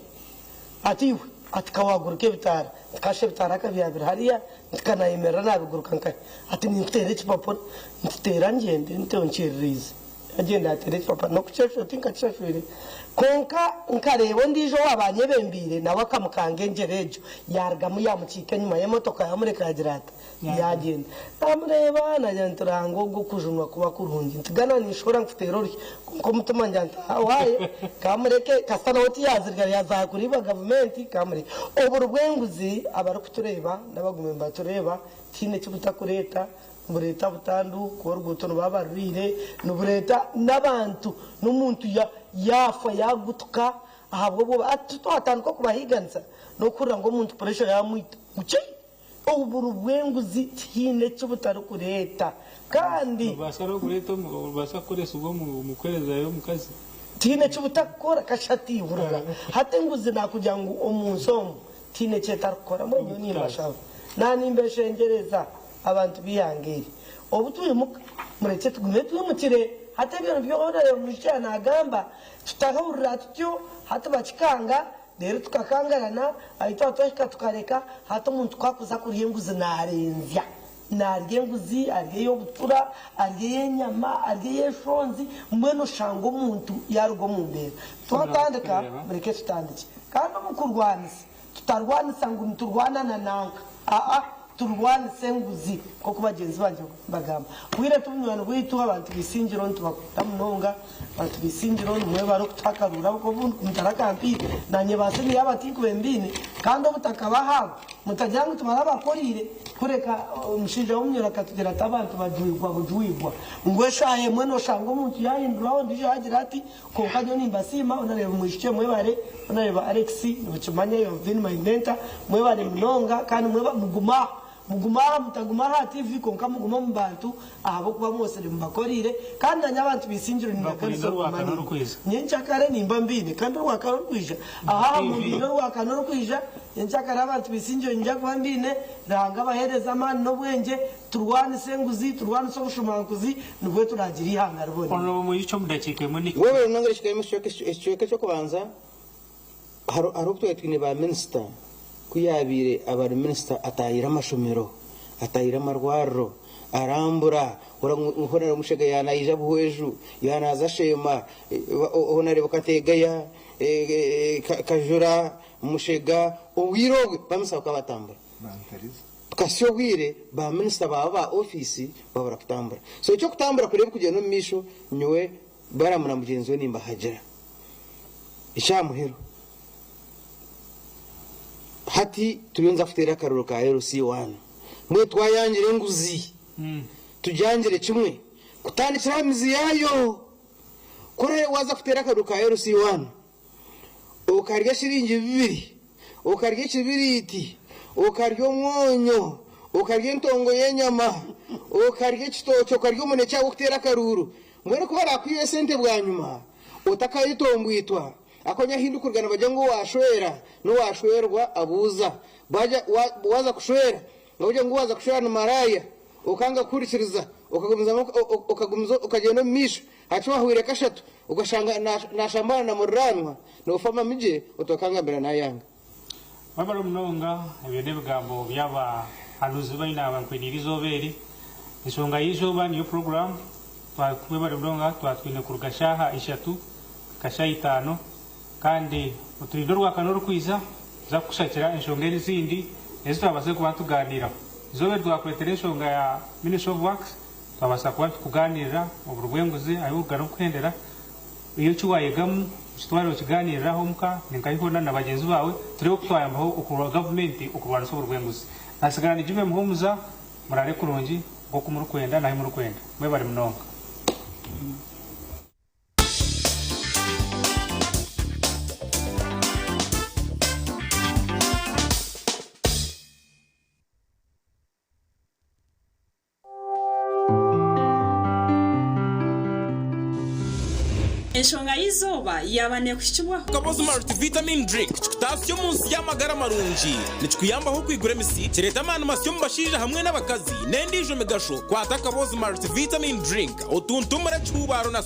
Ati iwe, ati ka waaguruka ebitaara? Nti kasha ebitaara ka byabire hariya, nti ka naayemerera naabiguruka nkahi? Ati ninkuteera ekipapura. Nti teera ngyende, nti onkyereriize. Yaagyenda yaateera ekipapura. N'okukishashura tinkakishashwire. Kwonka nkareeba ondiijo owaaba anyebembeire nawe akamukanga engyero egyo, yaarugamu yaamukiika enyima y'emotoka yaamureka yaagira ata? Yaagyenda. Naamureeba naagira nti Ruhanga ogu okujunwa kuba kurungi. Nti Gana ninshohora nkuteere oruhi. Kwonka omutima ngira nti Owaaye, kamureke, kasita nawe tiyaazirika yaaza kuriibwa gavumenti, kamureke. Oburi bw'enguzi abarikutureeba n'abagume nibatureeba tihaine eki butakureeta, nibureeta butandu, kuba oruguuto nibaba baruriire, nibureeta n'abantu, n'omuntu yaafa yaagutuka ahabw'obwoba. Hati twatandika okubahiiganisa n'okuhurira ngu omuntu puresha yaamwita ngu kyi! Oburu bw'enguzi tihaine eki butarikureeta kandi. Nibubaasa n'okureeta nibubaasa kukoresibwa omu kuheerezayo omukazi. Tihaine eki butakukora kashatu ihurira. Hati enguzi naakugira ngu omu nsi omu tihaine eki etarikukora. Mbwenu nyowe nimbashaba na nimbeshengyereza abantu b'eihanga eri, obu twimuka murekye tugume twimukire. Hati ebyo nibyo Honarebo Mwijukya naagamba, tutahurira tutyo hati bakikanga Reero tukakangarana, ahi twaba twahika tukareka, hati omuntu ku akuza kurya enguzi naarenzya. Naarya enguzi, arya ey'obutura, arya ey'enyama, arya ey'eshonzi, mbwenu oshanga omuntu yaaruga omu mbeera. Twatandika, mureke tutandikye. Kandi omu kurwanisa, tutarwanisa ngu niturwana na nanka, aa, turwanise enguzi nk'oku bagyenzi bangye bagamba. Bwire ti bunywani bwaitu, abantu b'eisingiro nitubakunda munonga. Bantu b'eisingiro nimwebare okutuha akaruuru ahabw'okuba obundi mutarakampiire nanye baase niyaaba tinkubaire mbiine kandi obutakabaha abo mutagira ngu tibarabakoriire kureka omushaija w'omunyoro akatugira ati abantu bajwigwa bujwigwa ngu eshaaha emwe noshanga omuntu yahinduraho ondiijo yagira ati kwonka nyowe nimbasiima onareeba omwishiki mwebare onareeba Alex nokimanya you have been my mentor mwebare munonga kandi mugume aho Mugume aha, mutaguma aha TV kwonka mugume omu bantu ahabw'okuba mwosire mubakoreire kandi nanye abantu b'eisingiro Nibakurinda nindaganisa orwakana okuguma naimwe. orurikwija. Nyenkyakare nimba mbaine kandi orwakana orukwija aho aha TV. mundinde orwakana orukwija nyenkyakare abantu b'eisingiro ninyija kuba mbaine Ruhanga abaheereze amaani n'obwengye turwanise enguzi turwanise obushumankuzi nibwo turagira eihanga riboneire. Honourable Mwijukye omu dakiika emwe ni. Webale munonga ekicweka ekicweka eky'okubanza Hariho obu twaba twine ba minisita, ku yaabaire aba ari minisita ataahire amashomero, ataahire amarwariro, arambura, hoona Mushega yaaba naija Buhweju, yaaba naaza Sheema, hoona areeba Kategaya, Kajura, Mushega, obwire obwe ba minisita bakaba batambura. Tukahitsya obwire ba minisita baaba ba ofiisi babura kutambura. So eky'okutambura kureeba kugyenda omu maisho, nyowe Balamu na mugyenzi we nimbahagira. Eky'aha muheru, hati turiyo niza kuteera akaruru ka LC1. Mbwenu twayangira enguzi, tugyangire kimwe kutandikira aha mizi yaayo. Ku oraabe waaza kuteera akaruru ka LC1, okarya shiringi bibiri, okarya ekibiriiti, okarya omwonyo, okarya entongo y'enyama, okarya ekitookye, okarya omunekye ahabw'okuteera akaruuru, mbwenu ku baraakwiha esente bwanyima otakayetombwitwa, akonya ahu ndikuruga nibagira ngu owaashwera n'owaashwerwa abuuza. Baagira waaza kushwera, nibagira ngu waaza kushwera ni maraaya, okanga kuhurikiriza, okagumizamu okagumiza okagyenda omu maisho, Hati wahwire kashatu okashanga nashambana na muriranwa nofa amamigye oti wakangambira nayanga. Mwebare munonga, ebyo n'ebigambo by'abahanuzi baine nkwiniire eizooba eri. Enshonga y'eizooba niyo puroguraamu. Mwebare munonga, twaba twine kuruga shaaha ishatu kuhika shaaha itaano. Kandi oturinde orwakana orurikwija kuza kukushakira enshonga ezindi ezi twabaasize kuba nitugaaniiraho. Eizooba eri twakureetera enshonga ya Ministry of Works. Twabaasa kuba nitukugaaniirira oburi bw'enguzi ahu orikugana orikuhendera, iwe eki waayegamu okitware okigaaniirire aho omuka ninka hoona na bagyenzi baawe tureebe oku twayambaho gavumenti okurwanisa oburi bw'enguzi. Naatsigara ni Jimmy Muhumuza, muraare kurungi nk'oku murikwenda n'ahu murikwenda. Mwebare munonga. Enshonga y'eizooba yaaba neekuhikibwaho. Kabozi Multivitamin Drink kikutaasya omu nsi y'amagara marungi. Nikikuyambaho okwigura emisi, kireeta amaani masya omu bashaija hamwe n'abakazi, n'endiijo migasho. Kwata Kabozi Multivitamin Drink otuntumure ekihuubaaro na.